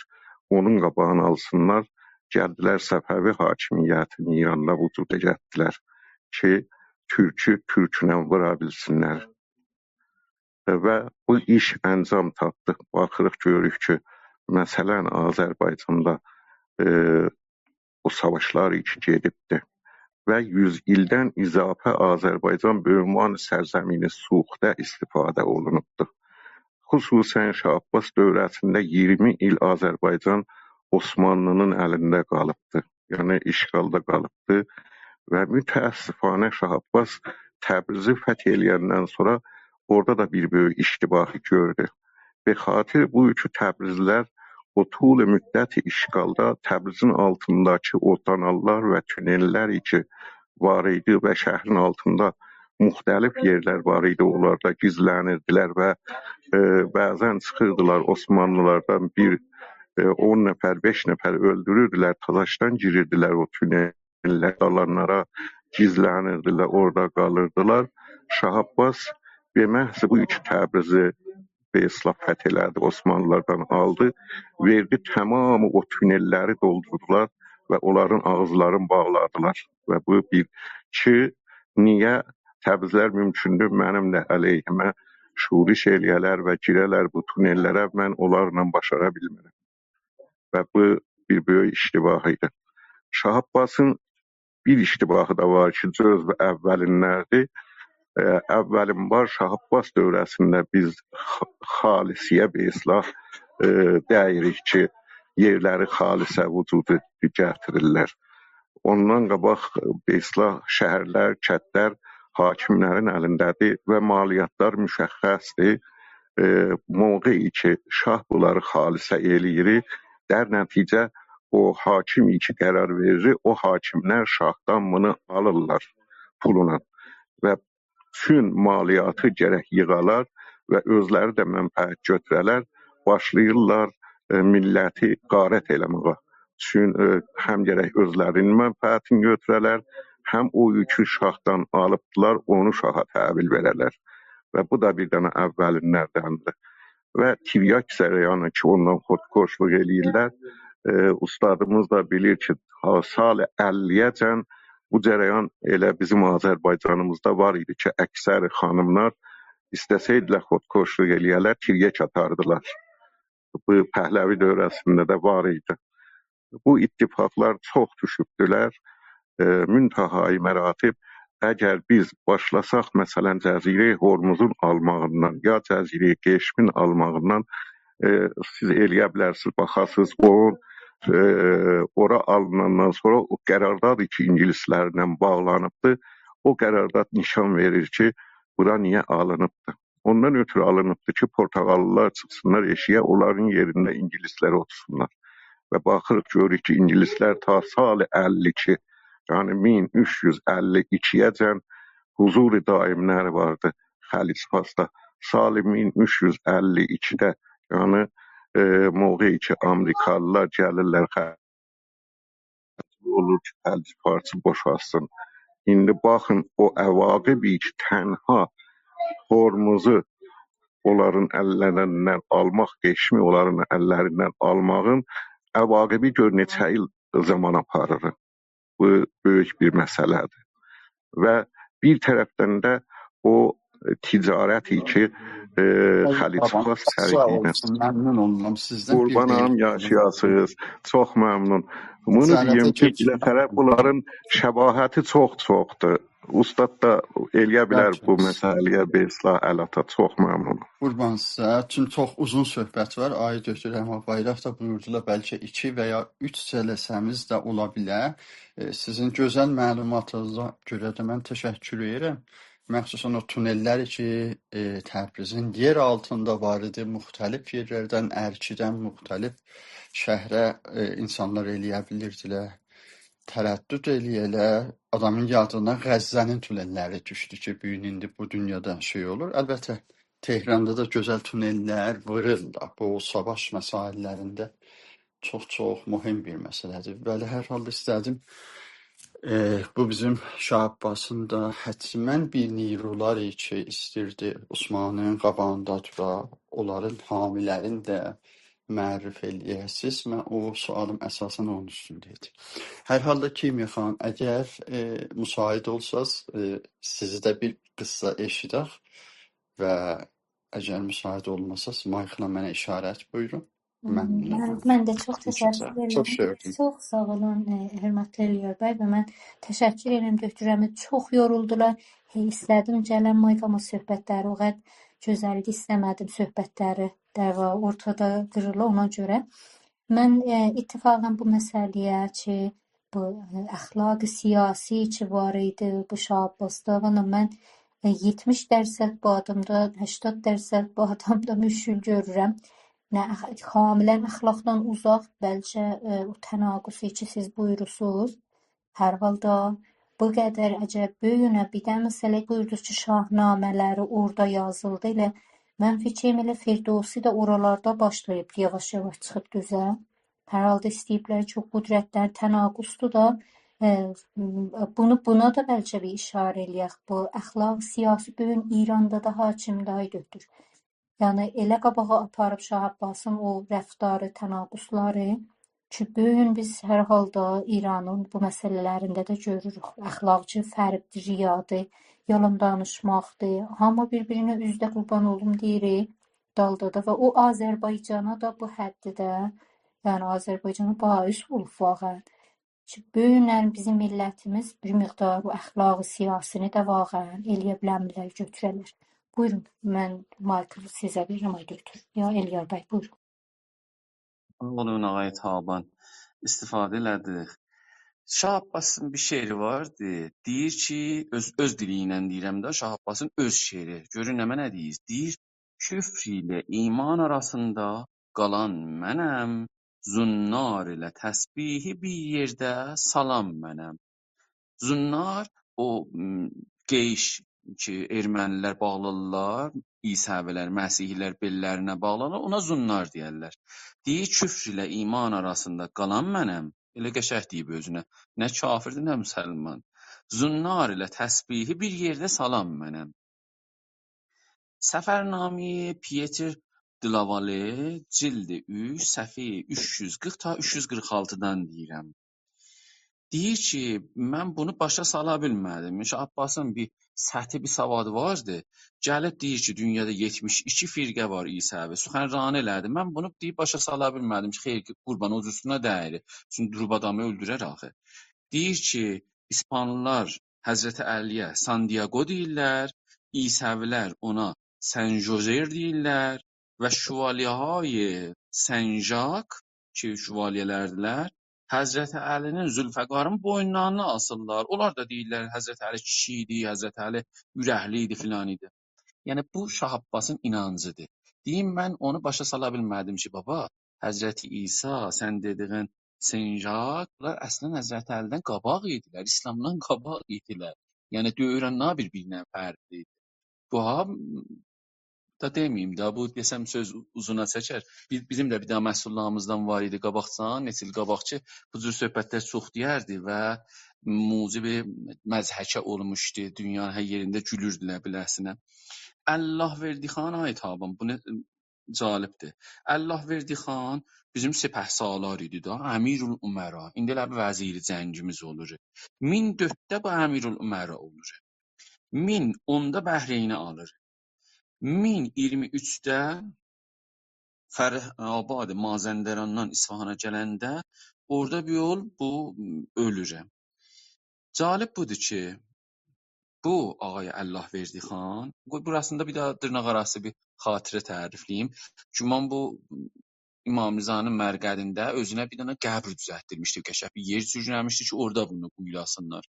اونون قاباغینی آلسینلار، گلدیلر صفوی حاکمیتینی ایراندا وجودا گتیردیلر کی، تورکو تورکونن وورا بیلسینلر. و بو ایش انجام تاپدی. باخیریق، گؤروروک کی، مثلاً، آذربایجاندا، ائ، او ساواشلار کی گئدیبدی. و یوز ایلدن اضافه آذربایجان به عنوان سرزمین سوخته استفاده اولونوبدو. خصوصاً شاه عباس دوره‌سینده اییرمی ایل آذربایجان عثمانلی‌نین الینده قالیبدی. یعنی اشغالدا قالیبدی. و متأسفانه شاه عباس تبریزی فتح ائله‌یندن سونرا اورادا دا بیر بؤیوک اشتباهی گؤردو. به خاطر بو کی تبریزلی‌لر او طول مدت اشغالدا تبریزین آلتینداکی او تونل‌لر و تونل‌لر کی وار ایدی و شهرین آلتیندا مختلف یئرلر وار ایدی، اونلاردا گیزلنیردیلر و، ائ، بعضا چیخیردیلار، عثمانلی‌لاردان بیر، ائ، اون نفر، بئش نفر اؤلدوروردولر، تازاشدان گیریردیلر او تونل‌لره، دالانلارا گیزلنیردیلر، اورادا قالیردیلار. شاه عباس به محض بو کی تبریزی به اصطلاح فتح ائله‌دی، عثمانلی‌لاردان آلدی، وئردی، تمام او تونل‌لری دولدوردولار و اونلارین آغیزلارینی باغلادیلار. و بو بیر کی، نییه تبریزلی‌لر مومکوندور منیم ده علیهیمه شورش ائله‌یه‌لر و گیره‌لر بو تونل‌لره، من اونلارلا باشارا بیلمیرم. و بو بیر بؤیوک اشتباه ایدی. شاه عباسین بیر اشتباهی دا وار کی، جزو اوّلین‌لردیر. ائ، اوّلین بار شاه عباس دؤوره‌سینده بیز خ-، خالصه‌یه به اصطلاح، ائ، دئییریک کی، یئرلری خالصه وجودا گتیریرلر. اوندان قاباق، به اصطلاح، شهرلر، کندلر حاکم‌لرین الینده‌دیر و مالیات‌لار مشخص‌دیر. ائ، موقعی کی، شاه بونلاری خالصه ائله‌ییر، در نتیجه او حاکم کی قرار وئریر، او حاکم‌لر شاهدان بونو آلیرلار پولونا و بوتون مالیاتی گرک ییغالار و اؤزلری ده منفعت گؤتوره‌لر، باشلاییرلار، ائ، میللتی غارت ائله‌مه‌یه. چون، ائ، هم گرک اؤزلری‌نین منفعتینی گؤتوره‌لر، هم او یوکو شاهدان آلیبدیلار، اونو شاها تحویل وئره‌لر. و بو دا بیر دنه اوّلین‌لردندیر. و تریاک جریانی کی، اوندان خودکشلیق ائله‌ییرلر. ائ، اوستادیمیز دا بیلیر کی، تا سال اللی‌یه‌جن بو جریان ائله بیزیم آذربایجانیمیزدا وار ایدی کی، اکثر خانیم‌لار ایسته‌سه‌یدیلر خودکشلیق ائله‌یه‌لر، تریاک آتاردیلار. بو پهلوی دؤوره‌سینده ده وار ایدی. بو اتفاق‌لار چوخ دوشوبدولر. ائ، منتهای مراتب، اگر بیز باشلاساق، مثلا، جزیره هرمزون آلماغیندان یا جزیره قشمین آلماغیندان، ائ، سیز ائله‌یه بیلرسینیز، باخاسینیز، او، ائ، اورا آلیناندان سونرا او قرارداد کی، اینگیلیس‌لرله باغلانیبدی، او قرارداد نشان وئریر کی، بورا نییه آلینیبدی. اوندان اؤترو آلینیبدی کی، پرتغاللی‌لار چیخسینلار ائشیگه، اونلارین یئرینده اینگیلیس‌لر اوتورسونلار. و باخیریق، گؤروروک کی، اینگیلیس‌لر تا سال اللی ایکی، یعنی مین اوچ یوز اللی ایکی‌یه‌جن حضور دائم‌لری واردی خلیج فارسدا. سال مین اوچ یوز اللی ایکی‌ده، یعنی، ائ، موقعی کی، آمریکالی‌لار گلیرلر، خ-، اولور کی، خلیج فارسی بوشالسین. ایندی باخین، او عواقب کی، تنها هرمزو اونلارین اللریندن آلماق، قشمی اونلارین اللریندن آلماغین عواقبی گؤر نئچه ایل زامان آپاریر. بو بؤیوک بیر مسئله‌دیر. و بیر طرفدن ده او تجارت کی، ائ، آی، خلیج بابام، فارس ساغ طرفی ایله. اولسون، ممنون اولدوم سیزدن. بیر قوربانام، دقیقه. یاشایاسینیز. چوخ ممنون. بونو دئییم کی، تجارت بالاخره بونلارین شباهتی چوخ چوخدور. اوستاد دا ائله‌یه بیلر بو، یاخشی، مسئله‌یه بیر اصلاح ال آتا. چوخ ممنون. قوربان سیزه. چون چوخ اوزون صحبت وار. آقای دکتر رحمان بایراق دا بویوردولار، بلکه ایکی و یا اوچ جلسه‌میز ده اولا بیلر. ائ، سیزین گؤزل معلوماتینیزا گؤره ده من تشکر ائدیرم. مخصوصا او تونل‌لری کی، ائ، تبریزین یئر آلتیندا وار ایدی، مختلف یئرلردن، ارکیدن مختلف شهره، ائ، اینسانلار ائله‌یه بیلیردیلر تردد ائله‌یه‌لر. آدامین یادینا غزه‌نین تونل‌لری دوشدو کی، بو گون ایندی بو دونیادا شئی اولور. البته، تهراندا دا گؤزل تونل‌لر وورورلار. بو ساواش مسئله‌لرینده چوخ-چوخ مهم بیر مسئله‌دیر. بلی، هر حالدا ایسته‌دیم، ائ، بو بیزیم شاه عباسین دا حتماً بیر نیرولار کی، ایستیردی عثمانین قاباغیندا دورا، اونلارین حامی‌لرینی ده معرفی ائله‌یه‌سیز. من او سؤالیم اساساً اونون اوستونده ایدی. هر حالدا کیمیا خانیم، اگر، ائ، مساعد اولساز، ائ، سیزی ده بیر قیسسا ائشیدک و اگر مساعد اولماساز، مایکلا منه اشارت بویورون. ممنون من، اولارام. من ده چوخ تشکر ائدیرم. چوخ ساغ اولون. چوخ ساغ اولون، ائ، حؤرمتلی الیار بی. و من تشکر ائدیرم دکتر احمد. چوخ یورولدولار. هئی، ایسته‌دیم گلم مایک، آمما صحبت‌لری او قدر گؤزل ایدی، ایسته‌مه‌دیم صحبت‌لری، دعوا اورتادا قیریلا اونا گؤره. من، ائ، اتفاقاً بو مسئله‌یه کی، بو، ائ، اخلاق سیاسی کی وار ایدی بو شاه عباسدا. والله من، ائ، یئتمیش درصد بو آدامدا، هشتاد درصد بو آدامدا مشکل گؤرورم. نه اخ-، کاملاً اخلاقدان اوزاق، بلکه، ائ، او تناقضی کی سیز بویوروسوز. هر حالدا بو قدر عجب بؤیونه بیر ده مسئله بویوردوز کی شاهنامه‌لری اورادا یازیلدی. ائله من فیکریم ائله فردوسی ده اورالاردا باشلاییب یاواش-یاواش چیخیب دوزه. هر حالدا ایسته‌ییبلر کی، او قدرتلر تناقضدور دا، ائ، بونو، بونا دا بلکه بیر ایشاره ائله‌یک. بو اخلاق سیاسی بو گون ایراندا دا حاکمدیر، آی دؤکتور. یعنی، ائله قاباغا آپاریب شاه عباسین او رفتاری، تناقضلاری کی، بو گون بیز هر حالدا ایرانین بو مسئله‌لرینده ده گؤروروک. اخلاقی فرقدیر، ریادیر، یالان دانیشماقدیر. هامی بیر-بیرینه اوزده قوربان اولوم دئییر، دالدادی و او آذربایجانا دا بو حدده، یعنی آذربایجانا باعث اولوب واقعاً. کی، بو گونلری بیزیم میللتیمیز بیر مقدار بو اخلاق سیاسینی ده واقعاً ائلیه بیلنمیرلر، گؤتوره‌لر. بویورون، من مایکی سیزه وئریرم، آی دؤکتور. یا الیار بی، بویورون. ساغ اولون، آقای تابان. استفاده ائله‌دیک. شاه عباسین بیر شعری واردی. دئییر کی، اؤز، اؤز دیلی ایله دئییرم ده، شاه عباسین اؤز شعری. گؤرون نمنه دئییر. دئییر: «کفر ایله ایمان آراسیندا قالان منم، زنار ایله تسبیحی بیر یئرده سالان منم.» زنار، او، م، قیش کی، ائرمنی‌لر باغلاییرلار، عیسوی‌لر، مسیحی‌لر بئللرینه باغلاییرلار، اونا زنار دئیرلر. دئییر: «کفر ایله ایمان آراسیندا قالان منم.» ائله قشنگ دئییب اؤزونه. نه کافردیر، نه مسلمان. «زنار ایله تسبیحی بیر یئرده سالان منم.» سفرنامهٔ پیتر دلاواله، جلد اوچ، صفحه اوچ یوز قیرخ تا اوچ یوز قیرخ آلتیدان دئییرم. دئییر کی، من بونو باشا سالا بیلمه‌دیم. شاه عباسین بیر سطحی بیر سوادی واردی. گلیب دئییر کی، دونیادا یئتمیش ایکی فرقه وار عیسوی. سخنرانی ائله‌دی. من بونو دئییر باشا سالا بیلمه‌دیم کی، خیر، قوربان، او جورسونه دئییل. چونکی دوروب آدامی اؤلدورر آخی. دئییر کی، ایسپانلی‌لار حضرت علی‌یه سانتیاگو دئییرلر، عیسوی‌لر اونا سن ژوزر دئییرلر و شوالیه‌های سن ژاک کی، شوالیه‌لردیلر، حضرت علی‌نین ذوالفقارین بوینلارینا آسیرلار. اونلار دا دئییرلر، حضرت علی کیشی ایدی، حضرت علی اورکلی ایدی، فلان ایدی. یعنی، بو شاه عباسین اینانجیدیر. دئییم، من اونو باشا سالا بیلمه‌دیم کی، بابا، حضرت عیسی، سن دئدیگین سن ژاک، بونلار اصلاً حضرت علی‌دن قاباق ایدیلر، ایسلامدان قاباق ایدیلر. یعنی، دؤورانلاری بیر-بیریندن فرقلی ایدی. بو ها، دا دئمه‌ییم ده، بو دئسم سؤز اوزونا چکر. بیز، بیزیم ده بیر دنه مسئوللاریمیزدان وار ایدی قاباقجان، نئچه ایل قاباق کی، بو جور صحبت‌لر چوخ دئیردی و موجب مضحکه اولموشدو. دونیانین هر یئرینده گولوردولر بیله‌سینه. الله‌وردی‌خان، آی تابان، بو نه جالبدیر. الله‌وردی‌خان بیزیم سپهسالار ایدی دا، امیرالامرا. ایندی ائله بیر وزیر جنگیمیز اولور. مین دؤردده بو امیرالامرا اولور. مین اوندا بحرینی آلیر. مین اییرمی اوچده فره‌آباد مازندراندان اصفهانا گلنده اورادا بیر یول بو اؤلور. جالب بودور کی، بو آقای الله‌وردی‌خان، قوی بوراسیندا بیر داها دیرناق آراسی بیر خاطره تعریفله‌ییم. گمان بو امام رضانین مرقدینده اؤزونه بیر دنه قبر دوزلتدیرمیشدی، قشنگ بیر یئر جورله‌میشدی کی، اورادا بونو قویولاسینلار.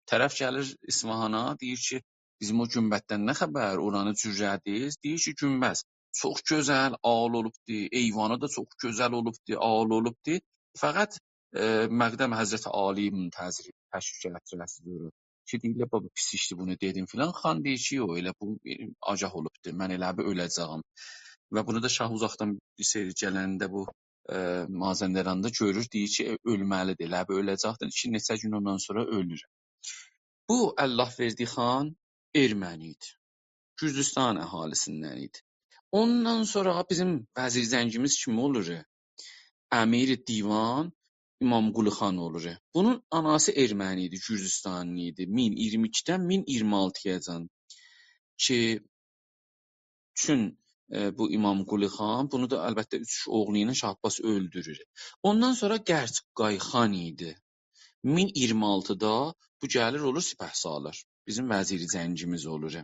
طرف گلیر اصفهانا، دئییر کی، بیزیم او گونبددن نه خبر، اورانی جورله‌دینیز؟ دئییر کی، گونبد چوخ گؤزل، آل اولوبدو، ایوانی دا چوخ گؤزل اولوبدو، آل اولوبدو. فقط، ائ، مقدم حضرت عالی منتظر، تشریف گتیره‌سیز اورا. کی، دئییرلر، «بابا، پیس ایشدی، بونو دئدین» فلان. خان دئییر کی، «یوخ، ائله بو، ائ، آگاه اولوبدو، من ائله بیر اؤله‌جه‌یم.» و بونو دا شاه اوزاقدان بیر سری گلنده بو، ائ، مازندراندا گؤرور، دئییر کی، «ائ، اؤلمه‌لیدیر، ائله بیر اؤله‌جکدیر کی، نئچه گون اوندان سونرا اؤلور.» بو الله‌وردی‌خان ارمنی ایدی. گرجستان اهالی‌سیندن ایدی. اوندان سونرا بیزیم وزیر جنگیمیز کیم اولور؟ امیر دیوان امامقلی خان اولور. بونون آناسی ارمنی ایدی، گرجستانلی ایدی. مین اییرمی ایکیدن مین اییرمی آلتی‌یاجان کی، چون، ائ، بو امامقلی خان، بونو دا البته اوچ اوغلو ایله شاه عباس اؤلدورور. اوندان سونرا قرچقای خان ایدی. مین اییرمی آلتیدا بو گلیر اولور سپهسالار. بیزیم وزیر جنگیمیز اولور.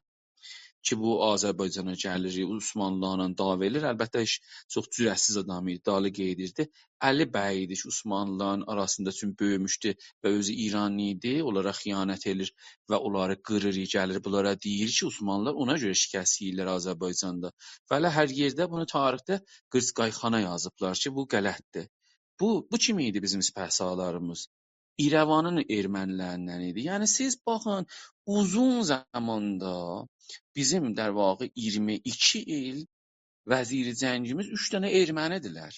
کی، بو آذربایجانا گلیر، عثمانلی‌لارلا دعوا ائله‌ییر. البته، هئچ چوخ جرأت‌سیز آدام ایدی، دالی گئدیردی. علی بی ایدی کی، عثمانلی‌لارین آراسیندا، چون بؤیوموشدو و اؤزو ایرانلی ایدی، اونلارا خیانت ائله‌ییر و اونلاری قیریر، گلیر بونلارا دئییر کی، عثمانلی‌لار اونا گؤره شکست یئییرلر آذربایجاندا. و ائله هر یئرده بونو تاریخده قیرس‌قایخانا یازیبلار کی، بو غلطدیر. بو، بو کیم ایدی بیزیم سپهسالارمیز؟ ایره‌وانین ائرمنی‌لریندن ایدی. یعنی، سیز باخین، اوزون زاماندا بیزیم، در واقع، اییرمی ایکی ایل وزیر جنگیمیز اوچ دنه ائرمنی‌دیرلر.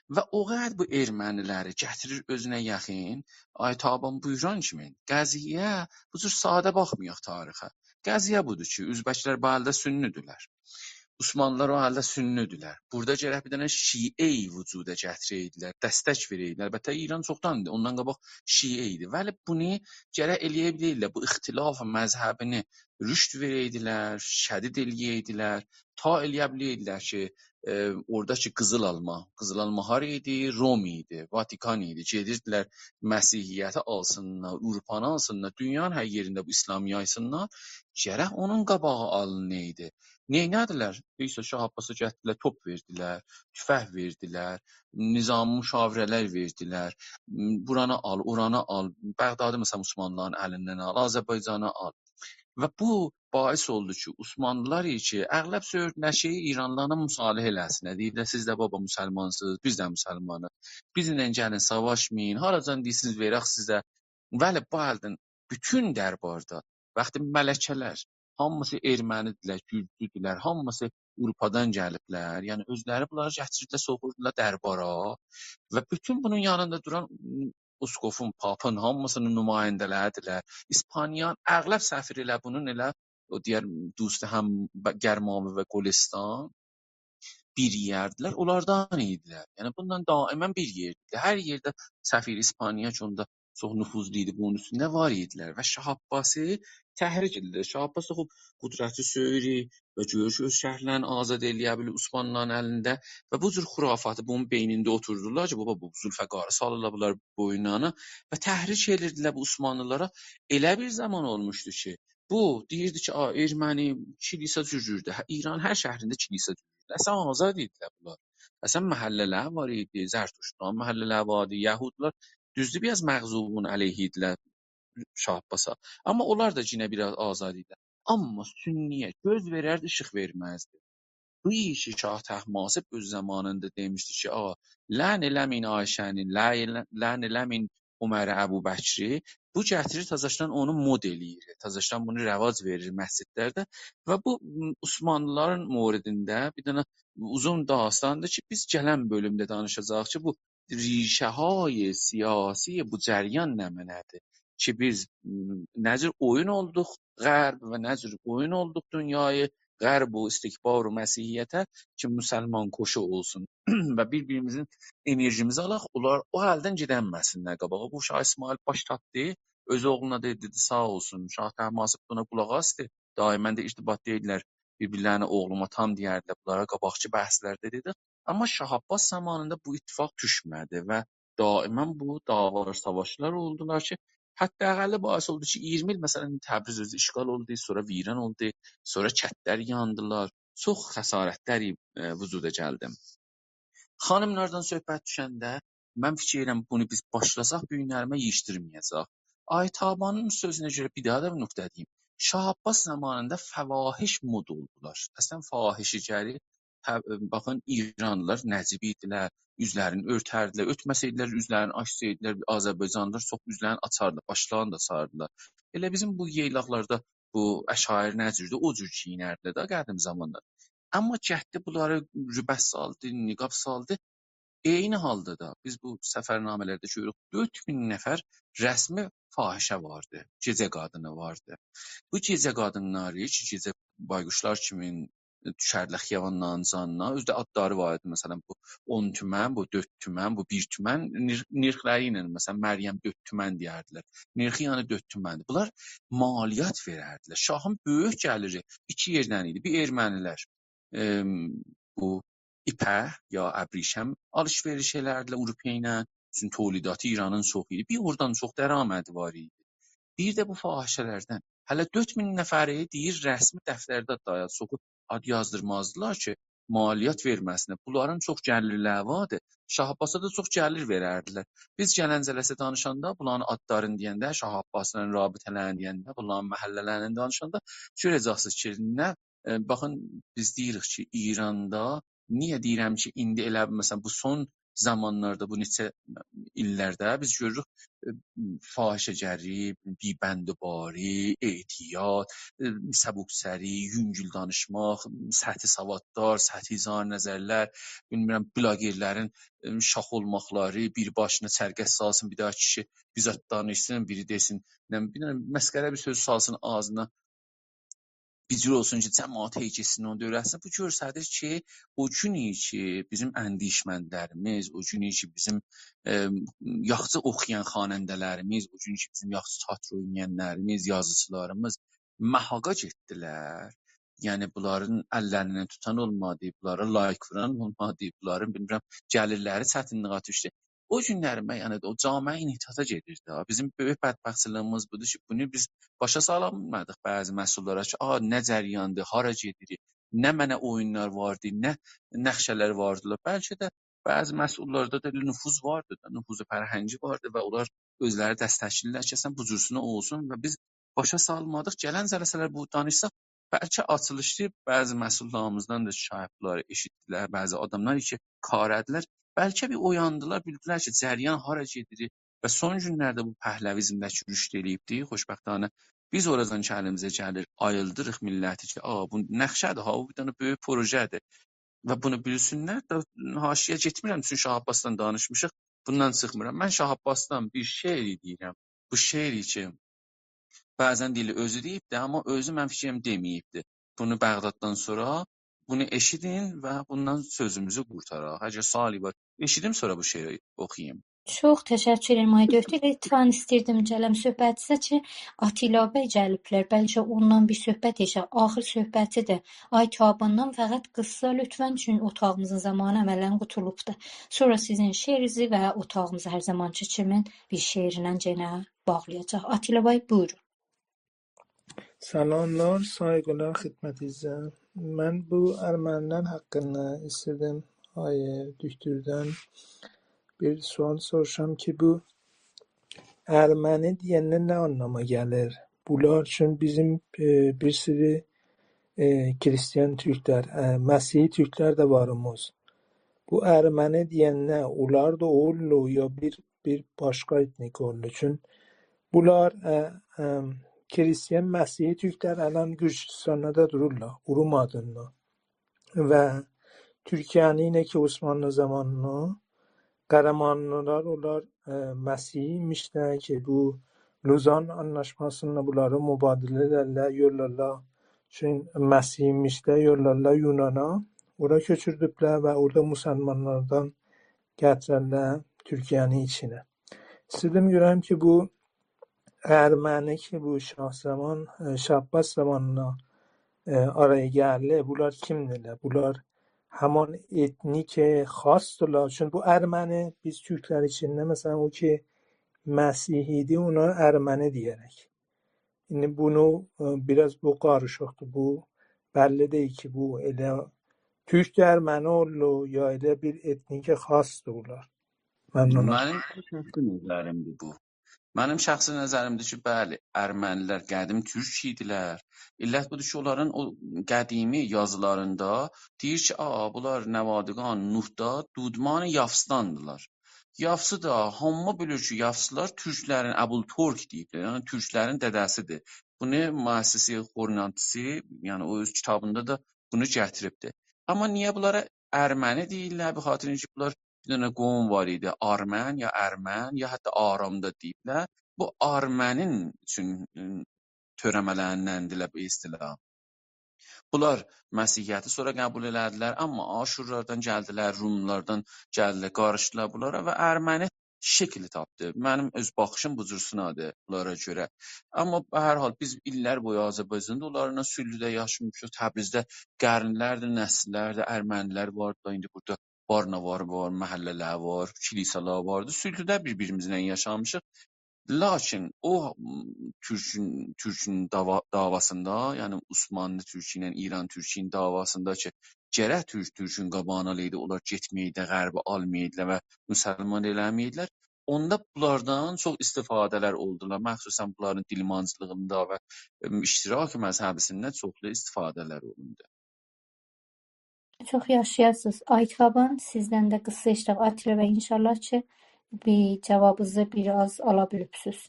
و او قدر بو ائرمنی‌لری گتیریر اؤزونه یاخین، آی تابان بویوران کیمی. قضیه بو جور ساده باخمایاق تاریخه. قضیه بودور کی، اؤزبک‌لر بو الده سنی‌دیرلر. عثمانلی‌لار او الده سنی‌دیرلر. بورادا گرک بیر دنه شیعه‌ای وجودا گتیره‌یدیلر، دستک وئره‌یدیلر. البته، ایران چوخداندیر، اوندان قاباق شیعه ایدی. ولی بونو گرک ائله‌یه بیله‌یدیلر، بو اختلاف مذهبینی رشد وئره‌یدیلر، شدید ائله‌یه‌یدیلر، تا ائله‌یه بیله‌یدیلر کی، ائ، اورادا کی قیزیل آلما، قیزیل آلما هارا ایدی؟ روم ایدی، واتیکان ایدی. گئدیردیلر مسیحیتی آلسینلار، آوروپانی آلسینلار، دونیانین هر یئرینده بو ایسلامی یایسینلار، گرک اونون قاباغی آلینایدی. نئینه‌دیلر؟ عیسی شاه عباسا گتیردیلر، توپ وئردیلر، تفنگ وئردیلر، نظامی مشاوره‌لر وئردیلر. م، بورانی آل، اورانی آل، بغدادی، مثلا، عثمانلی‌لارین الیندن آل، آذربایجانی آل. و بو باعث اولدو کی، عثمانلی‌لار کی، اغلب سؤیوردولر کی، ایرانلی‌لارلا مصالحه ائله‌سینلر. دئییرلر، «سیز ده، بابا، مسلمانسینیز، بیز ده مسلمانیق. بیزیمله گلین، ساواشمایین. هاراجان دئییرسینیز، وئرک سیزه.» ولی بو الدن بوتون درباردا، وقتی ملکه‌لر، هامیسی ائرمنی‌دیرلر، گورجودولر، هامیسی آوروپادان گلیبلر. یعنی اؤزلری بونلاری گتیریبلر، سوخوردولار دربارا و بوتون بونون یانیندا دوران، م، اسقفون، پاپین هامیسینین نماینده‌لری‌دیرلر. ایسپانیانین اغلب سفیری ائله بونون ائله، او دئیر، دوست هم ب-، گرماوی و گلستان بیر یئردیلر، اونلاردان ایدیلر. یعنی بونونلا دائما بیر یئردیلر. هر یئرده سفیر ایسپانیا کی، اوندا چوخ نفوذلو ایدی، بونون اوستونده وار ایدیلر. و شاه عباسی تحریک ائدیلیر. شاه عباس دا خوب قدرتی سؤیور و گؤرور کی، اؤز شهرلرینی آزاد ائله‌یه بیلیر عثمانلی‌لارین الینده و بو جور خرافاتی بونون بئینینده اوتوردولار کی، بابا، بو ذوالفقاری سالیرلار بونلار بوینونا و تحریک ائدیردیلر بو عثمانلی‌لارا. ائله بیر زامان اولموشدو کی، بو دئییردی کی، «آ، ائرمنی، کلیسا جور-جوردور. هه، ایران هر شهرینده کلیسا جور-جوردور.» اصلا آزاد ایدیلر بونلار. اصلا محله‌لر وار ایدی، زرتشتلارین محله‌لری وار ایدی، یهودلار، دوزدور، بیر آز مغضوبون علیه ایدیلر شاه عباسا. آمما اونلار دا یئنه بیر آز آزاد ایدی. آمما سنی‌یه گؤز وئرردی، ایشیق وئرمزدی. بو ایشی شاه طهماسب اؤز زامانیندا دئمیشدی کی، «آ، لعن ائله‌مه‌یین عایشه‌نی، لعن، لعن ائله‌مه‌یین عمر، ابوبکری.» بو گتیریر، تازاشدان اونو مد ائله‌ییر، تازاشدان بونو رواج وئریر مسجدلرده. و بو، م، عثمانلی‌لارین موردینده بیر دنه اوزون داستاندیر کی، بیز گلن بؤلومده دانیشاجاغیق کی، بو ریشه‌های سیاسی بو جریان نمنه‌دیر؟ کی، بیز، م، نه جور اویون اولدوق غرب و نه جور اویون اولدوق دونیایی، غرب و استکبار و مسیحیته، کی، مسلمان‌کشی اولسون و بیر-بیریمیزین انرژیمیزی آلاق، اونلار او الدن گئدنمه‌سینلر قاباغا. بو شاه اسماعیل باش تارتدی، اؤز اوغلونا دئدی، دئدی، «ساغ اولسون.» شاه طهماسب بونا قولاق آسدی. دائما دا ارتباط دئییرلر، بیر-بیرلرینه «اوغلوم، آتام» دئیردیلر بونلارا، قاباقکی بحثلرده دئدیک. آمما شاه عباس زامانیندا بو اتفاق دوشمه‌دی و دائما بو دعوالار، ساواشلار اولدولار کی، حداقلی باعث اولدو کی، اییرمی ایل، مثلا، تبریز اؤزو اشغال اولدو، سونرا ویران اولدو، سونرا کندلر یاندیلار، چوخ خسارتلر، ائ، وجودا گلدی. خانیملاردان صحبت دوشنده، من فیکیر ائدیرم، بونو بیز باشلاساق، بو گونلریمه ییغیشدیرمایاجاق. آی تابانین سؤزونه گؤره بیر داها دا بیر نقطه دئییم. شاه عباس زامانیندا فواحش مد اولدولار. اصلا، فاحشه‌گری، هه، باخین، ایرانلیلار نجیب ایدیلر، اوزلرینی اؤرتردیلر، اؤرتمه‌سه‌یدیلر، اوزلرینی آچسایدیلار، آذربایجانلیلار چوخ اوزلرینی آچاردیلار، باشلارینی دا آچاردیلار. ائله بیزیم بو یئیلاقلاردا بو عشایر نه جوردور، او جور گئیینردیلر ده قدیم زاماندا. آمما گتدی بونلاری رباط سالدی، نقاب سالدی. عینی حالدا دا بیز بو سفرنامه‌لرده گؤروروک، دؤرد مین نفر رسمی فاحشه واردی، گئجه قادینی واردی. بو گئجه قادینلاری کی، گئجه بایقوشلار کیمی دوشردیلر خیابانلارین جانینا. اؤزو ده آدلاری وار ایدی، مثلا، بو اون تومن، بو دؤرد تومن، بو بیر تومن، نرخ-، نرخلری ایله، مثلا، مریم دؤرد تومن دئیردیلر. نرخی، یعنی، دؤرد تومندیر. بونلار مالیات وئرردیلر. شاهین بؤیوک گلیری ایکی یئردن ایدی. بیر ائرمنیلر، ائم، بو ایپک یا ابریشم آلیش-وئریش ائلردیلر آوروپا ایله. چونکی تولیداتی ایرانین چوخ ایدی. بیر اورادان چوخ درآمدی وار ایدی. بیر ده بو فاحشه‌لردن. هله دؤرد مین نفری دئییر رسمی دفترده آد، چوخو آد یازدیرمازدیلار کی، مالیات وئرمه‌سینلر. بونلارین چوخ گلیرلری واردی. شاه عباسا دا چوخ گلیر وئرردیلر. بیز گلن جلسه دانیشاندا، بونلارین آدلارینی دئینده، شاه عباسلا رابطه‌لرینی دئینده، بونلارین محله‌لرینی دانیشاندا گؤره‌جکسینیز کی، نه، ائ، باخین، بیز دئییریک کی، ایراندا، نییه دئییرم کی، ایندی ائله، مثلا، بو سون زامانلاردا، بو نئچه ایللرده بیز گؤروروک، ائ، فاحشه‌گری، بی‌بندوباری، اعتیاد، ائ، سبک‌سری، یونگول دانیشماق، سطحی سوادلار، سطحی اظهار نظرلر، بیلمیرم، بلاگرلرین، ائ، شاخ اولماقلاری، بیر باشینا چرکس سالسین، بیر داها کیشی بیر زاد دانیشسین، بیری دئسین، نه بیلیم، مسخره بیر سؤز سالسین آغزینا، بیر جور اولسون کی، جماعت هئی گئتسین اونو دا اؤیرتسین. بو گؤستریر کی، او گون کی، بیزیم اندیشمندلریمیز، او گون کی، بیزیم، ائ، یاخشی اوخویان خواننده‌لریمیز، او گون کی، بیزیم یاخشی تئاتر اوینایانلاریمیز، یازیچیلاریمیز محاقا گئتدیلر. یعنی، بونلارین اللریندن توتان اولمادی، بونلارا لایک ووران اولمادی، بونلارین، بیلمیرم، گلیرلری چتینلیگه دوشدو. او گونلری من، یعنی، او جامعه انحطاطا گئدیر ده. بیزیم بؤیوک بدبختچیلیگیمیز بودور کی، بونو بیز باشا سالا بیلمه‌دیک بعضی مسئوللارا کی، «آ، نه جریاندیر، هارا گئدیریک، نمنه اویونلار واردی، نه نقشه‌لر واردیلار.» بلکه ده بعضی مسئوللاردا دا ائله نفوذ واردی دا، نفوذ فرهنگی واردی و اونلار اؤزلری دستکله‌ییرلر کی، اصلا بو جورسونه اولسون و بیز باشا سالمادیق. گلن جلسه‌لر بو دانیشساق، بلکه آچیلیشدا بعضی مسئوللاریمیزدان دا شاید بونلاری ائشیتدیلر، بعضی آداملار کی، کاره‌دیلر، بلکه بیر اویاندیلار، بیلدیلر کی، جریان هارا گئدیر و سون گونلرده بو پهلویزم ده کی رشد ائله‌ییبدی، خوشبختانه بیز اورادان کی الیمیزه گلیر، آییلدیریق میللتی کی، «آ، بو نقشه‌دیر ها، بو بیر دنه بؤیوک پروژه‌دیر.» و بونو بیلسینلر ده، حاشیه گئتمیرم، چونکی شاه عباسدان دانیشمیشیق، بوندان چیخمیرام. من شاه عباسدان بیر شعر دئییرم. بو شعر کی، بعضا دئییرلر اؤزو دئییبدی، آمما اؤزو، من فیکریم، دئمه‌ییبدی. بونو بغداددان سونرا، بونو ائشیدین و بوندان سؤزوموزو قورتاراق. اگر سؤالی وار، ائشیدیم، سونرا بو شعری اوخویوم. چوخ تشکر ائدیرم، آی دؤکتور. ائله اتفاقاً ایستیردیم گلم صحبتینیزه کی، آتیلا بی گلیبلر، بلکه اوندان بیر صحبت ائشیدک. آخیر صحبتیدیر. آی تاباندان فقط قیسا لطفاً، چونکی اوتاغیمیزین زامانی عملاً قوتولوبدور. سونرا سیزین شعرینیزی و اوتاغیمیزی هر زامانکی کیمی بیر شعرله یئنه باغلایاجاق. آتیلا بی، بویورون. سلاملار، سایغیلار خدمتینیزه. من بو ارمنی‌لر حاقیندا ایسته‌دیم، آی دؤکتوردن بیر سؤال سوروشام کی، بو ارمنی دئینده نه آنلاما گلیر؟ بونلار اوچون بیزیم، ائ، بیر سیری، ائ، کریستیان تورکلر، ائ، مسیحی تورکلر ده واریمیز. بو ارمنی دئینده اونلار دا اولورلار، یا بیر، بیر باشقا ائتنیک اولورلار؟ چون بونلار، ائ، ائ، کریستیان مسیحی تورکلر الان گورجوستاندا دا دورورلار، اورمو آدیندا. و تورکیه‌نی، یئنه کی عثمانلی زامانینا، قهرمانلیلار اونلار، ائ، مسیحی ایمیشلر کی، بو لوزان آنلاشماسیندا بونلاری مبادله ائدرلر، یوللارلار، چون مسیحی ایمیشلر، یوللارلار یونانا، اورا کؤچوردوبلر و اورادا مسلمانلاردان گتیررلر تورکیه‌نین ایچینه. ایسته‌دیم گؤرم کی، بو ارمنی کی، بو شاه زامان، ائ، شاه عباس زامانینا، ائ، آرایا گلدی. بونلار کیمدیرلر؟ بونلار همان ائتنیک خاصدیرلار. چونکی بو ارمنی بیز تورکلر ایچینده، مثلا، او کی مسیحی ایدی، اونا ارمنی دئیه‌ریک. ایندی بونو، ائ، بیر آز بو قاریشیقدیر. بو بللی دئییل کی، بو ائله تورک ارمنی اولدو، یا ائله بیر ائتنیک خاصدیر بونلار. ممنونام. منیم شخصی نظریمدیر بو. منیم شخصی نظریمدیر کی، بلی، ارمنی‌لر قدیم تورک ایدیلر. علت بودور کی، اونلارین او قدیمی یازیلاریندا دئییر کی، آ، بونلار نوادگان نوحدا دودمان یافسداندیلار. یافسی دا، هامی بیلیر کی، یافسیلار تورکلرین، ابوالترک دئییبلر، یعنی تورکلرین دده‌سیدیر. بونو مؤسسه‌ی خورنانتیسی، یعنی او اؤز کیتابیندا دا بونو گتیریبدیر. آمما نییه بونلارا ارمنی دئییرلر؟ به خاطر اینکه بونلار بیر دنه قوم وار ایدی، آرمن یا ارمن، یا حتی آرام دا دئییرلر. بو آرمنین اوچون، م، تؤره‌مه‌لریندندیلر بو اصطلاح. بونلار مسیحیتی سونرا قبول ائله‌دیلر، آمما آشورلاردان گلدیلر، روملاردان گلدیلر، قاریشدیلار بونلارا و ارمنی شکیل تاپدی. منیم اؤز باخیشیم بو جورسونه‌دیر بونلارا گؤره. آمما به هر حال بیز ایللر بویو آذربایجاندا اونلارلا صلحده یاشامیشیق، تبریزده قرنلردیر، نسیللردیر ارمنی‌لر وار دا، ایندی بورادا بارنا وار، وار، محله‌لر وار، کلیسالار واردی. صلحده بیر-بیریمیزله یاشامیشیق. لاکین او، م، تورکون، تورکون داوا-، دعواسیندا، یعنی عثمانلی تورکو ایله ایران تورکونون دعواسیندا کی، گرک تورک تورکون قاباغینا آلایدی، اونلار گئتمه‌یدی، غربی آلمایدیلار و مسلمان ائله‌مه‌یدیلر. اوندا بونلاردان چوخ استفاده‌لر اولدولار. مخصوصاً بونلارین دیلمانجیلیغیندا و، م، اشتراک مذهبی‌سینده چوخلو استفاده‌لر اولوندو. چوخ یاشایاسینیز. آیت بابان، سیزدن ده قیسا اشتراک. آتیلا بی، انشاءالله کی، بیر جاوابینیزی بیر آز آلا بیلیبسیز.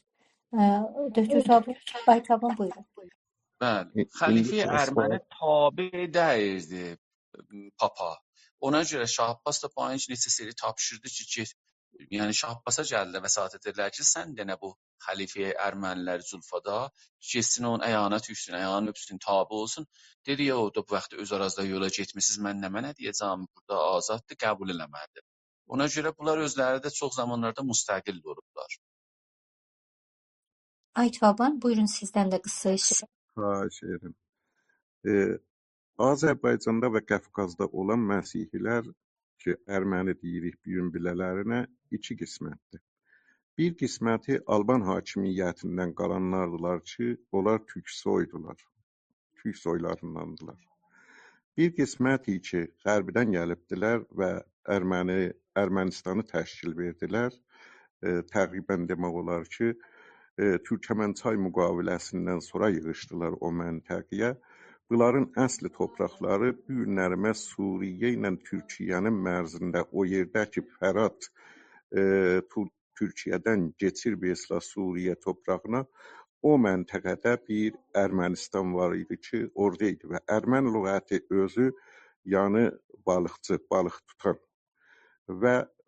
اه، دکتر صابر، آیت بابان، بویورون. بلی. ای-، خلیفه ایندی بیر ارمنی سؤال. تابع دئییردی پاپا. اونا گؤره شاه عباس دا بو آیین نئچه سری تاپشیردی کی، گئت-، یعنی شاه عباسا گلدی، وساطت ائله‌دیلر کی، سن دئنه بو خلیفه ارمنی‌لری زلفادا، گئتسین اونون آیاغینا دوشسون، آیاغینی اؤپسون، تابع اولسون. دئدی، یوخ، او دا بو واخت اؤز آرازدا یولا گئتمیسیز، من نمنه دئیه‌جم، بورادا آزاددیر، قبول ائله‌مه‌لیدیر. اونا گؤره بونلار اؤزلری ده چوخ زامانلاردا مستقل اولوبلار. آیت بابان، بویورون، سیزدن ده قیسا اشتراک. خواهش ائدیرم. ائ، آذربایجاندا و قافقازدا اولان مسیحی‌لر کی، ارمنی دئییریک بو گون بیله‌لرینه، ایکی قسمتدیر. بیر قسمتی آلبان حاکمیتیندن قالانلاردیلار کی، اونلار تورک سویدولار. تورک سویلارینداندیلار. بیر قسمتی کی، غربدن گلیبدیلر و ارمنی، ارمنستانی تشکیل وئردیلر. ائ، تقریباً دئمک اولار کی، ائ، تورکمن‌چای مقاوله‌سیندن سونرا ییغیشدیلار او منطقه‌یه. بونلارین اصلی تورپاقلاری بو گونلریمه سوریه ایله تورکیه‌نین مرزینده، او یئرده کی، فرات، ائ، تو-، تورکیه‌دن کئچیر، به اصطلاح، سوریه تورپاغینا، او منطقه‌ده بیر ارمنستان وار ایدی کی، اورادا ایدی و ارمن لغتی اؤزو، یعنی بالیقچی، بالیق توتان. و،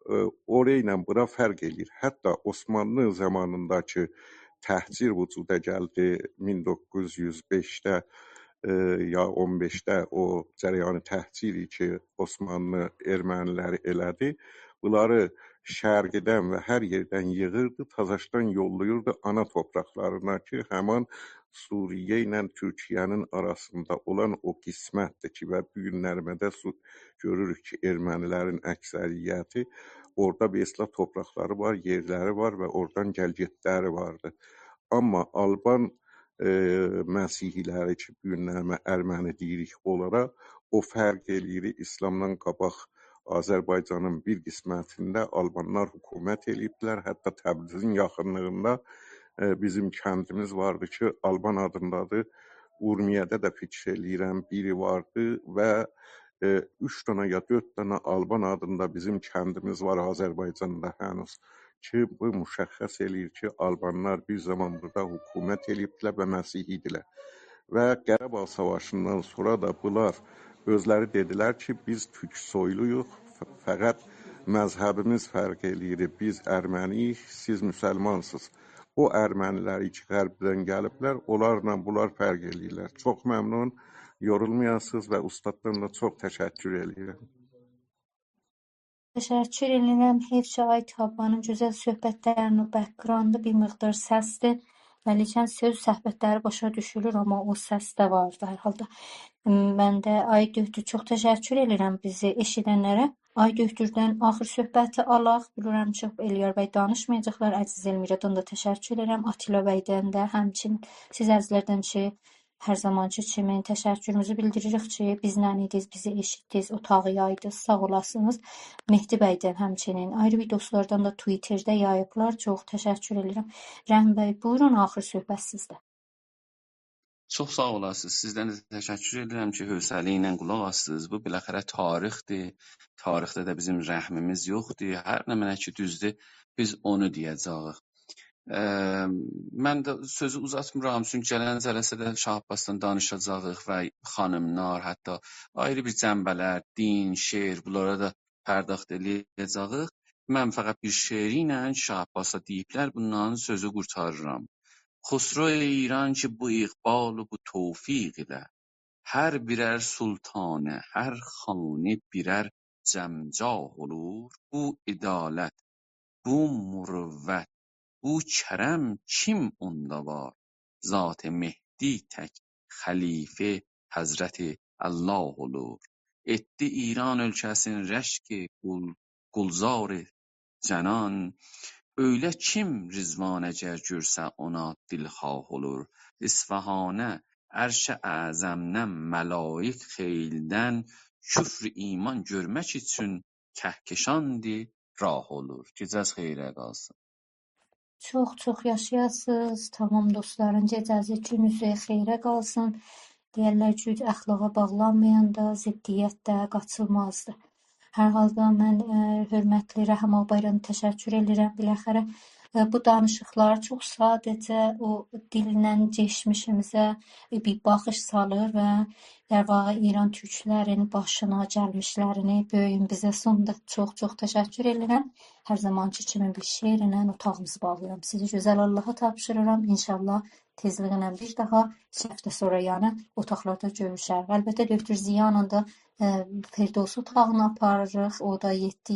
ائ، اورایا ایله بورا فرق ائله‌ییر. حتی عثمانلی زامانیندا کی، تحجیر وجودا گلدی مین دوققوز یوز بئشده، ائ، یا اون بئشده، او جریان تحجیری کی، عثمانلی ارمنی‌لری ائله‌دی، بونلاری شرقدن و هر یئردن ییغیردی، تازاشدان یوللاییردی آنا تورپاقلارینا کی، همان سوریه ایله تورکیه‌نین آراسیندا اولان او قسمتدیر کی، و بو گونلریمه ده سو-، گؤروروک کی، ارمنی‌لرین اکثریتی اورادا، به اصطلاح، تورپاقلاری وار، یئرلری وار و اورادان گل‌گئتلری واردی. آمما آلبان، ائ، مسیحی‌لری کی، بو گونلریمه ارمنی دئییریک اونلارا، او فرق ائله‌ییر، ایسلامدان قاباق آذربایجانین بیر قسمتینده آلبانلار حکومت ائله‌ییبدیلر. حتی تبریزین یاخینلیغیندا، ائ، بیزیم کندیمیز واردی کی، آلبان آدیندادیر. اورمیه‌ده ده فیکیر ائله‌ییرم، بیری واردی و، ائ، اوچ دنه یا دؤرد دنه آلبان آدیندا بیزیم کندیمیز وار آذربایجاندا هنوز کی، بو مشخص ائله‌ییر کی، آلبانلار بیر زامان بورادا حکومت ائله‌ییبدیلر و مسیحی ایدیلر. و قاراباغ ساواشیندان سونرا دا بونلار اؤزلری دئدیلر کی، بیز تورک سویلویوق، ف-، فقط مذهبیمیز فرق ائله‌ییر، بیز ارمنی‌ییک، سیز مسلمانسینیز. او ارمنی‌لری کی، غربدن گلیبلر، اونلارلا بونلار فرق ائله‌ییرلر. چوخ ممنون، یورولمایاسینیز و اوستاددان دا چوخ تشکر ائله‌ییرم. تشکر ائدیرم. حیف کی، آیت بابانین گؤزل صحبتلرینی و بک‌گراندی بیر مقدار سسدیر. ولیکن سؤز صحبتلری باشا دوشولور، آمما او سس ده وار هر حالدا. من ده، آی دکتر، چوخ تشکر ائدیرم بیزی ائشیدنلره. آی دکتردن آخیر صحبتی آلاق. بیلیرم کی، الیار بی دانیشمایاجاقلار. عزیز المراددان دا تشکر ائدیرم. آتیلا بیدن ده همچنین، سیز عزیزلردن کی، هر زامانکی کیمی تشکروموزو بیلدیریریک کی، بیزله ایدینیز، بیزی ائشیتدینیز، اوتاغی یایدینیز، ساغ اولاسینیز. مهدی بیدن همچنین، آیری بیر دوستلاردان دا توییترده یاییبلار. چوخ تشکر ائدیرم. رحیم بی، بویورون، آخیر صحبت سیزده. چوخ ساغ اولاسینیز. سیزدن ده تشکر ائدیرم کی، حوصله ایله قولاق آسدینیز. بو، بالاخره، تاریخدیر. تاریخده ده بیزیم رحمیمیز یوخدور. هر نمنه کی، دوزدور، بیز اونو دئیه‌جه‌ییک. اه، من ده سؤزو اوزاتمیرام، چونکی گلن جلسه‌ده شاه عباسدان دانیشاجاغیق و خانیملار، حتی آیری بیر جنبه‌لر، دین، شعر، بونلارا دا پرداخت ائله‌یه‌جه‌ییک. من فقط بیر شعری ایله شاه عباسا دئییبلر، بوندان سؤزو قورتاریرام. خسرو ایران کی، بو اقبال و بو توفیق ایله هر بیرر سلطانه، هر خانه بیرر جمجاه اولور. بو عدالت، بو مروت، بو کرم کیم اوندا وار؟ ذات مهدی تک خلیفه حضرت الله اولور. ائتدی ایران اؤلکه‌سین رشک گل-، گلزار جنان، اؤیله کیم رضوان اگر گؤرسه اونا دلخواه اولور. اصفهانه عرش اعظمدن ملائک خئیلدن، کفر ایمان گؤرمک اوچون کهکشاندی راه اولور. گئجه‌ز خئیره قالسین. چوخ چوخ یاشایاسینیز. تمام دوستلارین گئجه‌سی، گونوزو خئیره قالسین. دئیرلر، گوج اخلاقا باغلانمایاندا ضدیت ده قاچیلمازدی. هر حالدا من، ائ، حؤرمتلی رحیم آقا بایراما تشکر ائدیرم. بالاخره، ائ، بو دانیشیقلار چوخ ساده‌جه او دیلله کئچمیشیمیزه، ائ، بیر باخیش سالیر و در واقع ایران تورکلرین باشینا گلمیشلرینی بویون بیزه سوندو. چوخ چوخ تشکر ائدیرم. هر زامانکی کیمی بیر شعرله اوتاغیمیزی باغلاییرام. سیزی گؤزل آللاها تاپشیریرام. انشاءالله تئزلیکله بیر داها ایکی هفته سونرا، یعنی، اوتاقلاردا گؤروشریک. البته، دکتر ضیانین دا، ائ، فردوسی اوتاغینا آپاریریق. او دا یئددی